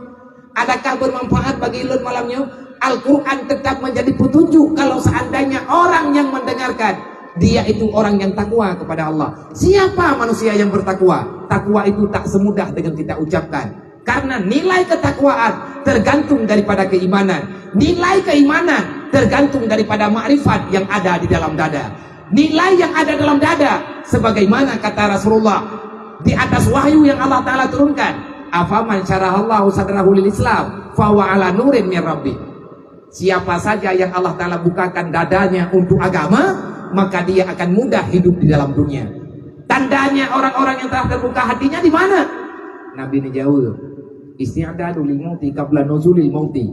Adakah bermanfaat bagi lôn malam nyoe? Al-Quran tetap menjadi petunjuk kalau seandainya orang yang mendengarkan, dia itu orang yang takwa kepada Allah. Siapa manusia yang bertakwa? Takwa itu tak semudah dengan kita ucapkan. Karena nilai ketakwaan tergantung daripada keimanan. Nilai keimanan tergantung daripada makrifat yang ada di dalam dada. Nilai yang ada dalam dada, sebagaimana kata Rasulullah di atas wahyu yang Allah Ta'ala turunkan, "Afaman syarahallahu sadrahu lil Islam, fahuwa ala nurin min rabbih." Siapa saja yang Allah Ta'ala bukakan dadanya untuk agama, maka dia akan mudah hidup di dalam dunia. Tandanya orang-orang yang telah terbuka hatinya di mana? Nabi neujaweueb, "Isti'dadu lil mauti qabla nuzulil mauti."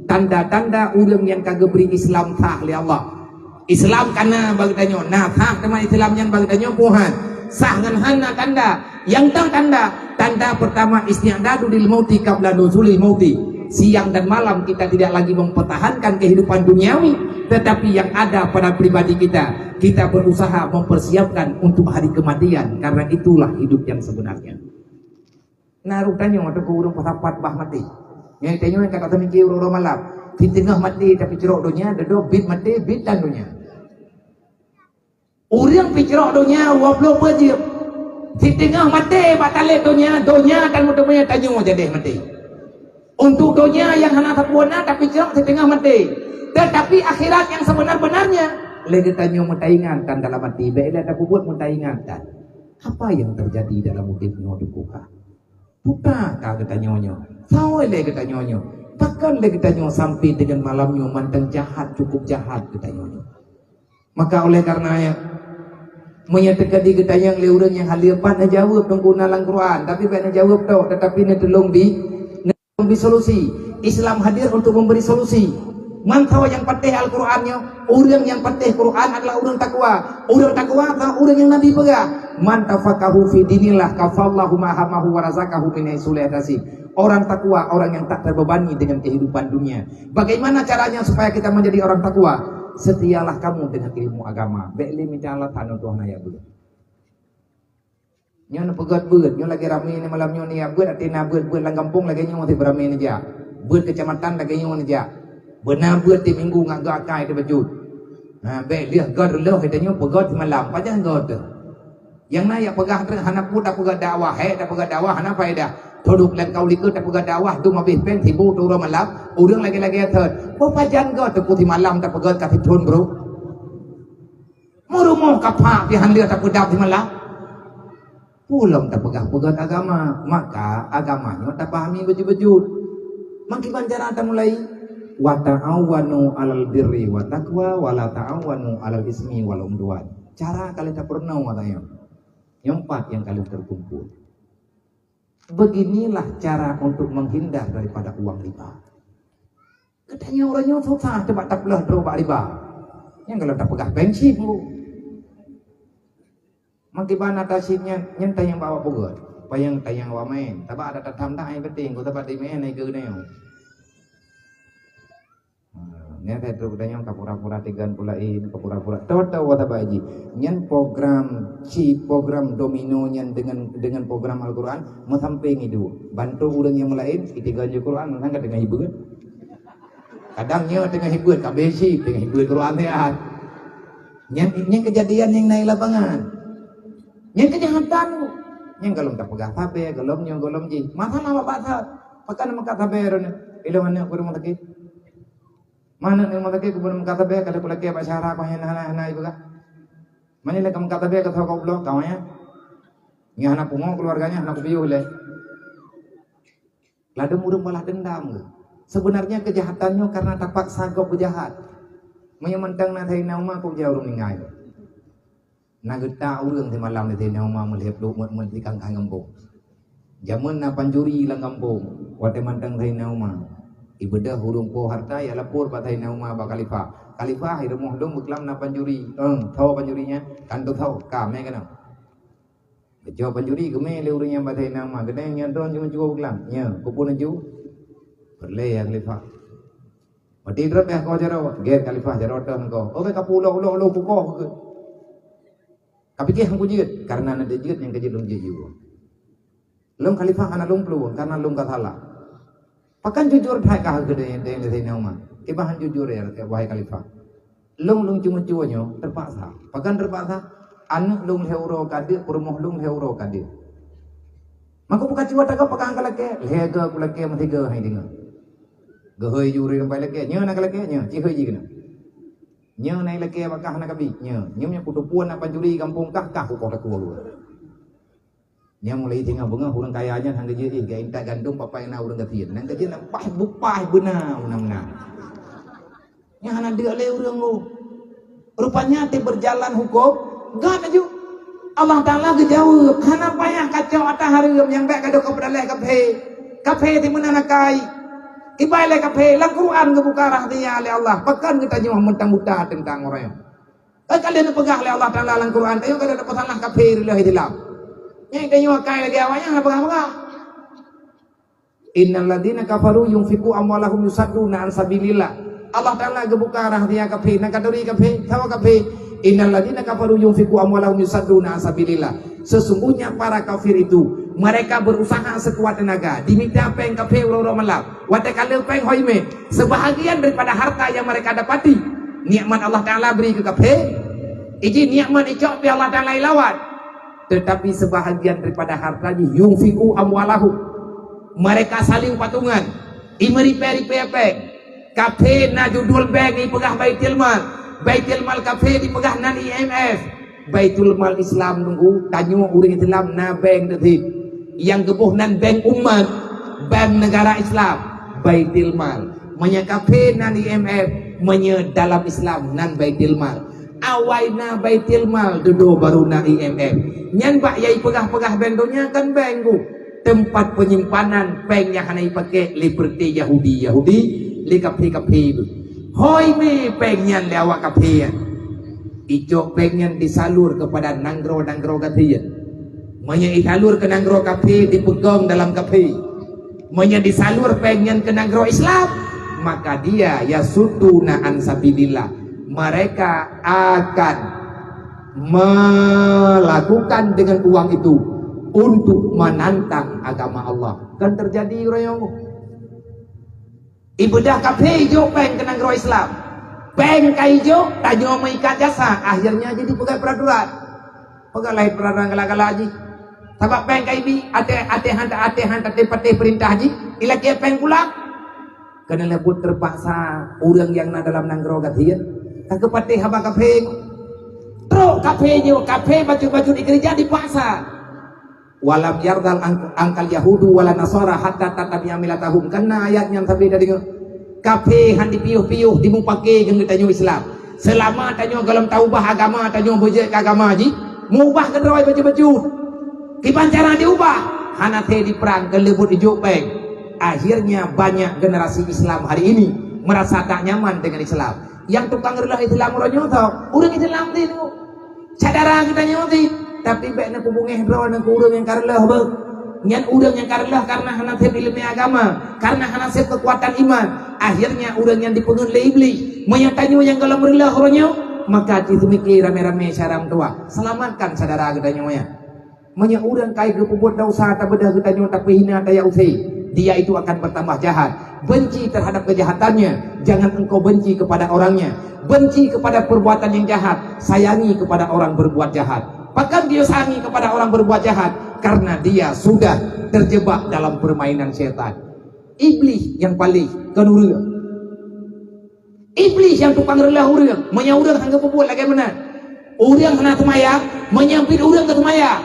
Tanda-tanda ureuëng nyang ka geubri Islam sah lé Allah. Islam ka na bagi tanyoe, na sah teuma Islam nyan bagi tanyoe, puhan. Sah ngon hana tanda. Yang tang tanda, tanda pertama, isti'dadu lil mauti qabla nuzulil mauti. Siang dan malam kita tidak lagi mempertahankan kehidupan duniawi, tetapi yang ada pada pribadi kita, kita berusaha mempersiapkan untuk hari kematian, karena itulah hidup yang sebenarnya. Na rôh tanyoe teungku ureuëng peusapat bah maté. Nyang tanyoe ka taseumike uroe-uroe malam. Siteungoh maté tapi cirok donya, dedo bit maté, bit dan donya. Ureuëng pih cirok donya dua ploh peuet jeuem. Siteungoh maté bak taleb donya, donya dan meuteumé tanyoe jadeh maté. Untuk donya nyang hana sempurna tapi cirok siteungoh maté. Tetapi akhirat yang sebenar-benarnya, lé geutanyoe meutaingat tan dalam hati, bék lé tapeubuet meutaingat tan. Apa yang terjadi dalam udeb nyoe di muka? Puta ka geutanyoe nyoe. Sawoe lé geutanyoe nyoe. Pakon lé geutanyoe sampai dengan malam nyoe mantong jahat, cukup jahat geutanyoe nyoe. Maka oleh karenanya, Meunyoe teukeudi geutanyong lé ureuëng nyang haleue pat neujaweueb teungku na lam Quran, tapi bék neujaweueb tok, tetapi neutulông bi, neutulông bi solusi. Islam hadir untuk memberi solusi. Mantong nyang patéh Al-Quran nyoe, ureuëng nyang patéh Quran adalah ureuëng takwa. Ureuëng takwa adalah ureuëng nyang Nabi peugah, "Man tafaqahu fi dinillah kafallahu ma hamahu wa razaqahu min haitsu la yahtasib." Orang takwa, orang yang tak terbebani dengan kehidupan dunia. Bagaimana caranya supaya kita menjadi orang takwa? Setialah kamu dengan ilmu agama. Bék lé mita alasan untuk hana jak beuet. Nyoe neupeugét beuet, nyoe lagée ramé ni malam nyoe ni jak beuet, até na beuet-beuet lam gampông lagée nyoe teuk beuramé neujak. Beuet keucamatan lagée nyoe neujak. Beuna beuet tiep minggu ngat geuakai teuh bacut. Ha, bék lheueh gét reuloh tanyoe peugét simalam, pajan gét teuh. Nyang na jak peugah treuk hana peue tapeugét dakwah, hék tapeugét dakwah hana faedah. Todok lam kaul likot tapeugét dakwah dum habéh péng sibu uroe malam, ureuëng lagée-lagée thon. Peue pajan gét teuk simalam tapeugét ka sithon brôk. Meurumoh ka phak pih han lheueh tapeudab simalam. Peue lom tapeugah peugét agama, maka agama nyoe tapahami beujeuet-beujeuet. Mangkiban cara tamulai, "Wa ta'awanu 'alal birri wa taqwa wa la ta'awanu 'alal ismi wal 'udwan." Cara ka lheueh tapeurunoe tanyoe. Nyang pat nyang ka lheueh teukumpul. Beginilah cara untuk menghindar daripada uang riba. Geutanyoe uroe nyoe susah teuma tapeuleueh droe bak riba. Nyang kalau tapeugah péng cit, Bu. Mangkiban ata cit nyan, nyan tanyong bak awak peugét. Panyang tanyong awak maén. Sabab ada tatam dah ai penting, ku sabab di maén ai geuneue. Ha, nyan saya trok tanyong ka pura-pura tigan pula in, ka pura-pura. Tahu-tahu kata Pak Haji. Nyan program cit, program domino nyan dengan, dengan program Al-Quran, meusampéng idu. Bantu ureuëng nyang laén, itiga nyoe Quran, meunan ka teungoh hibeuet. Kadang nyoe teungoh hibeuet, ka besi teungoh hibeuet Quran siat. Nyan, nyan kejadian nyang na i lapangan. Nyan kejahatan. Nyan golom tapeugah sabe, golom nyoe, golom jih. Masalah bak basa. Pakan meukat sabe droeneuh. Ilong aneuk ureuëng sakét. Mana ureuëng sakét keubeuna meukat sabe, kalau kulakée bak syara kau hana, hana, hana ipeugah. Mana lé ka meukat sabe, ka thok goblok, kau ya. Nyan hana pungo keluarganya, hana kupiôh lé. Ladum ureuëng balas dendam ke? Sebenarnya kejahatan nyoe karena tapaksa gob beujahat. Meunyoe mantong na Saidina Umar, kok jauh ureuëng ninggai. Na geutak ureuëng simalam di Saidina Umar meulheueh pluek meuet-meuet di kangkang gampông. Jameun na pancuri lam gampông, watée mantong Saidina Umar. Ibeudôh ureuëng po harta, ya lapor bak Saidina Umar bak khalifah. "Khalifah, i rumoh lôn beuklam na pancuri." "Eng, tho pancuri nyan." "Kan teuthô, ka mé keunoe." Geucok pancuri geumé lé ureuëng nyang bak Saidina Umar. Geutanyoe nyan droen cuma cuba beuklam. Nya, kupeue neujue? Peureulée ya khalifah. Mati droe pih ko jaroe. Gét khalifah jaroe teuh ko. Oke, ka pulo-ulo-ulo pukoh ke. Ka pike hang kujeuet, karena na jeuet nyang kajeuet lôn jeuet jiwoe. Lôn khalifah hana lôn peuluwang, karena lôn ka salah. Pakan jujur that ka keu dayang Saidina Umar. Kiban han jujur ya, wahai khalifah. Lôn, lôn ceumeucue nyoe teupaksa. Pakan teupaksa? Aneuk lôn lhée uroe ka deuek, peurumoh lôn lhée uroe ka deuek. Maka buka cuba taga pakan ka lakée, lhée go ku lakée meusigo hai deungoe. Geuhôi ju ureuëng sampai lakée, nyoe na ka lakée, nyoe, cihôi ji keunoe. Nyoe na lakée bak kah na kabi, nyoe. Nyoe nyang kuteupue na pancuri gampông kah, kah kukoh takue luwa. Nyang mulai singoh beungoh ureuëng kaya nyan hana geujeuet, eh, geuintat gandom papai na ureuëng gasien. Nang gasien na paih bupaih beuna meunan-meunan. Nyang hana deuek lé ureuëng lu. Rupanya ti berjalan hukum, gét laju. Allah Taala geujaweueb, hana payah kacok ata hareuem nyang bék ka deuh ka peudaléh kafé. Kafé ti meunan akai. Kibai lé kafé, lam Quran geubuka rahsia lé Allah. Pakon geutanyoe meuntang buta teuntang ureuëng. Kan ka lheueh neupeugah lé Allah Taala lam Quran, tanyoe ka lheueh tapeusalah kafé lé Islam. Nyang tanyoe akai lagée awaknyan hana peugah-peugah. Innal ladzina kafaru yunfiqu amwalahum yusadduna an sabilillah. Allah Taala geubuka rahsia kafé, na katuri kafé, sawa kafé. Innal ladzina kafaru yunfiqu amwalahum yusadduna an sabilillah. Sesungguhnya para kafir itu, mereka berusaha sekuat tenaga, dimita péng kafé uroe-uroe malam. Watée ka le péng hôi mé, sebahagian daripada harta yang mereka dapati, nikmat Allah Taala beri keu kafé, iji nikmat icok pih Allah Taala ilawat. Tetapi sebahagian daripada harta jih, yunfiqu amwalahum. Mereka saling patungan, imeuripée-ripée péng. Kafé na judul bank ipeugah Baitul Mal. Baitul Mal kafé dipeugah nan I M F. Baitul Mal Islam nunggu, tanyoe ureuëng Islam na bank teuh. Nyang geuboh nan bank umat, bank negara Islam, Baitul Mal. Meunyoe kafé nan I M F, meunyoe dalam Islam nan Baitul Mal. Awai na Baitul Mal, dudoe baru na I M F. Nyan bak nyang peugah-peugah bank donya kan bank ku. Teumpat penyimpanan péng nyang hana jipakèk lé peureté Yahudi-Yahudi, lé kafé-kafé tu. Hôi mé péng nyan lé awak kafé nyan. Icok péng nyan disalur kepada nanggroe-nanggroe gasien. Meunyoe isalur keu nanggroe kafé, dipeugong dalam kafé. Meunyoe disalur péng nyan keu nanggroe Islam, maka dia yasudduna an sabilillah. Mereka akan melakukan dengan uang itu untuk menantang agama Allah. Kan terjadi uroe nyoe. Ibeudôh kafé ijok péng keu nanggroe Islam. Péng ka ijok, tanyoe meuikat jasa, akhirnya jadi peugah peraturan. Peugah lahé peraturan galak-galak jih. Sabab péng ka ibi, até, até han ta-, até han taté patéh peurintah jih, ilakèe péng pulang. Keuneulheueh buet teupaksa ureueng nyang na dalam nanggroe gasien ka geupatéh haba kafé. Trok kafé nyoe, kafé bacut-bacut dikeurija dipaksa. "Walam yardal ang-, angkal yahudu wala nasara hatta tattabi'a millatahum." Kan na ayat nyan sabe tadeungoe. Kafé han dipiôh-piôh dimupake ngon geutanyoe Islam. Seulama tanyoe gohlom taubah agama tanyoe beujeuet keu agama jih, mubah keudroe bacut-bacut. Kiban cara diubah, hana thèe diprang, keuneulheueh buet ijok péng. Akhirnya banyak generasi Islam hari ini merasa tak nyaman dengan Islam. Nyang tukang reuloh Islam uroe nyoe tho, ureueng Islam tinoe. Syedara geutanyoe tih, tapi bèk neupeubungéh droeneuh keu ureueng nyang ka reuloh beuh. Nyan ureueng nyang ka reuloh kareuna hana sép ileumèe agama, kareuna hana sép keukuatan iman. Akhirnya ureueng nyan dipeungeut lé Iblih. Meunyoe tanyoe nyang gohlom reuloh uroe nyoe, maka ci seumike ramé-ramé syedara meutuwah. Selamatkan syedara geutanyoe nyan. Meunyoe ureueng ka geupeubuet desya, tabeudôh geutanyoe, tapeuhina, taya use, dia itu akan bertambah jahat. Benci terhadap kejahatannya, jangan engkau benci kepada orangnya. Benci kepada perbuatan yang jahat, sayangi kepada orang berbuat jahat. Pakon geuyue sayangi kepada orang berbuat jahat? Karena dia sudah terjebak dalam permainan syaitan. Iblih nyang paléh, kon ureueng. Iblih nyang tukang reuloh ureueng, meunyoe ureueng han geupeubuet lagèe meunan. Ureueng hana seumayang, meunyoe biet ureueng ka seumayang.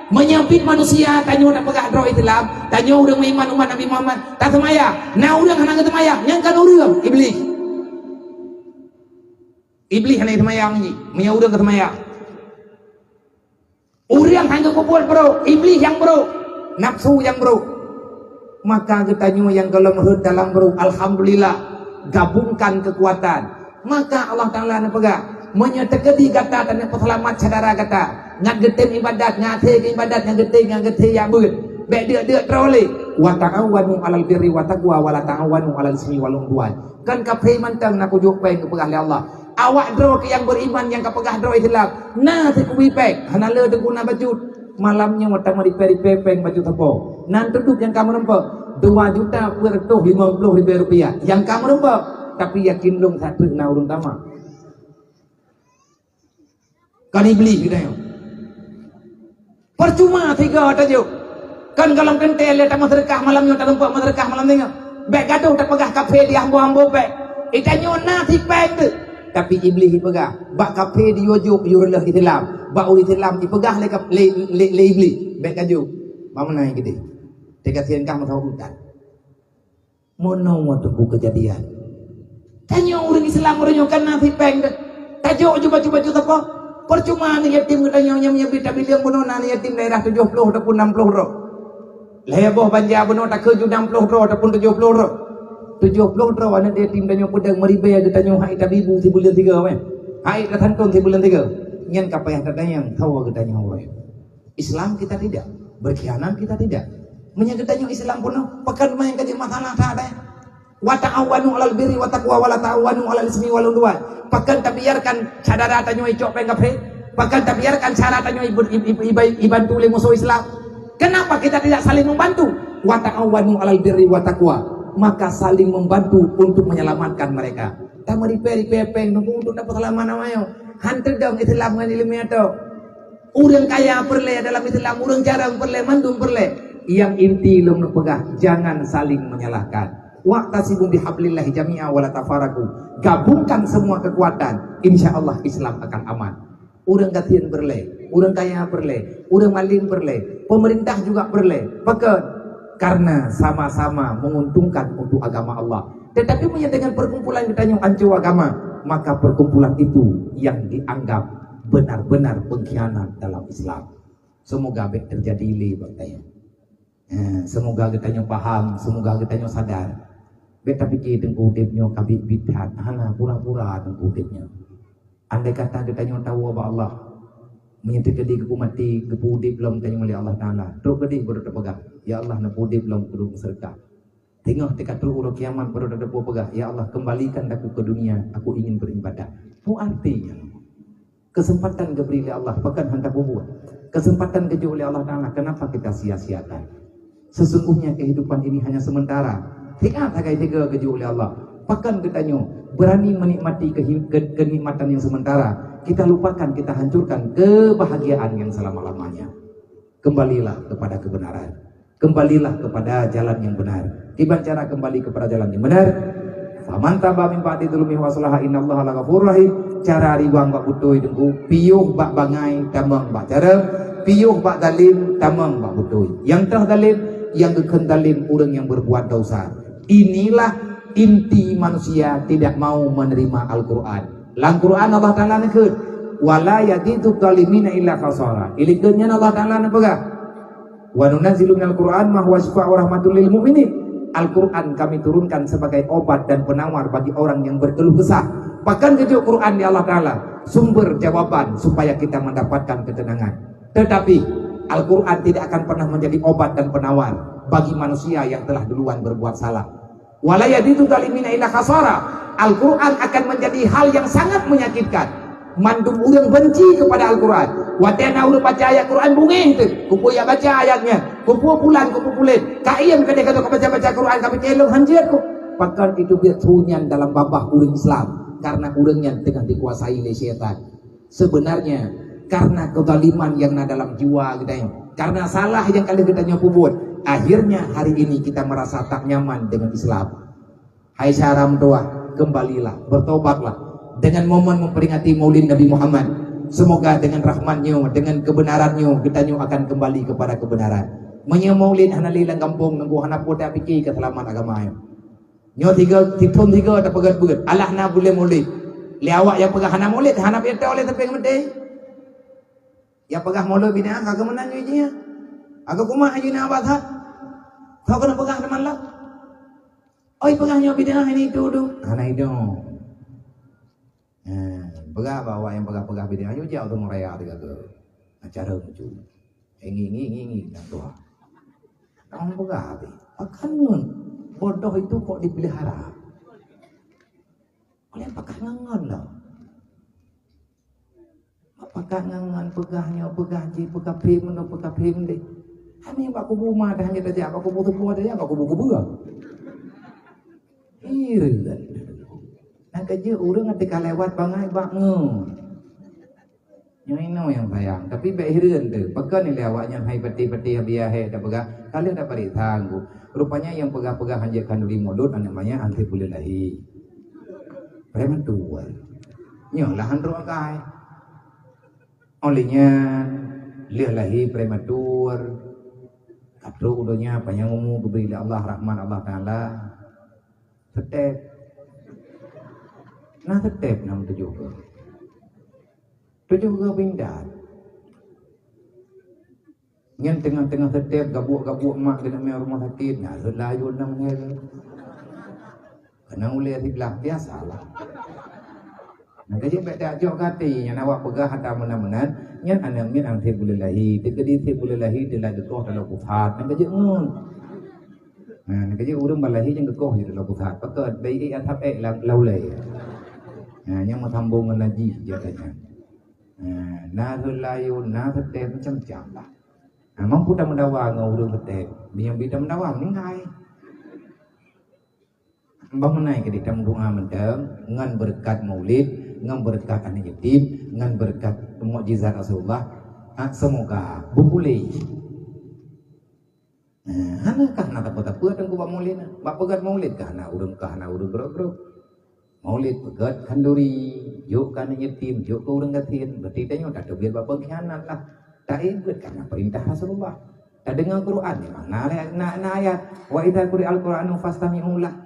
Meunyoe biet manusia, tanyoe tapeugah droe Islam, tanyoe ureueng meuiman umat Nabi Muhammad, taseumayang. Na ureueng hana geuseumayang, nyan kon ureueng, Iblih. Iblih hana seumayang jih, meunyoe ureueng ka seumayang. Ureueng han geupeubuet brôk, Iblih nyang brôk, nafsu nyang brôk. Maka geutanyoe nyang gohlom rhot dalam brôk, alhamdulillah, gabungkan keukuatan. Maka Allah Taala neupeugah, meunyoe teukeudi gata taneuk peuseulamat syedara gata, ngat geutem ibadat, ngat asé ibadat, ngat geutem, ngat geutem jak beuet, bèk deuk-deuk droe lé. "Wa ta'awanu 'alal birri wat taqwa wa la ta'awanu 'alal ismi wal 'udwan." Kon kafé mantong na kujok péng geupeugah lé Allah. Awak droe keuh nyang beriman nyang ka peugah droe Islam, na sikubui péng, hana le teuguna bacut. Malam nyoe tameuripèe-ripèe péng bacut sapo. Nan teudeuh nyang ka meureumpok, dua juta peuet reutôh limong ploh ribèe rupiah. Nyang ka meureumpok, tapi yakin lôn that treuk na ureueng tamak. Kon Iblih geutanyoe. Percuma sigoe tajok. Kon gohlom teuntèe lé tameuseudeukah malam nyoe, tarumpok meuseudeukah malam nyoe. Bèk gadôh tapeugah kafé di ambo-ambo bèk. Geutanyoe na sipéng teuk. Tapi Iblih jipeugah, bak kafé diyue jok yue reuloh Islam. Bak ureueng Islam jipeugah lé kaf-, lé, lé, lé Iblih, bèk kajok. Bak meunan keudéh. Teuka sian kah masa utan. Mono teungku keujadian. Tanyoe ureueng Islam ureueng nyoe kan na sipéng deh. Tajok ju baju-baju sapo? Percuma aneuk yatim geutanyoe nyang meunyoe bit tabileung bunoe na aneuk yatim daerah tujoh ploh ataupun nam ploh droe. Lhèe boh banja bunoe takheun ju nam ploh droe ataupun tujoh ploh droe. Tujoh ploh droe aneuk yatim tanyoe peudeueng meuribèe geutanyoe hai tabibu sibuleuen tiga meh. Hai tasantun sibuleuen tiga. Nyan ka payah tatanyong, tho geutanyoe ureueng. Islam kita tidak, berkhianat kita tidak. Meunyoe geutanyoe Islam peunoh, pakon meunan ka jeuet masalah that, eh? Wa ta'awanu 'alal birri wa taqwa wa la ta'awanu 'alal ismi wal 'udwan. Pakon tabiarkan syedara tanyoe icok péng kafé? Pakon tabiarkan syedara tanyoe ibu-, ibu-, ibu-, ibantu lé musoh Islam? Kenapa kita tidak saling membantu? Wa ta'awanu 'alal birri wa taqwa. Maka saling membantu untuk menyelamatkan mereka. Tameuripèe-ripèe péng nunggu untuk dapeuseulamat awaknyoe. Han teudong Islam ngon ileumèe tok. Ureueng kaya peureulèe dalam Islam, ureueng jarang peureulèe, mandum peureulèe. Nyang inti lôn neupeugah, jangan saling menyalahkan. Wa'tasimu bihablillahi jami'a wa la tafarraqu. Gabungkan semua kekuatan, insya Allah Islam akan aman. Ureueng gasien peureulèe, ureueng kaya peureulèe, ureueng malém peureulèe, pemerintah juga peureulèe. Pakon? Karena sama-sama menguntungkan untuk agama Allah. Tetapi meunyoe dengan perkumpulan geutanyoe anco agama, maka perkumpulan itu yang dianggap benar-benar pengkhianat dalam Islam. Semoga bèk terjadi lé bak tanyoe. Eh, semoga geutanyoe paham, semoga geutanyoe sadar. Bèk tapike teungku udép nyoe ka biet-biet that, hana pura-pura teungku udép nyoe. Andai kata geutanyoe tawoe bak Allah, meunyoe teukeudi geupeumaté, geupeuudép lom tanyoe lé Allah Taala, trok keudéh baru tapeugah, "Ya Allah, neupeuudép lom keu duek meuseudeukah." Teungoh teuka trok uroe kiamat baru tateupeue peugah, "Ya Allah, kembalikan aku ke dunia, aku ingin beribadah." Peue arti nyan? Kesempatan geubri lé Allah, pakon hana tapeubuet? Kesempatan geujok lé Allah Taala, kenapa kita sia-siakan? Sesungguhnya kehidupan ini hanya sementara. Siat sagai tiga geujok lé Allah. Pakon geutanyoe berani menikmati kehi-, ke-, kenikmatan yang sementara, kita lupakan, kita hancurkan kebahagiaan yang selama-lamanya. Kembalilah kepada kebenaran. Kembalilah kepada jalan yang benar. Kiban cara kembali kepada jalan yang benar? "Faman taba min ba'di dzulmihi wa aslaha innallaha laghafurur rahim." Cara ribang bak beutôi teungku, piôh bak bangai tamong bak carông, piôh bak zalim tamong bak beutôi. Nyang teuh zalim, nyang geukheun zalim ureuëng nyang berbuat dosa. Inilah inti manusia tidak mau menerima Al-Quran. Lam Quran Allah Taala neukheun, "Wa la yazidu zalimina illa khasara." Ilikot nyan Allah Taala neupeugah, "Wa nunazzilu minal Qur'an ma huwa syifa wa rahmatul lil mu'minin." Al-Quran Kami turunkan sebagai obat dan penawar bagi orang yang berkeluh kesah. Pakon geujok Quran di Allah Taala sumber jawaban supaya kita mendapatkan ketenangan. Tetapi Al-Quran tidak akan pernah menjadi obat dan penawar bagi manusia yang telah duluan berbuat salah. "Wa la yazidu zalimina illa khasara." Al-Quran akan menjadi hal yang sangat menyakitkan. Mandum ureuëng benci kepada Al-Quran. Watée na ureuëng baca ayat Quran, bungéh teuh. Kupeue jak baca ayat nyan? Kupeue pulan, kupeue pulen? Ka iem keudeh ka baca-baca Quran, ka pike lôn hanjeuet ku. Pakon itu biet su nyan dalam babah ureuëng Islam, karena ureuëng nyan teungoh dikuasai lé syaitan. Sebenarnya, karena kezaliman yang na dalam jiwa geutanyoe, karena salah yang ka lheueh geutanyoe peubuet, akhirnya hari ini kita merasa tak nyaman dengan Islam. Hai syedara meutuwah, kembalilah, bertobatlah. Dengan momen memperingati Maulid Nabi Muhammad, semoga dengan rahmat-Nyoe, dengan kebenaran-Nyoe, geutanyoe akan kembali kepada kebenaran. Meunyoe Maulid hana lé lam gampông, nunggu hana peue tapike keu seulamat agama nyoe. Nyoe tiga, sithon tiga tapeugét-peugét, alah na buleuen Maulid. Lé awak nyang peugah hana Maulid, hana pian tho lé sampéng meuté. Nyang peugah Maulid bid'ah, ka keuh meunan nyoe jih. Ka keuh kumat jih na basa. Tho keuneuk peugah teuma lom. Oi, peugah nyoe bid'ah, ini itu tu. Hana idong. Ha, peugah bak awak nyang peugah-peugah bid'ah, nyoe jak u Teungku Raya teuka keuh. Acara lucu. Ngi, ngi, ngi, ngi, nyang tuha. Nyang peugah habéh. Pakon ngon bodoh itu kok dipelihara? Oleh pakat ngon-ngon lah. Pakat ngon-ngon peugah nyoe, peugah jih, peugah phim nyoe, peugah phim deh. Hana bak kubu ma dah hana tajak, bak kubu tuboh tajak, bak kubu kubu. Hireuen. Nyang keujeuet ureuëng teuka lewat bangai bak ngon. Nyoe inoe nyang sayang, tapi bèk hireuen teuh. Pakon ilèe awaknyan hai patéh-patéh biaya hék tapeugah, ka lheueh tapareksa teungku. Rupanya nyang peugah-peugah hanjeuet khanduri mulod, aneuk manyak han sép buleuen lahé. Prematur. Nyoe lah han trok akai. Óh lheueh nyan, lheueh lahé prematur. Ka trok u donya, panyang umu geubri lé Allah, rahmat Allah Taala. Seutép. Nah, seutép nyang tujoh. Tujoh geuh pindah. Nyan teungoh-teungoh seutép, gabuek-gabuek mak keuneuk mé rumoh sakét, na rhot layôn lam nyan. Keunan ulèe siblah, biasalah. Nyang keujeuet bèk tajok gaki, nyan awak peugah ata meunan-meunan, nyan aneuk miet han sép buleuen lahé, teukeudi sép buleuen lahé teulat geukoh taloe pusat, nyang keujeuet ngon. Nah, nyang keujeuet ureueng ban lahé nyang geukoh jih taloe pusat. Pakon, bèk ék asab ék lam, lam ulèe. Nah, nyang meusambong ngon najih jih katanya. Nah, na rhot layôn, na seutép, macam-macam lah. Nah, mampu tameudawa ngon ureueng seutép, meunyoe bi tameudawa, meuninggai. Bah meunan keudéh tameudoa mantong ngon beureukat Maulid, ngon beureukat aneuk yatim, ngon beureukat mukjizat Rasulullah. Ha, semoga beupuléh. Nah, hana kah na tapeue-tapeue teungku bak Maulid na. Bak peugét Maulid kah na ureueng, kah na ureueng groe-groe. Maulid peugét khanduri, jok keu aneuk yatim, jok keu ureueng gasien, berarti tanyoe tateubiet bak pengkhianat lah. Taibeuet karena perintah Rasulullah. Tadeungoe Quran memang na, na, na ayat, "Wa idza quri'al Qur'anu fastami'u lah."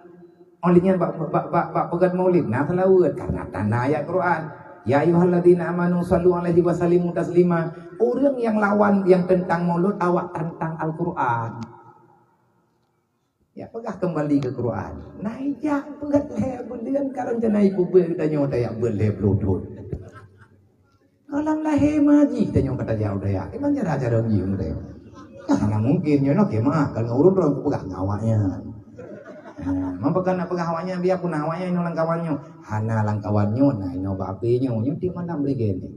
Oleh nyan bak, bak, bak, bak peugét maulid na seulaweuet karena tanda ayat Quran. "Ya ayyuhalladzina amanu sallu alaihi wa sallimu taslima." Ureuëng nyang lawan nyang teuntang maulud awak tantang Al-Quran. Ya peugah kembali ke Quran. Nah, ijak peugét lhée buleuen ka rencana ikubeuet tanyoe tayak beuet lhée ploh thon. Alam lahé maji tanyoe kata jauh daya. Iman cara-cara uji tanyoe. Nah, hana mungkin nyoe noh kemah kalau ureuëng droe peugah ngon awaknyan. Nah, mapa kana peugah awaknyan biar pun awaknyan inoe lam kawan nyoe. Hana lam kawan nyoe, nah inoe bak api nyoe, nyoe tiep malam beri geni.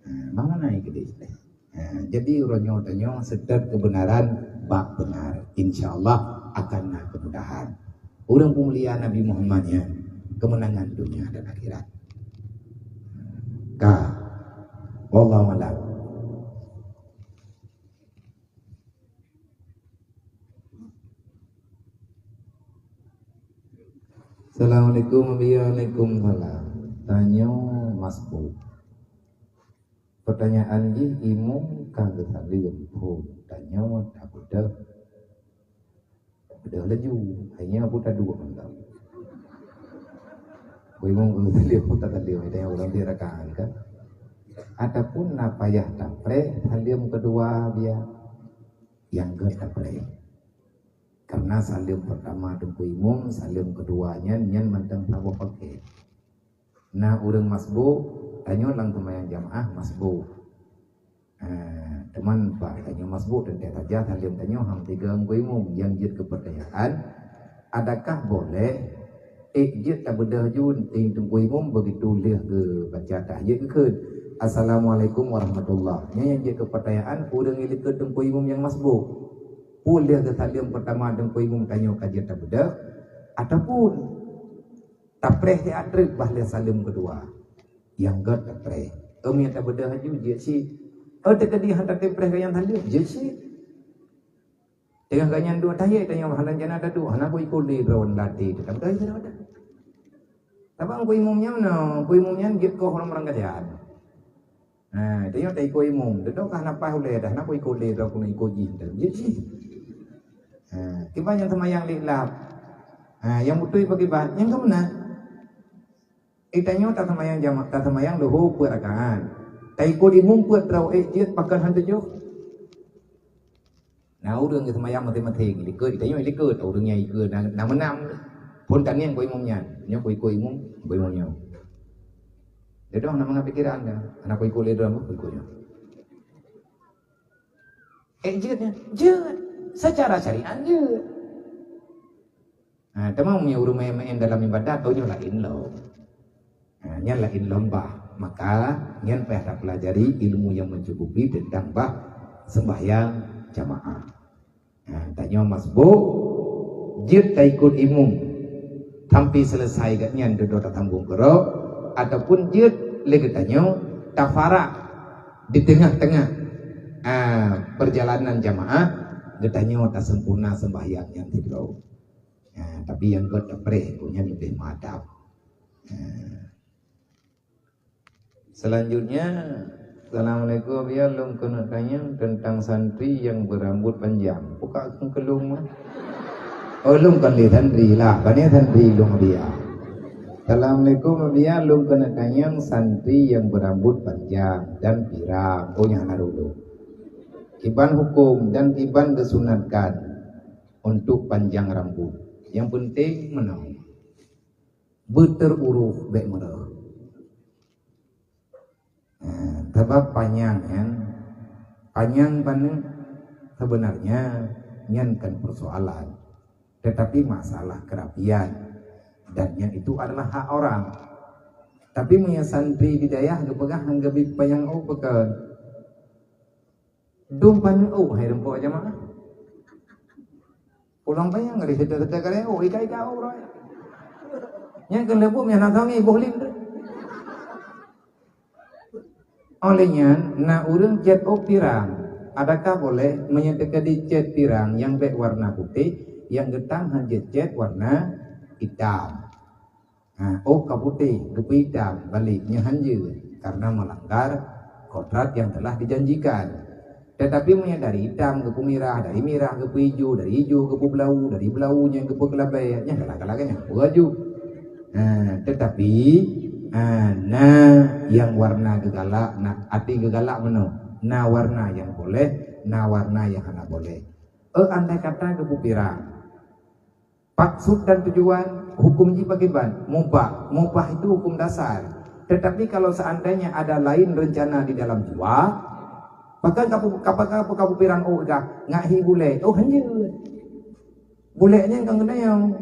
Nah, mana ikeu deh. Ha, jadi uroe nyoe tanyoe seutôt keubeunaran bak beunar. Insya Allah akan na keumudahan. Ureuëng peumulia Nabi Muhammad nyan keumeunangan dunia dan akhirat. Ka. Wallahu a'lam. Assalamualaikum, waalaikumsalam. Tanyoe masbuk. Pertanyaan jih, imum ka geusaleuem phon, tanyoe tabeudôh. Tabeudôh laju, hai nyoe pun taduek mantong. Beu imum ka geusaleuem phon tasaleuem, hai tanyoe ureuëng di rakaan kan. Ataupun na payah tapreh saleuem keudua biar nyang gét tapreh. Karena saleuem pertama teungku imum, saleuem keudua nyan, nyan mantong saboh paket. Na ureuëng masbuk, tanyoe lam seumayang jamaah masbuk. Ha, teuma bak tanyoe masbuk teuntée saja saleuem tanyoe han tiga teungku imum nyang jeuet keu pertanyaan, adakah boleh ék jeuet tabeudôh ju teungku imum begitu lheueh geubaca tahiyat geukheun, "Assalamualaikum warahmatullah." Nyan nyang jeuet keu pertanyaan ureuëng nyang likot teungku imum nyang masbuk. Peue lheueh geusaleuem pertama teungku imum tanyoe ka jeuet tabeudôh, ataupun tapreh siat treuk bah lheueh saleuem keudua. Nyang gét tapreh. Em nyang tabeudôh laju jeuet cit. Oh, teukeudi han tapreh ka nyang saleuem, jeuet cit. Teungoh ka nyan duek tahiyat tanyoe hana jana taduek, hana ku ikut lé droe latih teutab tahiyat dah. Tabang ku imum nyan na, ku imum nyan jeuet koh ureuëng meurangkajan. Ha, tanyoe taikot imum, dudoe ka hana paih ulée dah, hana ku ikot lé droe ku ikot jih dah. Jeuet cit. Ha, kiban nyang seumayang lé lap. Ha, nyang beutôi pakriban, nyang ka meunan. Eh, tanyoe taseumayang jama-, taseumayang leuhô peuet rakaat. Taikot imum peuet droe ék jeuet pakon han tujoh. Na ureuëng geuseumayang maséng-maséng, likot, tanyoe likot, ureuëng nyang ikot na, na meunam. Phon tanieng ku imum nyan, nyoe ku ikot imum, ku imum nyoe. Dudoe na mangat pikiran dah, hana ku ikot lé droe, ku ikot nyoe. Ék jeuet nyan, jeuet. Secara syariat jeuet. Ha, teuma meunyoe ureuëng meu'én-meu'én dalam ibadat, oh, nyoe laén lom. Ha, nyan laén lom bah. Maka, nyan payah tapeulajari ilmu nyang meucukupi teuntang bah seumbahyang jamaah. Ha, tanyoe masbuk, jeuet taikot imum sampai seuleusai gobnyan dudoe tasambong keudroe, ataupun jeuet lé geutanyoe tafarak di teungoh-teungoh, ha, peurjalanan jamaah, geutanyoe taseumpurna seumbahyang nyan sidroe. Ha, tapi nyang gét tapreh, nyan leubeh meuadab. Ha. Selanjutnya, assalamualaikum, ya, lôn keuneuk tanyong teuntang santri nyang beurambut panjang. Buka keulung mah. Oh, lôn kon lé santri lah, pane santri lôn biya. Assalamualaikum, ya, lôn keuneuk tanyong santri nyang beurambut panjang dan pirang. Oh, nyang hana dulu. Kiban hukum dan kiban geusunatkan untuk panjang rambut. Yang penting meunan. Beuteururôh bék meurôh. Nah, sabab panyang nyan, panyang baneuk sebenarnya nyan kan persoalan, tetapi masalah kerapian, dan nyan itu adalah hak orang. Tapi meunyoe santri di dayah geupeugah han geubi panyang ôk peukon, dum paneuk ôk hai rumpok jamaah. Pulang panyang dari situ-situ kali, oh, ika-ika, oh, bro. Nyan keuneuk buet meunan tangi boh lin tu. Oleh nyan, na ureuëng cét ôk pirang. Adakah boleh meunyoe teukeudi cét pirang nyang bék warna putéh, nyang geutang han jeuet cét warna itam? Ha, ôk ka putéh, geupeuitam, balek nyan han jeuet, karena melanggar kodrat yang telah dijanjikan. Tetapi meunyoe dari itam geupeumirah, dari mirah geupeuijo, dari ijo geupeubeulawu, dari beulawu nyan geupeukeulabée, nyan galak-galak nyan peue aju. Ha, tetapi, ha, na nyang warna geugalak, na até geugalak meunoe. Na warna nyang boleh, na warna nyang hana boleh. Eh, andai kata geupeumirah. Maksud dan tujuan hukum jih pakriban? Mubah. Mubah itu hukum dasar. Tetapi kalau seandainya ada lain rencana di dalam jua, pakon kapu-, kapakon kapu-, kapeupirang ôk gah, ngat hi bulèe. Oh, hanjeuet. Bulèe nyan kon keuneuk.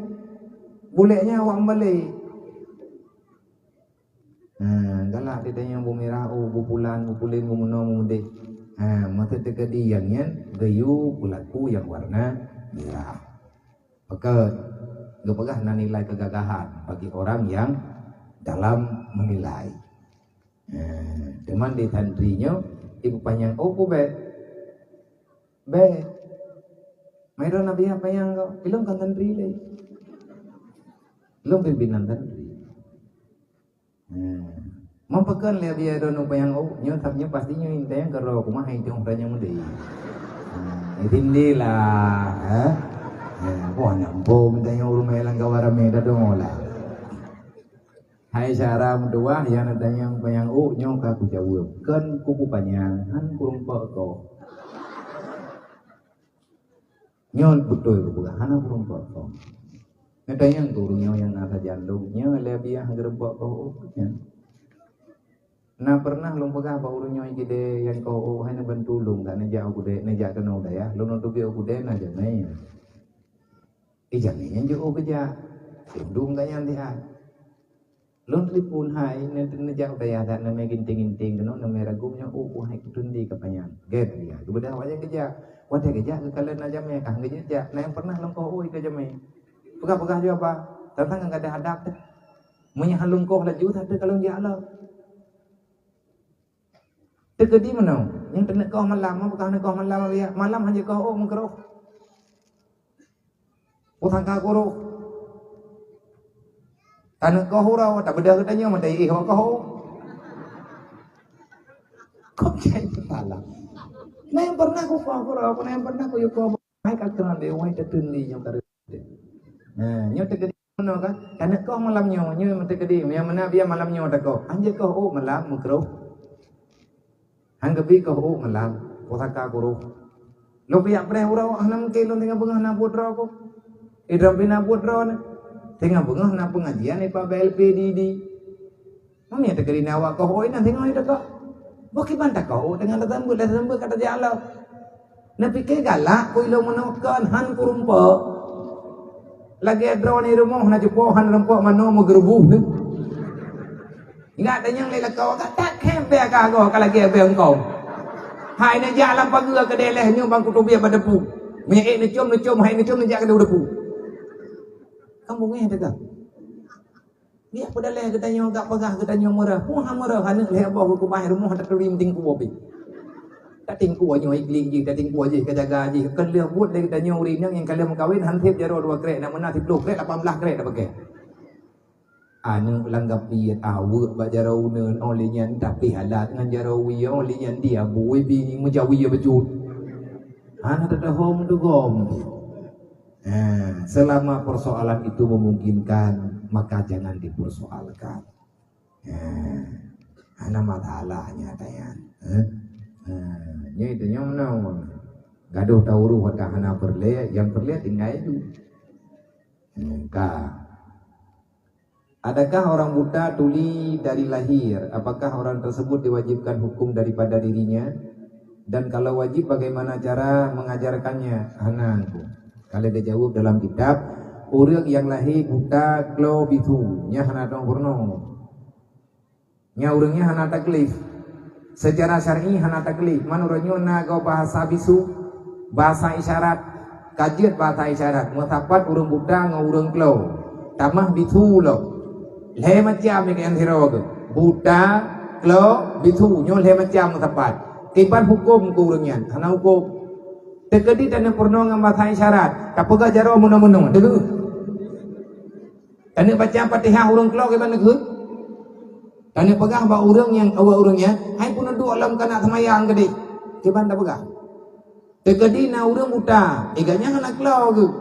Bulèe nyan awak meubalek. Ha, galak di tanyoe beumirah, oh, beupulan, beupulen, beumeunoe, beumudeh. Ha, masa teukeudi nyang nyan geuyue peulaku nyang warna mirah. Maka geupeugah na nilai keugagahan bagi orang yang dalam menilai. Ha, teuma di santri nyoe, ibu panyang, oh, ku bèk. Bèk. Mai droe na biya panyang kok. Ilong kan santri lé. Ilong pimpinan santri. Hmm. Meupakon lé biya droeneuh panyang, oh, nyoe sab nyoe pasti nyoe inteng keudroe kumaha hai jong ranyang meudeh. Hmm, izinlah, ha? Hmm, wah, nyang bom tanyong ureueng lam kawan ramé dah dongolah. Hai syara meutuwah nyang neutanyong panyang ôk nyoe ka kujaweueb. Kon kupeupanyang, han kurumpok koh. Nyoe beutôi kupeugah, hana peurumpok kong. Neutanyong keu ureueng nyoe nyang na sajan lom, nyoe lé biah geureumpok kong ôk nyan. Na peureunah lôn peugah bak ureueng nyoe, "Gidée nyang kong ôk hai neubantu lôn, ka neujak u keudée, neujak keunoe u dayah, lôn teubiet u keudée na jamé." "Eh, jamé nyan jeuet ôk keujak." Dum ka nyan siat. Lôn telepon hai, ne-, neujak u dayah that, neumè ginting-ginting keunoe, neumè ragum nyoe, oh, oh, hai kuteundi ka panyang. Gét dia, geubeudôh awak nyan geujak. Watèe geujak, geukalon na jamé, ka han geujak. Na nyang peureunah lôn koh ôk ka jamé. Peugah-peugah jih haba, tantang ngon gadôh adab teuh. Meunyoe han lôn koh laju, that teuh ka lôn jak lom. Teukeudi meunoe, nyang teuneuk koh malam, peugah neuk koh malam, malam han jeuet koh ôk, meukeurôh. Pusaka kurôh. Taneuk koh uroe, tabeudôh geutanyoe, meutai éh koh. Kok jadi salah? Na nyang peureunah kukoh uroe, na nyang peureunah kuyue koh. Hai ka keunan deh, wai tateundi nyang ka reuet. Nah, nyoe teukeudi meunoe kan? Taneuk koh malam nyoe, nyoe teukeudi. Nyang meunan biar malam nyoe takoh. Anjeuet koh ôk malam meukeurôh. Han geubi koh ôk malam, pusaka kurôh. Lôn kujak preh uroe, hana mungken lôn teungoh beungoh na buet droe koh. Idrom pih na buet droe nyan. Teungoh beungoh na peungajian ipa B L P di, di. Meunyoe teukeudi na awak koh ôk inan teungoh itakoh. Boh kiban takoh ôk teungoh tasambeuet, tasambeuet ka tajak lom. Neupike galak ku ilong meunoe kon han kurumpok. Lagèe droeneuh rumoh na cupo han rumpok manoe meugeureubuh nyoe. Ingat tanyong lé lakoe ka tak khém bèe ka goe ka lagèe bèe eungkong. Hai neujak lam pageue keudéh lheueh nyoe bang kuteubiet bak depu. Meunyoe ék neucom, neucom, hai neucom neujak keudéh depu. Kamoe ngeh teuka. Biak peudalèh geutanyoe gak peugah geutanyoe meurah. Muha meurah aneuk lhèe boh geukeubah rumoh taturi meutingkue pih. Tatingkue nyoe iklik jih, tatingkue jih ka jaga jih. Keu lheueh buet lé geutanyoe ureueng inong nyang ka lheueh meukawen han sép jaroe dua krek, nak meunan siplôh krek, lapan blah krek tabakée. Aneuk lam gapiet aweuek bak jaroe uneuen, oh lé nyan tapih alat ngon jaroe wie, oh lé nyan dia bui bini meujawie beujeuet. Hana tateuhom tugom pih. Ha, selama persoalan itu memungkinkan, maka jangan dipersoalkan. Ha, hana masalah nyan ata nyan. Ha? Ha, nyoe itu nyoe meunoe. Gadoh taurôh ata hana peureulèe, nyang peureulèe tinggai ju. Ha, ka. Adakah orang buta tuli dari lahir? Apakah orang tersebut diwajibkan hukum daripada dirinya? Dan kalau wajib, bagaimana cara mengajarkannya? Hana, Teungku. Ka lheueh geujaweueb dalam kitab, ureueng nyang lahé buta, klo, bisu, nyan hana teurimong peurunoe. Nyan ureueng nyan hana taklif. Seucara syar'i hana taklif. Man ureueng nyoe na gob bahasa bisu, bahasa isyarat, ka jeuet bahasa isyarat, meusapat ureueng buta ngon ureueng klo, tamah bisu lom. Lhèe macam nyang sidroe geuh. Buta, klo, bisu, nyoe lhèe macam meusapat. Kiban huköm keu ureueng nyan? Hana huköm. Teukeudi taneuk peurunoe ngon bahasa isyarat, tapeugah jaroe meunoe-meunoe, deuh. Taneuk baca Fatihah ureueng klo kiban neukheun. Taneuk peugah bak ureueng nyang awak ureueng nyan, "Hai peuneuduek lom keuneuk seumayang keudéh." Kiban tapeugah. Teukeudi na ureuëng buta, eh, gobnyan hana klo geuh.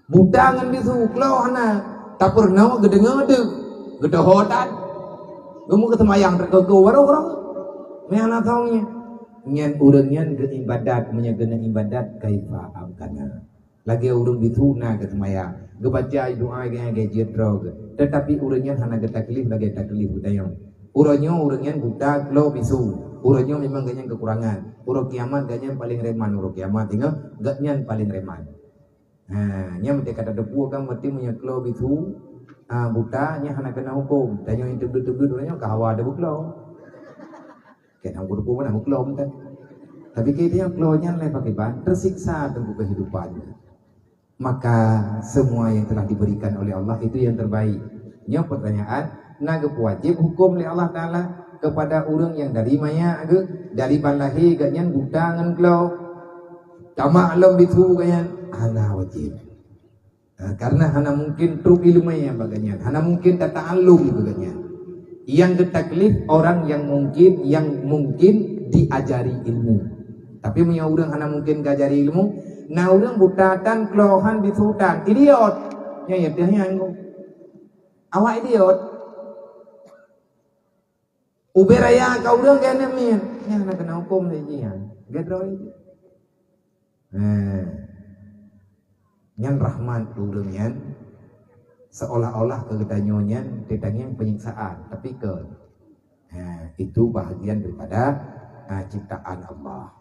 Buta ngon bisu, klo hana, tapeurunoe geudeungoe deuh, geudoho that. Geumeugeuseumayang teuk keu baroe-baroe. Meuhana thong nyan. Nyan ureuëng nyan geuibadat, meunyoe geuneuk ibadat, kaifa amkana. Lagée ureuëng bisu na geuseumayang, geubaca doa geuh, geuh jeuet droe geuh. Teutapi ureuëng nyan hana geutaklif lagée taklif geutanyoe. Uroe nyoe ureuëng nyan buta, klo, bisu. Uroe nyoe memang gobnyan keukurangan. Uroe kiamat gobnyan paleng reman, uroe kiamat ingat, gobnyan paleng reman. Ha, nyan meuti kata depu kan, meuti meunyoe klo, bisu, ha, buta, nyan hana kena huköm. Tanyoe nyang teubiet-teubiet uroe nyoe ka hawa deuh beuklo. Kadang guru pun nak meuklom kan. Tapi kita yang keluarnya lain pakai ban, tersiksa tengku kehidupan. Maka semua yang telah diberikan oleh Allah itu yang terbaik. Nyoe pertanyaan, na geupeuwajib hukum lé Allah Taala kepada ureuëng yang dari maya geuh, dari ban lahé gobnyan buta ngon klo. Tamak lom bisu gobnyan, hana wajib. Ha, karena hana mungkin trok ileumé bak gobnyan, hana mungkin tata'allum keu gobnyan. Yang geutaklif orang yang mungkin, yang mungkin diajari ilmu. Tapi meunyoe ureuëng hana mungkin geuajari ilmu, na ureuëng buta tan, klo han, bisu tan, idiot. Nyan ya teuh nyan. Awak idiot. Ubé raya ka ureuëng geuneuk miet, nyan hana kena huköm lé jih nyan. Gét droe jih. Nah, nyan rahmat keu ureuëng nyan, seolah-olah keu geutanyoe nyan teutangieng penyiksaan, tapi keu, nah, itu bahagian daripada, nah, ciptaan Allah.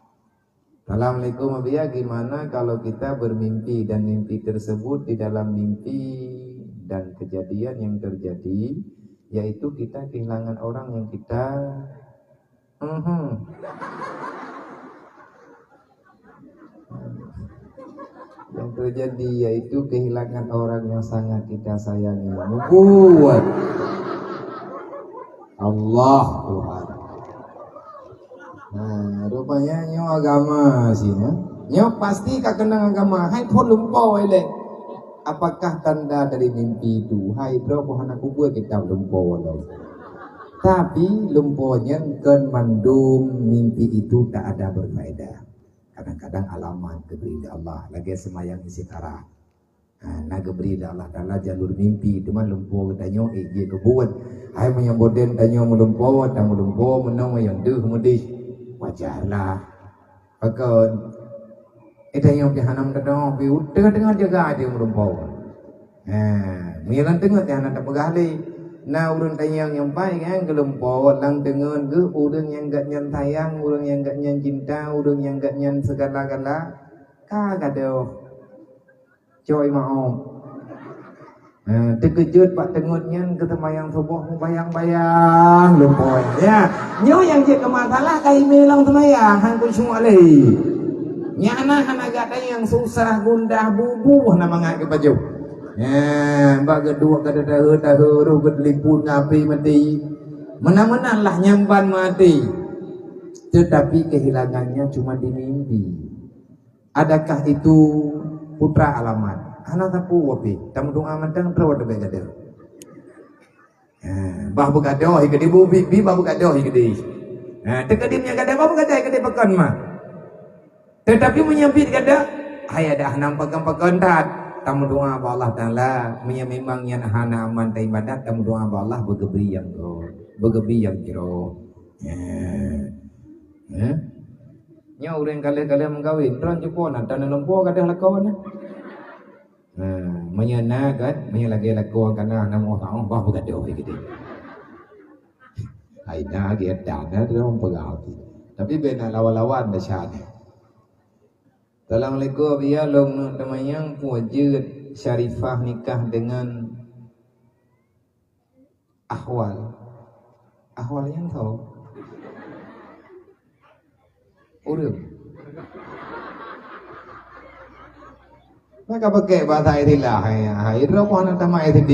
Assalamualaikum, Abiya. Gimana kalau kita bermimpi dan mimpi tersebut di dalam mimpi dan kejadian yang terjadi, yaitu kita kehilangan orang yang kita, mhm. Yang terjadi yaitu kehilangan orang yang sangat kita sayangi. Membuat Allah Tuhan. Nah, rupanya nyoe agama sini. Nyoe pasti ka keunong agama. Hai phon lumpoe ilée. Apakah tanda dari mimpi itu? Hai droe, hana kubuet kitab lumpoe lom. Tapi lumpoe nyan kon mandum mimpi itu tak ada berfaedah. Kadang-kadang alamat geubri lé Allah, lagée seumayang istikharah. Ha, na geubri lé Allah Taala jalur mimpi, teuma lumpoe geutanyoe, eh, jeuet keu buet. Hai meunyoe boden tanyoe meulumpoe, tameulumpoe, meunoe nyang deuh meudeh. Wajarlah. Pakon? Eh, tanyoe pih hana meukeudong, pih uteue teungoh jaga até meulumpoe. Ha, meunyoe lam teungeut nyan hana tapeugah lé. Na ureuëng tanyong nyang pai kan geulumpoe lam teungeut geuh, ureuëng nyang gobnyan sayang, ureuëng nyang gobnyan cinta, ureuëng nyang gobnyan segala-gala, ka gadôh. Coi maoh. Ha, teukeujot bak teungeut nyan geuseumayang suboh meubayang-bayang lumpoe. Ya, nyoe nyang jeuet keu masalah ka imé lam seumayang, han khusyuk lé. Nyan na hana gata nyang susah, gundah, bubuih na mangat geupajoh. Eh, bak geuduek gata tahe-tahe, roh geuteuliput ngon api maté. Meunan-meunan lah nyan ban maté. Tetapi kehilangannya cuma di mimpi. Adakah itu putra alamat? Hana sapeue pih. Tameudoa mantong troh teubiet gadôh. Ha, bah beugadôh keudéh, bu bi, bi bah beugadôh keudéh. Ha, teukeudi meunyoe gadôh, bah beugadôh keudéh pakon mah. Tetapi meunyoe biet gadôh, hai adak hana pakon-pakon that. Tameudoa bak Allah Taala, meunyoe memang nyan hana aman taibadat, tameudoa bak Allah beugeubri nyang gob, beugeubri nyang jroh. Ha. Ha? Nyoe ureuëng ka lheueh-ka lheueh meukawen, droe cupo na, tan lumpoe gadôh lakoe na. Nah, meunyoe na kan, meunyoe lagée lakoe kana na moh saoh, bah beugadôh lé geude. Hai na geuda na dalam peugah tu. Tapi beu na lawan-lawan desya nyan. Assalamualaikum, Abiya, lôn neuk teumanyong peue jeuet Syarifah nikah dengan Ahwal. Ahwal nyang tho. Ureuëng. Maka pakai bahasa istilah, hai, hai, droe pun hana tamat S D.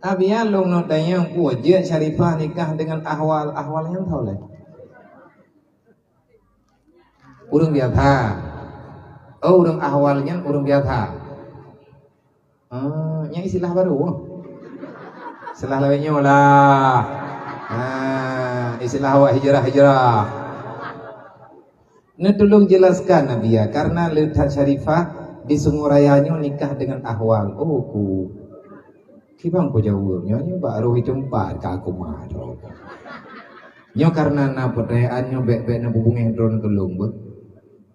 Tapi ya, lôn neuk tanyong, peue jeuet Syarifah nikah dengan Ahwal? Ahwal nyang tho lé. Ureuëng biasa. Oh, ureuëng Ahwal nyan ureuëng biasa. Ah, nyan istilah baru. Istilah laén nyoe lah. Ah, istilah awak hijrah-hijrah. Neutulông jelaskan Nabiya, karena le that Syarifah di Sungai Raya nyoe nikah dengan Ahwal. Oh, ku. Kibang ku jaweueb nyoe, nyoe bak roh itu empat ka aku mah droe. Nyoe karena na pertanyaan nyoe bèk-bèk na bubungeh droen keu lôn beuh.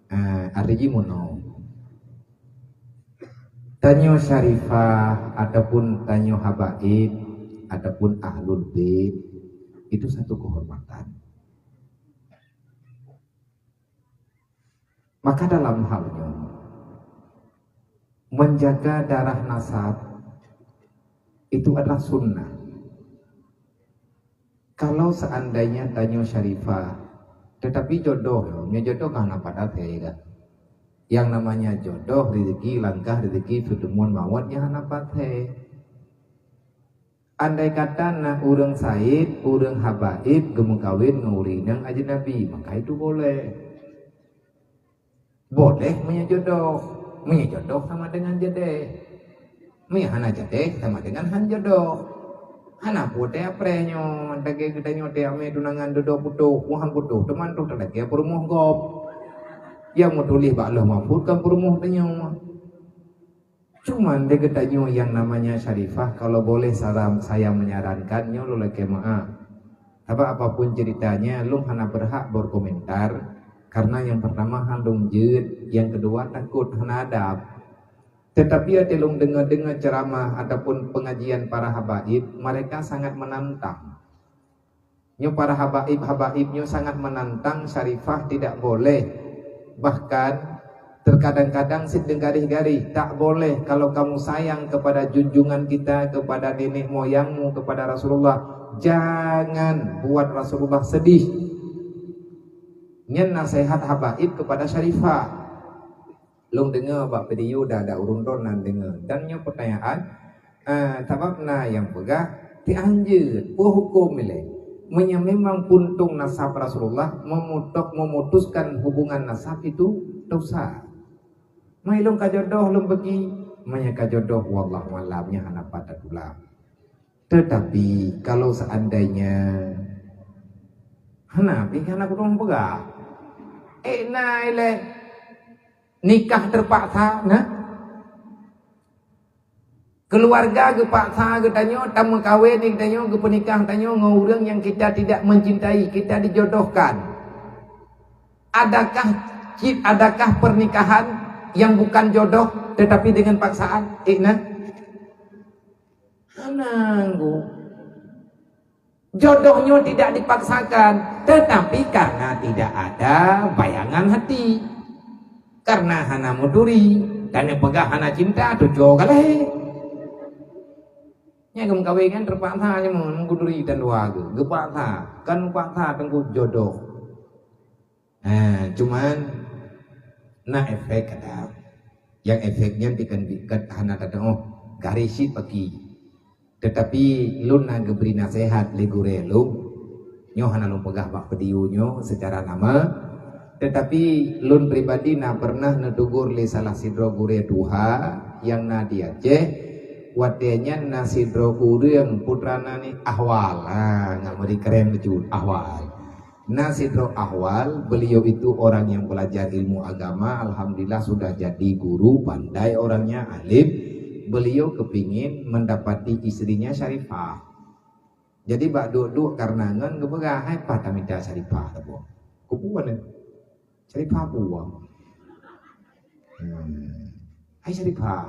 Ah, arti jih meunoe. Tanyoe Syarifah ataupun tanyoe habaib ataupun ahlul bait itu satu kehormatan. Maka dalam hal nyoe, menjaga darah nasab itu adalah sunnah. Kalau seandainya tanyoe Syarifah, tetapi jodoh, nyoe jodoh kan hana pat até kan. Yang namanya jodoh, rezeki, langkah rezeki, pertemuan maut nyan hana pat até. Andai kata na ureueng Said, ureueng habaib geumeukawen ngon ureueng inong ajnabi, maka itu boleh. Boleh meunyoe jodoh. Meunyoe jodoh sama dengan jadeh. Meunyoe hana jadeh sama dengan han jodoh. Hana peue teuh apreh nyoe, lagèe geutanyoe teuh amé tunangan dudoe putôh, wah han putôh, teuma toh talakèe peurumoh gob. Nyang meutuléh bak Lauh Mahfuz kan peurumoh tanyoe. Cuman di geutanyoe yang namanya Syarifah, kalau boleh saran saya menyarankan, nyoe lôn lakèe meu'ah. Sabab apapun ceritanya, lôn hana berhak berkomentar, karena yang pertama han lôn jeuet, yang kedua takut hana adab. Tetapi até lôn deungo-deungo ceramah ataupun pengajian para habaib, mereka sangat menantang. Nyoe para habaib-habaib nyoe sangat menantang, Syarifah tidak boleh. Bahkan terkadang-kadang cit deuh garéh-garéh, tak boleh kalau kamu sayang kepada junjungan kita, kepada nenek moyangmu, kepada Rasulullah, jangan buat Rasulullah sedih. Nyan nasihat habaib kepada Syarifah. Lôn deungoe bak video dan ada ureueng droeneuh deungoe. Dan nyoe pertanyaan, eh, sabab na nyang peugah, "Tian jeuet, peue huköm ilèe? Meunyoe memang puntông nasab Rasulullah, memutok-, memutuskan hubungan nasab itu dosa." Meunyoe lôn ka jodoh lôn peugi, meunyoe ka jodoh, wallahu a'lam, nyan hana pat tatulah. Tetapi kalau seandainya hana, pih hana kudong peugah. Eh, na ilèe. Nikah terpaksa, nah. Keluarga geupaksa geutanyoe, tameukawen geutanyoe, geupeunikah tanyoe ngon ureueng yang kita tidak mencintai, kita dijodohkan. Adakah ci-, adakah pernikahan yang bukan jodoh tetapi dengan paksaan? Eh, nah. Hana, Ngku. Jodoh nyoe tidak dipaksakan, tetapi karena tidak ada bayangan hati. Karena hana meuturi, dan nyang peugah hana cinta, tucok ka lahé. Nyang geumeukawen kan terpaksa nyoe, meuturi dan dua geu-, geupaksa. Kan paksa teungku jodoh. Ha, cuman na efek kadang. Yang efek nyan dikeun-, dikeun hana teudoh, garéh cit paki. Tetapi lôn na geubri nasehat lé gurèe lôn. Nyoe hana lôn peugah bak video nyoe secara nama. Tetapi lôn pribadi na pernah neutegur lé salah sidroe gurèe tuha nyang na di Aceh. Watèe nyan na sidroe ureueng putra na ni Ahwal. Ha, ngat meuri keren bacut, Ahwal. Na sidroe Ahwal, beliau itu orang yang belajar ilmu agama, alhamdulillah sudah jadi guru, pandai orangnya, alim. Beliau kepingin mendapati istrinya Syarifah. Jadi bak duek-duek karena ngon geupeugah, "Hai, paih tamita Syarifah saboh." Kupeue nyan? Syarifah peue? Hmm. "Hai Syarifah,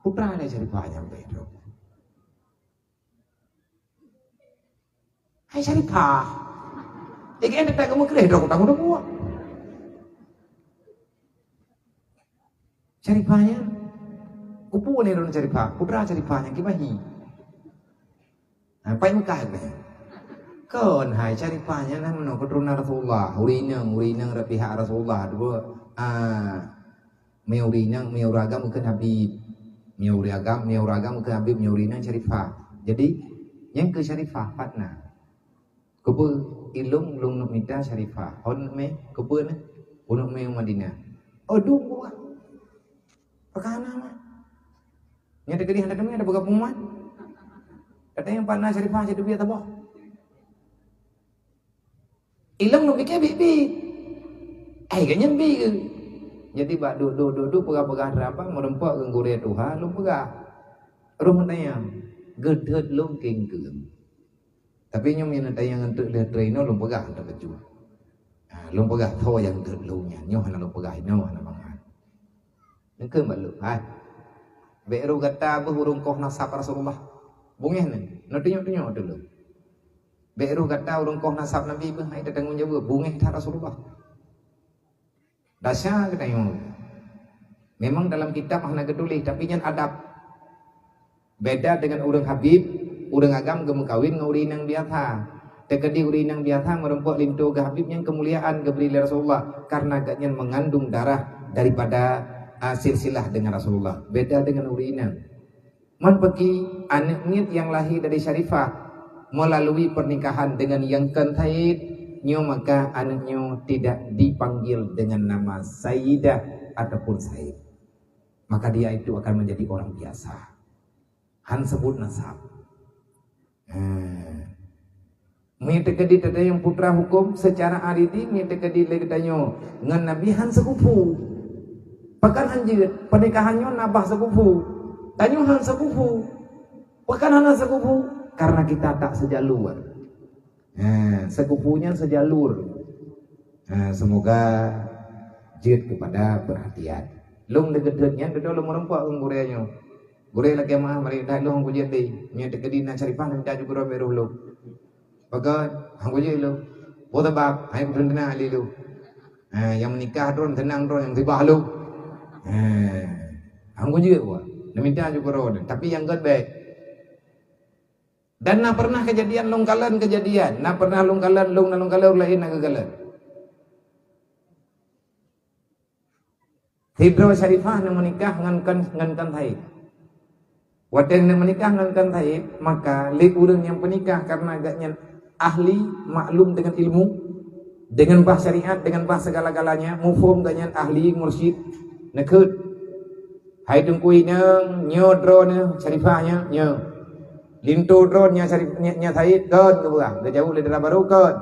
peue teuma lé Syarifah nyang bèk droe?" "Hai Syarifah." Ikheun teutap geumeukreh droe kutang udah buah. Syarifah nyan. Kupeue nyan droe Syarifah? Peue teuma Syarifah nyan kiban hi. Ha, pai Mekah keuh. Kon hai Syarifah nyan na meunoe keuturonan Rasulullah. Ureueng inong, ureueng inong rot pihak Rasulullah. Dua, ah, Meunyoe ureueng inong, meunyoe ureueng agam geukheun Habib. Meunyoe ureueng agam, meunyoe ureueng agam geukheun Habib, meunyoe ureueng inong Syarifah. Jadi, nyang keu Syarifah pat na. Keupeue ilôn lôn neuk mita Syarifah? Hon mé, keupeue na? Uneuk mé u Madinah. Oh, dum buah. Pakana mah. Nyang teukeudi hana teumé ada peugah pengumuman. Katanya pat na Syarifah, jadi biar tabah. Ilôn lôn pike biet-biet. Hai, ka nyan bi ke? Jadi bak duek-duek, duek-duek, peugah-peugah teurapa, meureumpok ngon gurée tuha, lôn peugah. Roh meunayang, geudeuet lôn kengkeung. Tapi nyoe meunyoe tanyong ngon teuk lheueh trei inoe lôn peugah teuk bacut. Ha, lôn peugah tho nyang deuet lôn nyan. Nyoe hana lôn peugah inoe, hana mangat. Nyan keuh bak lôn, hai. Bék roh gata beuh ureuëng koh nasab Rasulullah. Bungéh nyan, nyoe tunyok-tunyok teuk lôn. Bék roh gata ureuëng koh nasab Nabi beuh, hai tatanggong jaweueb, bungéh that Rasulullah. Dasar geutanyoe. Memang dalam kitab hana geutuléh, tapi nyan adab. Beda dengan ureuëng Habib, ureuëng agam geumeukawen ngon ureuëng inong biasa. Teukeudi ureuëng inong biasa meureumpok linto geuh Habib nyang keumuliaan geubri lé Rasulullah, karena gobnyan mengandung darah daripada, ah, silsilah dengan Rasulullah. Beda dengan ureuëng inong. Man peuki aneuëk miet nyang lahé dari Syarifah melalui pernikahan dengan nyang kon Said, nyoe maka aneuëk nyoe tidak dipanggil dengan nama Sayyidah ataupun Said. Maka dia itu akan menjadi orang biasa. Han sebut nasab. Hmm. Meunyoe teukeudi teuh tanyoe putra huköm, secara aridi meunyoe teukeudi lé geutanyoe ngon Nabi han seukupu. Pakon han jeuet, pernikahan nyoe na bah seukupu. Tanyoe han seukupu. Pakon hana seukupu? Karena kita tak sejalur. Ha, seukupu nyan sejalur. Ha, semoga jeuet kepada perhatian. Lôn lé geudeuet nyan, dudoe lôn meureumpok ngon gurée nyoe. Gurée lakée meu'ah, mari that lôn han kujeuet deh. Meunyoe teukeudi na Syarifah, na mita ju keudroe bék roh lôn. Pakon? Han kujeuet lôn. Peue sabab? Hai kuteunteunak lé lôn. Ha, nyang meunikah droe, teunang droe, nyang sibah lôn. Ha, han kujeuet wah. Na mita ju keudroe, tapi nyang gét bék. Dan na pernah kejadian lôn kalon kejadian, na pernah lôn kalon, lôn na lôn kalon, laén na geukalon. Sidroe Syarifah na meunikah ngon kon, ngon kon Said. Watée na meunikah ngon kon Said, maka lé ureuëng nyang peunikah karena gobnyan ahli, maklum dengan ilmu, dengan bah syariat, dengan bah segala-galanya, muphom gobnyan ahli, mursyid, neukheun. Hai Teungku inong, nyoe droeneuh Syarifah nyoe, nyoe. Linto droeneuh nyan Syarif-, nyan, nyan Said kon geupeugah, geujaweueb lé dara barô kon.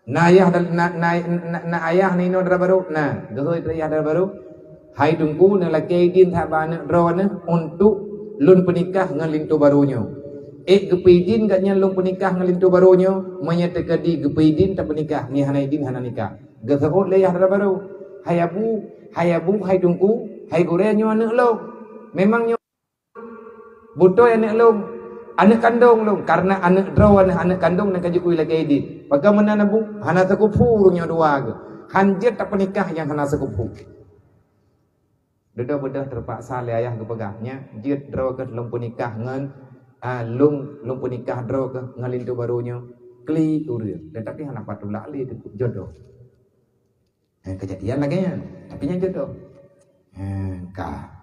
Na ayah dan, na, na, na, na ayah ninoe dara barô, na geuhôi ayah dara barô. Hai Teungku, neulakée idin that bak aneuëk droeneuh untuk lôn peunikah ngon linto barô nyoe. Ék geupeuidin gobnyan lôn peunikah ngon linto barô nyoe, meunyoe teukeudi geupeuidin tapeunikah, meunyoe hana idin hana nikah. Geuseuôt lé ayah dara barô, "Hai Abu, hai Abu, hai Teungku, hai gurée nyoe aneuëk lôn. Memang nyoe beutôi aneuëk lôn, aneuëk kandong lôn, karena aneuëk droeneuh, aneuëk kandong na ka jikui lagée idin." Pakon meunan Abu? Hana seukupu ureuëng nyoe dua geuh. Han jeuet tapeunikah nyang hana seukupu. Dudoe beudôh teupaksa lé ayah geupeugah, "Nyak, jeuet droe geuh lôn peunikah ngon, ah, lôn, lôn peunikah droe geuh ngon linto barô nyoe." Klik ureuëng, tetapi hana patulak lé teupeu jodoh. Eh, kejadian lagée nyan, tapi nyan jodoh. Eh, ka.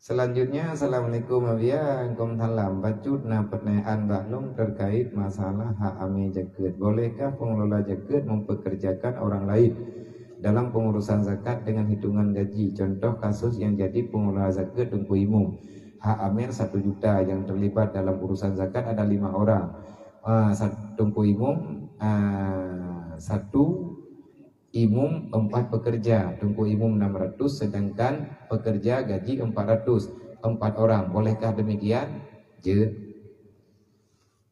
Selanjutnya, assalamualaikum Abiya, waalaikumsalam. Bacut na pertanyaan bak lôn terkait masalah hak amé jakeuet. Bolehkah pengelola jakeuet mempekerjakan orang lain dalam pengurusan zakat dengan hitungan gaji? Contoh kasus yang jadi pengelola zakeuet Teungku Imum. Hak amil satu juta, yang terlibat dalam urusan zakat ada lima orang. Ah, sa-, Teungku Imum, ah, satu, imum empat pekerja, Teungku Imum enam ratus, sedangkan pekerja gaji empat ratus, empat orang. Bolehkah demikian? Jeuet.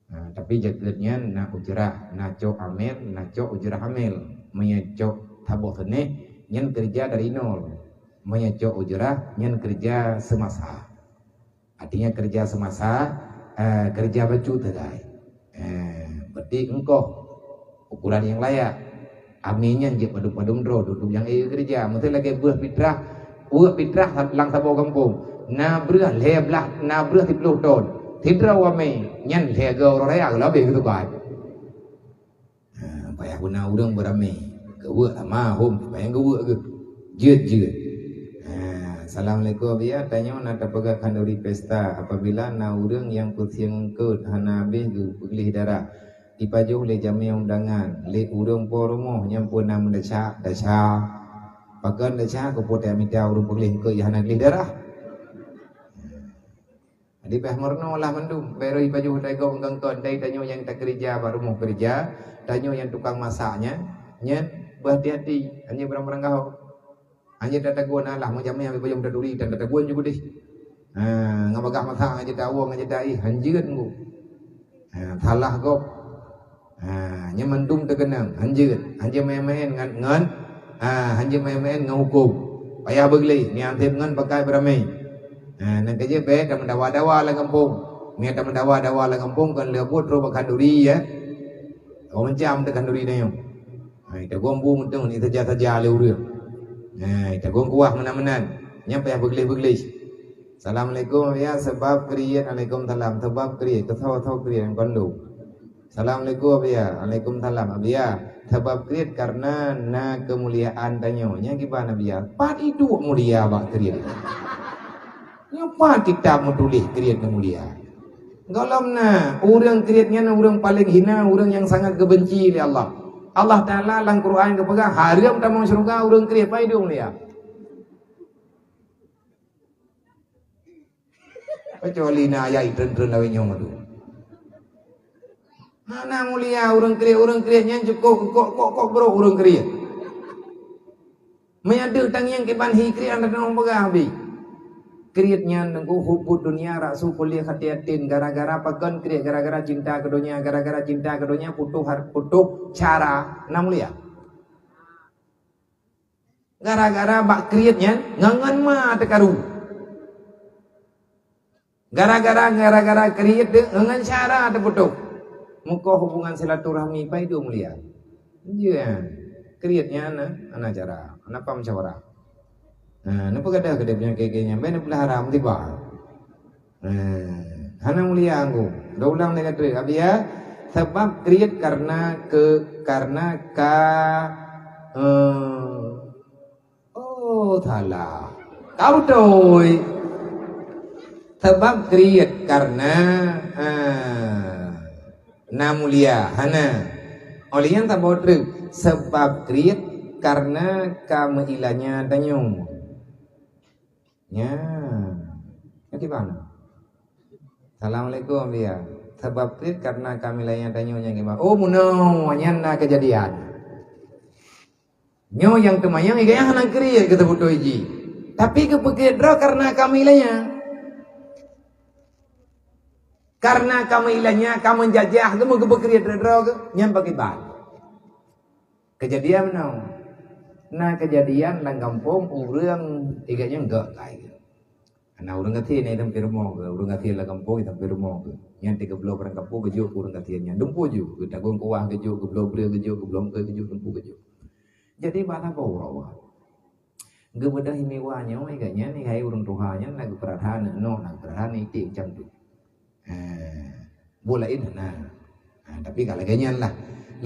Nah, tapi jakeuet nyan na ujrah, na cok amil, na cok ujrah amil. Meunyoe cok saboh seunéh, nyan keureuja dari nol. Meunyoe cok ujrah, nyan keureuja seumasa. Artinya keureuja seumasa, eh, keureuja bacut sagai. Eh, berarti engkoh ukuran nyang layak. Amé nyan jeuet padum-padum droe, duek-duek nyang ék keureuja. Miseu lagée beuet fitrah, beuet fitrah lam saboh gampông. Na breueh lhée blaih, na breueh siploh ton. Sidroe amé nyan lhée goe uroe raya geulabeh geutuban. Ha, payah guna ureuëng beuramé. Geuweuek sama hom, payah geuweuek geuh. Jeuet-jeuet. Ha, assalamualaikum Abiya, tanyoe na tapeugah khanduri pesta apabila na ureuëng nyang peusieng eungkôt hana habéh geupeugleh darah. Ipajoh lé jamé undangan, lé ureuëng po rumoh nyang peue na meudesya, desya. Pakon desya, keupeue tamita ureuëng peugleh eungkôt nyang hana gleh darah. Jadi bah meurunoe lah mandum, bék roh ipajoh dai gob ngon kon, dai tanyoe nyang takeureuja bak rumoh keureuja, tanyoe nyang tukang masak nyan, nyan Beuhati-hati, hanjeuet barang-barang gaho. Hanjeuet tatagun alah meujamé habéh bajom taturi dan tatagun ju keudeh. Ha, ngon bagaih masa hanjeuet tawong, hanjeuet tai, hanjeuet ngu. Ha, salah gob. Ha, nyan mandum teukeunong, hanjeuet, hanjeuet maén-maén ngon, ngon, ha, hanjeuet maén-maén ngon huköm. Payah beugleh, nyan seb ngon pakai beuramé. Ha, nyan keuh jeuet bèk tameudawa-dawa lam gampông. Nyan tameudawa-dawa lam gampông kon lheueh buet trok bak khanduri, ya. Orang macam teu khanduri tanyoe. Hai, tagong bu meuteun ni saja-saja lé ureueng. Hai, tagong kuah meunan-meunan. Nyang payah beugleh-beugleh. Assalamualaikum, ya, sabab kriet. Alaikum salam. Sabab kriet. Keusau-sau kriet nyang kon lôn. Assalamualaikum, Abiya. Alaikum salam, Abiya. Sabab kriet karena na keumuliaan tanyoe. Nyang kiban, Abiya? Pat iduek mulia bak kriet. Nyoe pat kitab meutuléh kriet nyang mulia. Gohlom na, ureueng kriet nyan ureueng paleng hina, ureueng nyang sangat geubenci lé Allah. Allah Taala lam Quran geupeugah, hareuem tamong syeuruga ureueng kriet, pai dong lia. Kecuali na ayat treun-treun lawét nyoe tu. Hana mulia ureueng kriet, ureueng kriet nyan cukôp kok, kok, kok brok ureueng kriet. Meunyo deuh tangieng kiban hi kriet hana teunoh peugah bih. Kriet nyan nunggu hubud dunia rasu kuliah hati-hatin gara-gara pakon kriet, gara-gara cinta keu donya, gara-gara cinta keu donya putôh har-, putôh cara na mulia. Gara-gara bak kriet nyan ngon, ngon ma teukaru. Gara-gara, gara-gara kriet teu ngon cara teuputôh. Mukoh hubungan silaturahmi pai tu mulia. Iya. Kriet nyan na, ana cara, ana pam musyawarah. Nah, napa kata keu dia punya keke nyan, bai neupeulahara meusiba. Nah, hana mulia anggu. Dah ulang lagi tu, Abi ya. Sebab kriet karena ke, karena ka, eh, Oh, salah. Ka beutôi. Sabab kriet karena, ah, na mulia, hana. Oleh nyan saboh treuk, sabab kriet karena ka meuilanya tanyoe. Nya. Ngerti bang? Assalamualaikum, dia. Sabab kriet karena ka meuilanya tanyoe nyang iman. Oh, munoe, nyan na keujadian. Nyoe nyang teumanyong, ié geuh nyan hana kriet keu teubeutôi jih. Tapi geupeukriet droe kareuna ka meuilanya. Kareuna ka meuilanya, ka meujajah, geumeugeupeukriet droe-droe geuh, nyan pakriban. Keujadian meunoe. Na keujadian lam gampông ureueng ié geuh nyan gok kai. Hana ureueng gasien nyang sampai rumoh geuh, ureueng gasien lam gampông sampai rumoh geuh. Nyan teuh geubloe barang kapô geujok keu ureueng gasien nyan. Dumpeue jok, geutagong kuah geujok, geubloe breueh geujok, geubloe eungkôt geujok, dumpeue geujok. Jadi, bak saboh uroe, geubeudôh imewa nyoe, ié geuh nyan, hai ureueng tuha nyan, na geupeurasa aneuk nyoe, na geupeurasa aneuk iték macam tu. Eh, buet laén hana. Ha, tapi ka lagèe nyan lah.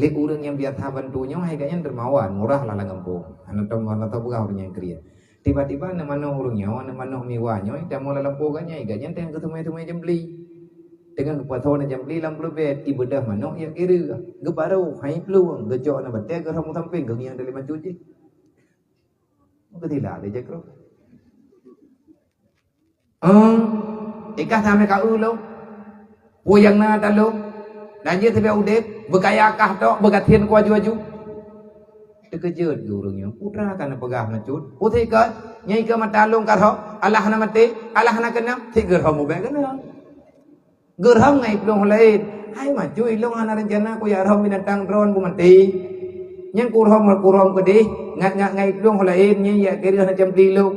Lé ureueng nyang biasa bantu nyoe, hai geuh nyan dermawan, murah lah lam gampông. Hana tau, hana tau peugah ureueng nyang kriet. Tiba-tiba aneuk manok ureueng nyoe, aneuk manok miwa nyoe, tamong lam lampôh geuh nyan, ié geuh nyan teungoh geuseumai-seumai jambli. Teungoh geupasoe na jambli lam peuleubèe, ibeudôh manok jak kiri. Geubaro, hai plueng, geucok na batèe, geurhom u sampéng, geungieng dari macut jih. Geutila lé jakroh. Eh, ikah samé ka eu lom. Peue nyang na ata lôn? Dan jih teubiet udép, beukaya kah tok, beugasien ku aju-aju. Teukeujot geuh ureueng nyoe. Putra ka neupeugah macut. Putéh keuh, nyang ikeue mata lôn ka rhom, alah hana maté, alah hana keunong, sit geurhom ubak keunong. Geurhom ngon iplueng laén. Hai macut, ilôn hana reuncana kujak rhom binatang droe beumaté. Nyan kurhom, kurhom keudeh, ngat, ngat ngon iplueng laén, nyan jak kiri hana cam tilok.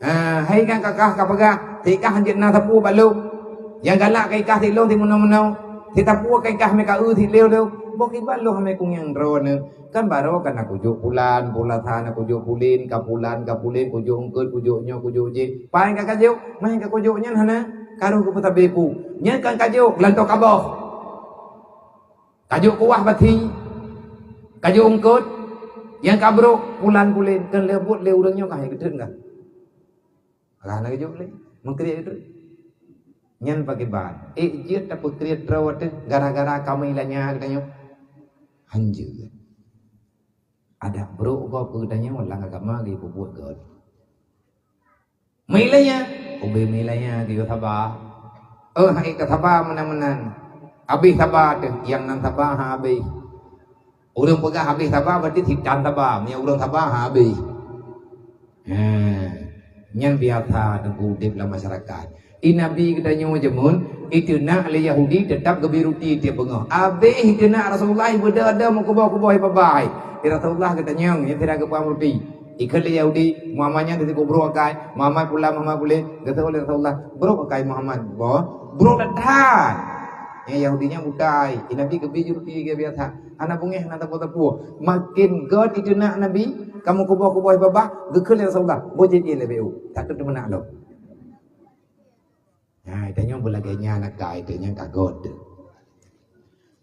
Ha, hai kan kakah ka peugah, sit kah hanjeuet na sapeue bak lôn. Nyang galak keu ikah sit lôn sit meunoe-meunoe, sit sapeue keu ikah mé ka eu sit lôn lôn. Boh kiban lôn hamé kungieng droeneuh. Kan baroe kan na kujok pulan, pulan sa na kujok pulin, ka pulan, ka pulin, kujok eungkôt, kujok nyoe, kujok jih. Paih ka kajok, maih ka kujok nyan hana, ka roh geupeusabe ku. Nyan kan kajok, lantoe kaboh. Kajok kuah bati, kajok eungkôt, nyang ka brok, pulan pulin, kan lheueh buet lé ureueng nyoe ka hai geutreun ka. Ka hana geujok lé, meukriet geutreun. Nyan pakriban. Ék jeuet tapeukriet droe teuh gara-gara ka meuilanya geutanyoe? Hanjeuet. Adak brok gob keu geutanyoe lam agama geupeubuet göt. Meuilanya, ubé meuilanya geuyue saba. Oh, hai ka saba meunan-meunan. Abéh saba teuh, nyang nan saba ha abéh. Ureuëng peugah habéh saba, berarti sitan saba. Meunyoe ureuëng saba, ha, habéh. Ha, nyan biasa teungku udeb lam masyarakat. I Nabi geutanyoe jameun, iteunak lé Yahudi teutap geubri ruti tieb beungoh. Habéh iteunak Rasulullah, ibeudôh-dôh meukuboh-kuboh ié babah. I Rasulullah geutanyong, nyan sira geupeuham ruti. Ikheun lé Yahudi, Muhammad nyan teuka brok akai, Muhammad pulan, Muhammad puléh. Geutanyong lé Rasulullah, brok akai Muhammad. Boh, brok that-that. Nyang Yahudi nyan buta, i Nabi geubri ruti lagée biasa. Hana beungéh, hana sapeue-sapeue. Maken gét iteunak Nabi, ka meukuboh-kuboh ié babah, geukheun lé Rasulullah, boh jeuet ié lé beu, takot teumeunak lom. Nah, tanyoe beulagée nyan akai, tanyoe ka gét.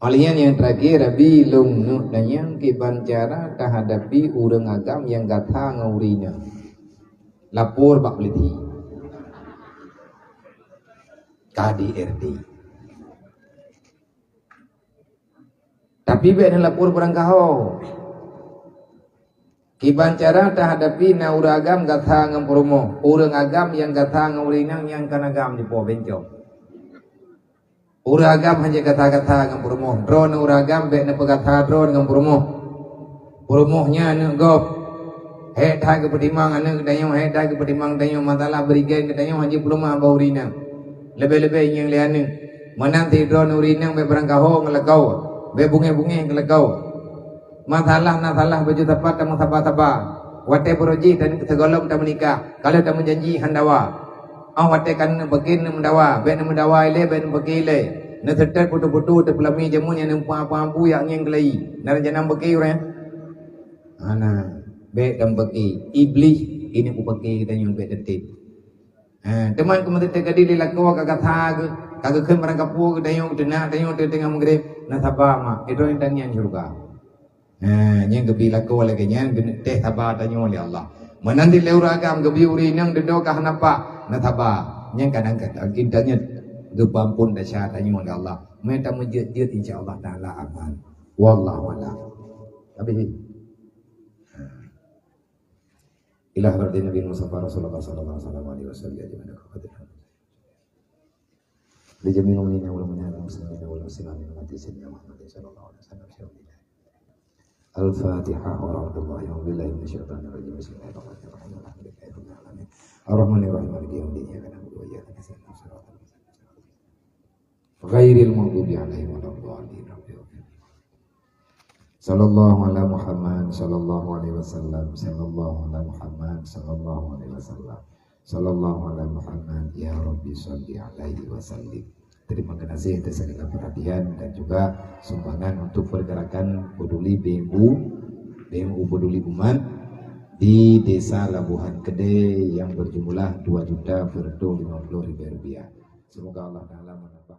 Óh lheueh nyan nyang teurakhé, Rabi, lôn neuk tanyong kiban cara tahadapi ureuëng agam nyang gata ngon ureuëng inong. Lapor bak polisi. K D R T. Tapi bék neulapor barangkaho. Kiban cara tahadapi na ureuëng agam gata ngon peurumoh, ureuëng agam nyang gata ngon ureuëng inong nyang kon agam dipo bencong. Ureuëng agam hana gata-gata ngon peurumoh, droeneuh ureuëng agam bék neupeugata droeneuh ngon peurumoh. Peurumoh nyan aneuëk gob. Hék that geupeutimang aneuëk geutanyoe, hék that geupeutimang tanyoe, masalah beurigen geutanyoe hana jipeuleumah bak ureuëng inong. Leubeh-leubeh nyang lé aneuëk. Meunan sidroe ureuëng inong bék barangkaho ngon lakoe, bék beungéh-beungéh ngon lakoe. Masalah na salah baju sapat tameusabar-sabar. Watée beurojih dan sigohlom tameunikah, ka lheueh tameujanji han dawa. Óh watée ka neuk beukin neuk meudawa, bék neuk meudawa ilée, bék neuk beukin ilée. Neuseutôt putôh-putôh teupeulami jameun nyang neumpa-pa bu yak ngieng keulayi. Na rencana beukin ureuëng? Hana, bék dan beukin. Iblih ini beukin geutanyoe bék teunteb. Ha, teuma keumeuteunteb gadi lé lakoe ka gata geuh, ka geukheun barangkapeue geutanyoe, geutanyoe teunteb teungoh meugreb, na saba mak, idroe intan nyan syeuruga. Ha, nyang geubri lakoe lagée nyan geuneuk teh saba tanyoe lé Allah. Meunan di lé ureuëng agam geubri ureuëng inong dudoe ka hana pak, na saba. Nyang kadang-kadang intan nyan geupeuampon desya tanyoe lé Allah. Meutamujeuet-jeuet insya Allah Taala aman. Wallahu a'lam. Habis. Ha. Ila hadratin Nabi Mustafa Rasulullah sallallahu alaihi wasallam. Li jami'il mu'minina wal mu'minat wal muslimina wal muslimat min ummati sayyidina Muhammadin sallallahu alaihi wasallam. Al-Fatihah. Wa rahmatullahi wa billahi minasyaitonir rajim. Bismillahirrahmanirrahim. Alhamdulillahi rabbil alamin. Arrahmanirrahim. Maliki yaumiddin. Iyyaka na'budu wa iyyaka nasta'in. Shiratal mustaqim. Ghairil maghdubi alaihim waladdallin. Sallallahu ala Muhammad, sallallahu alaihi wasallam, sallallahu ala Muhammad, sallallahu alaihi wasallam, sallallahu ala Muhammad, ya Rabbi salli alaihi wasallim. Terima kasih atas segala perhatian dan juga sumbangan untuk pergerakan peduli B M U, B M U Peduli Umat di Desa Labuhan Keudè yang berjumlah dua juta empat ratus lima puluh ribu rupiah. Semoga Allah Taala menambah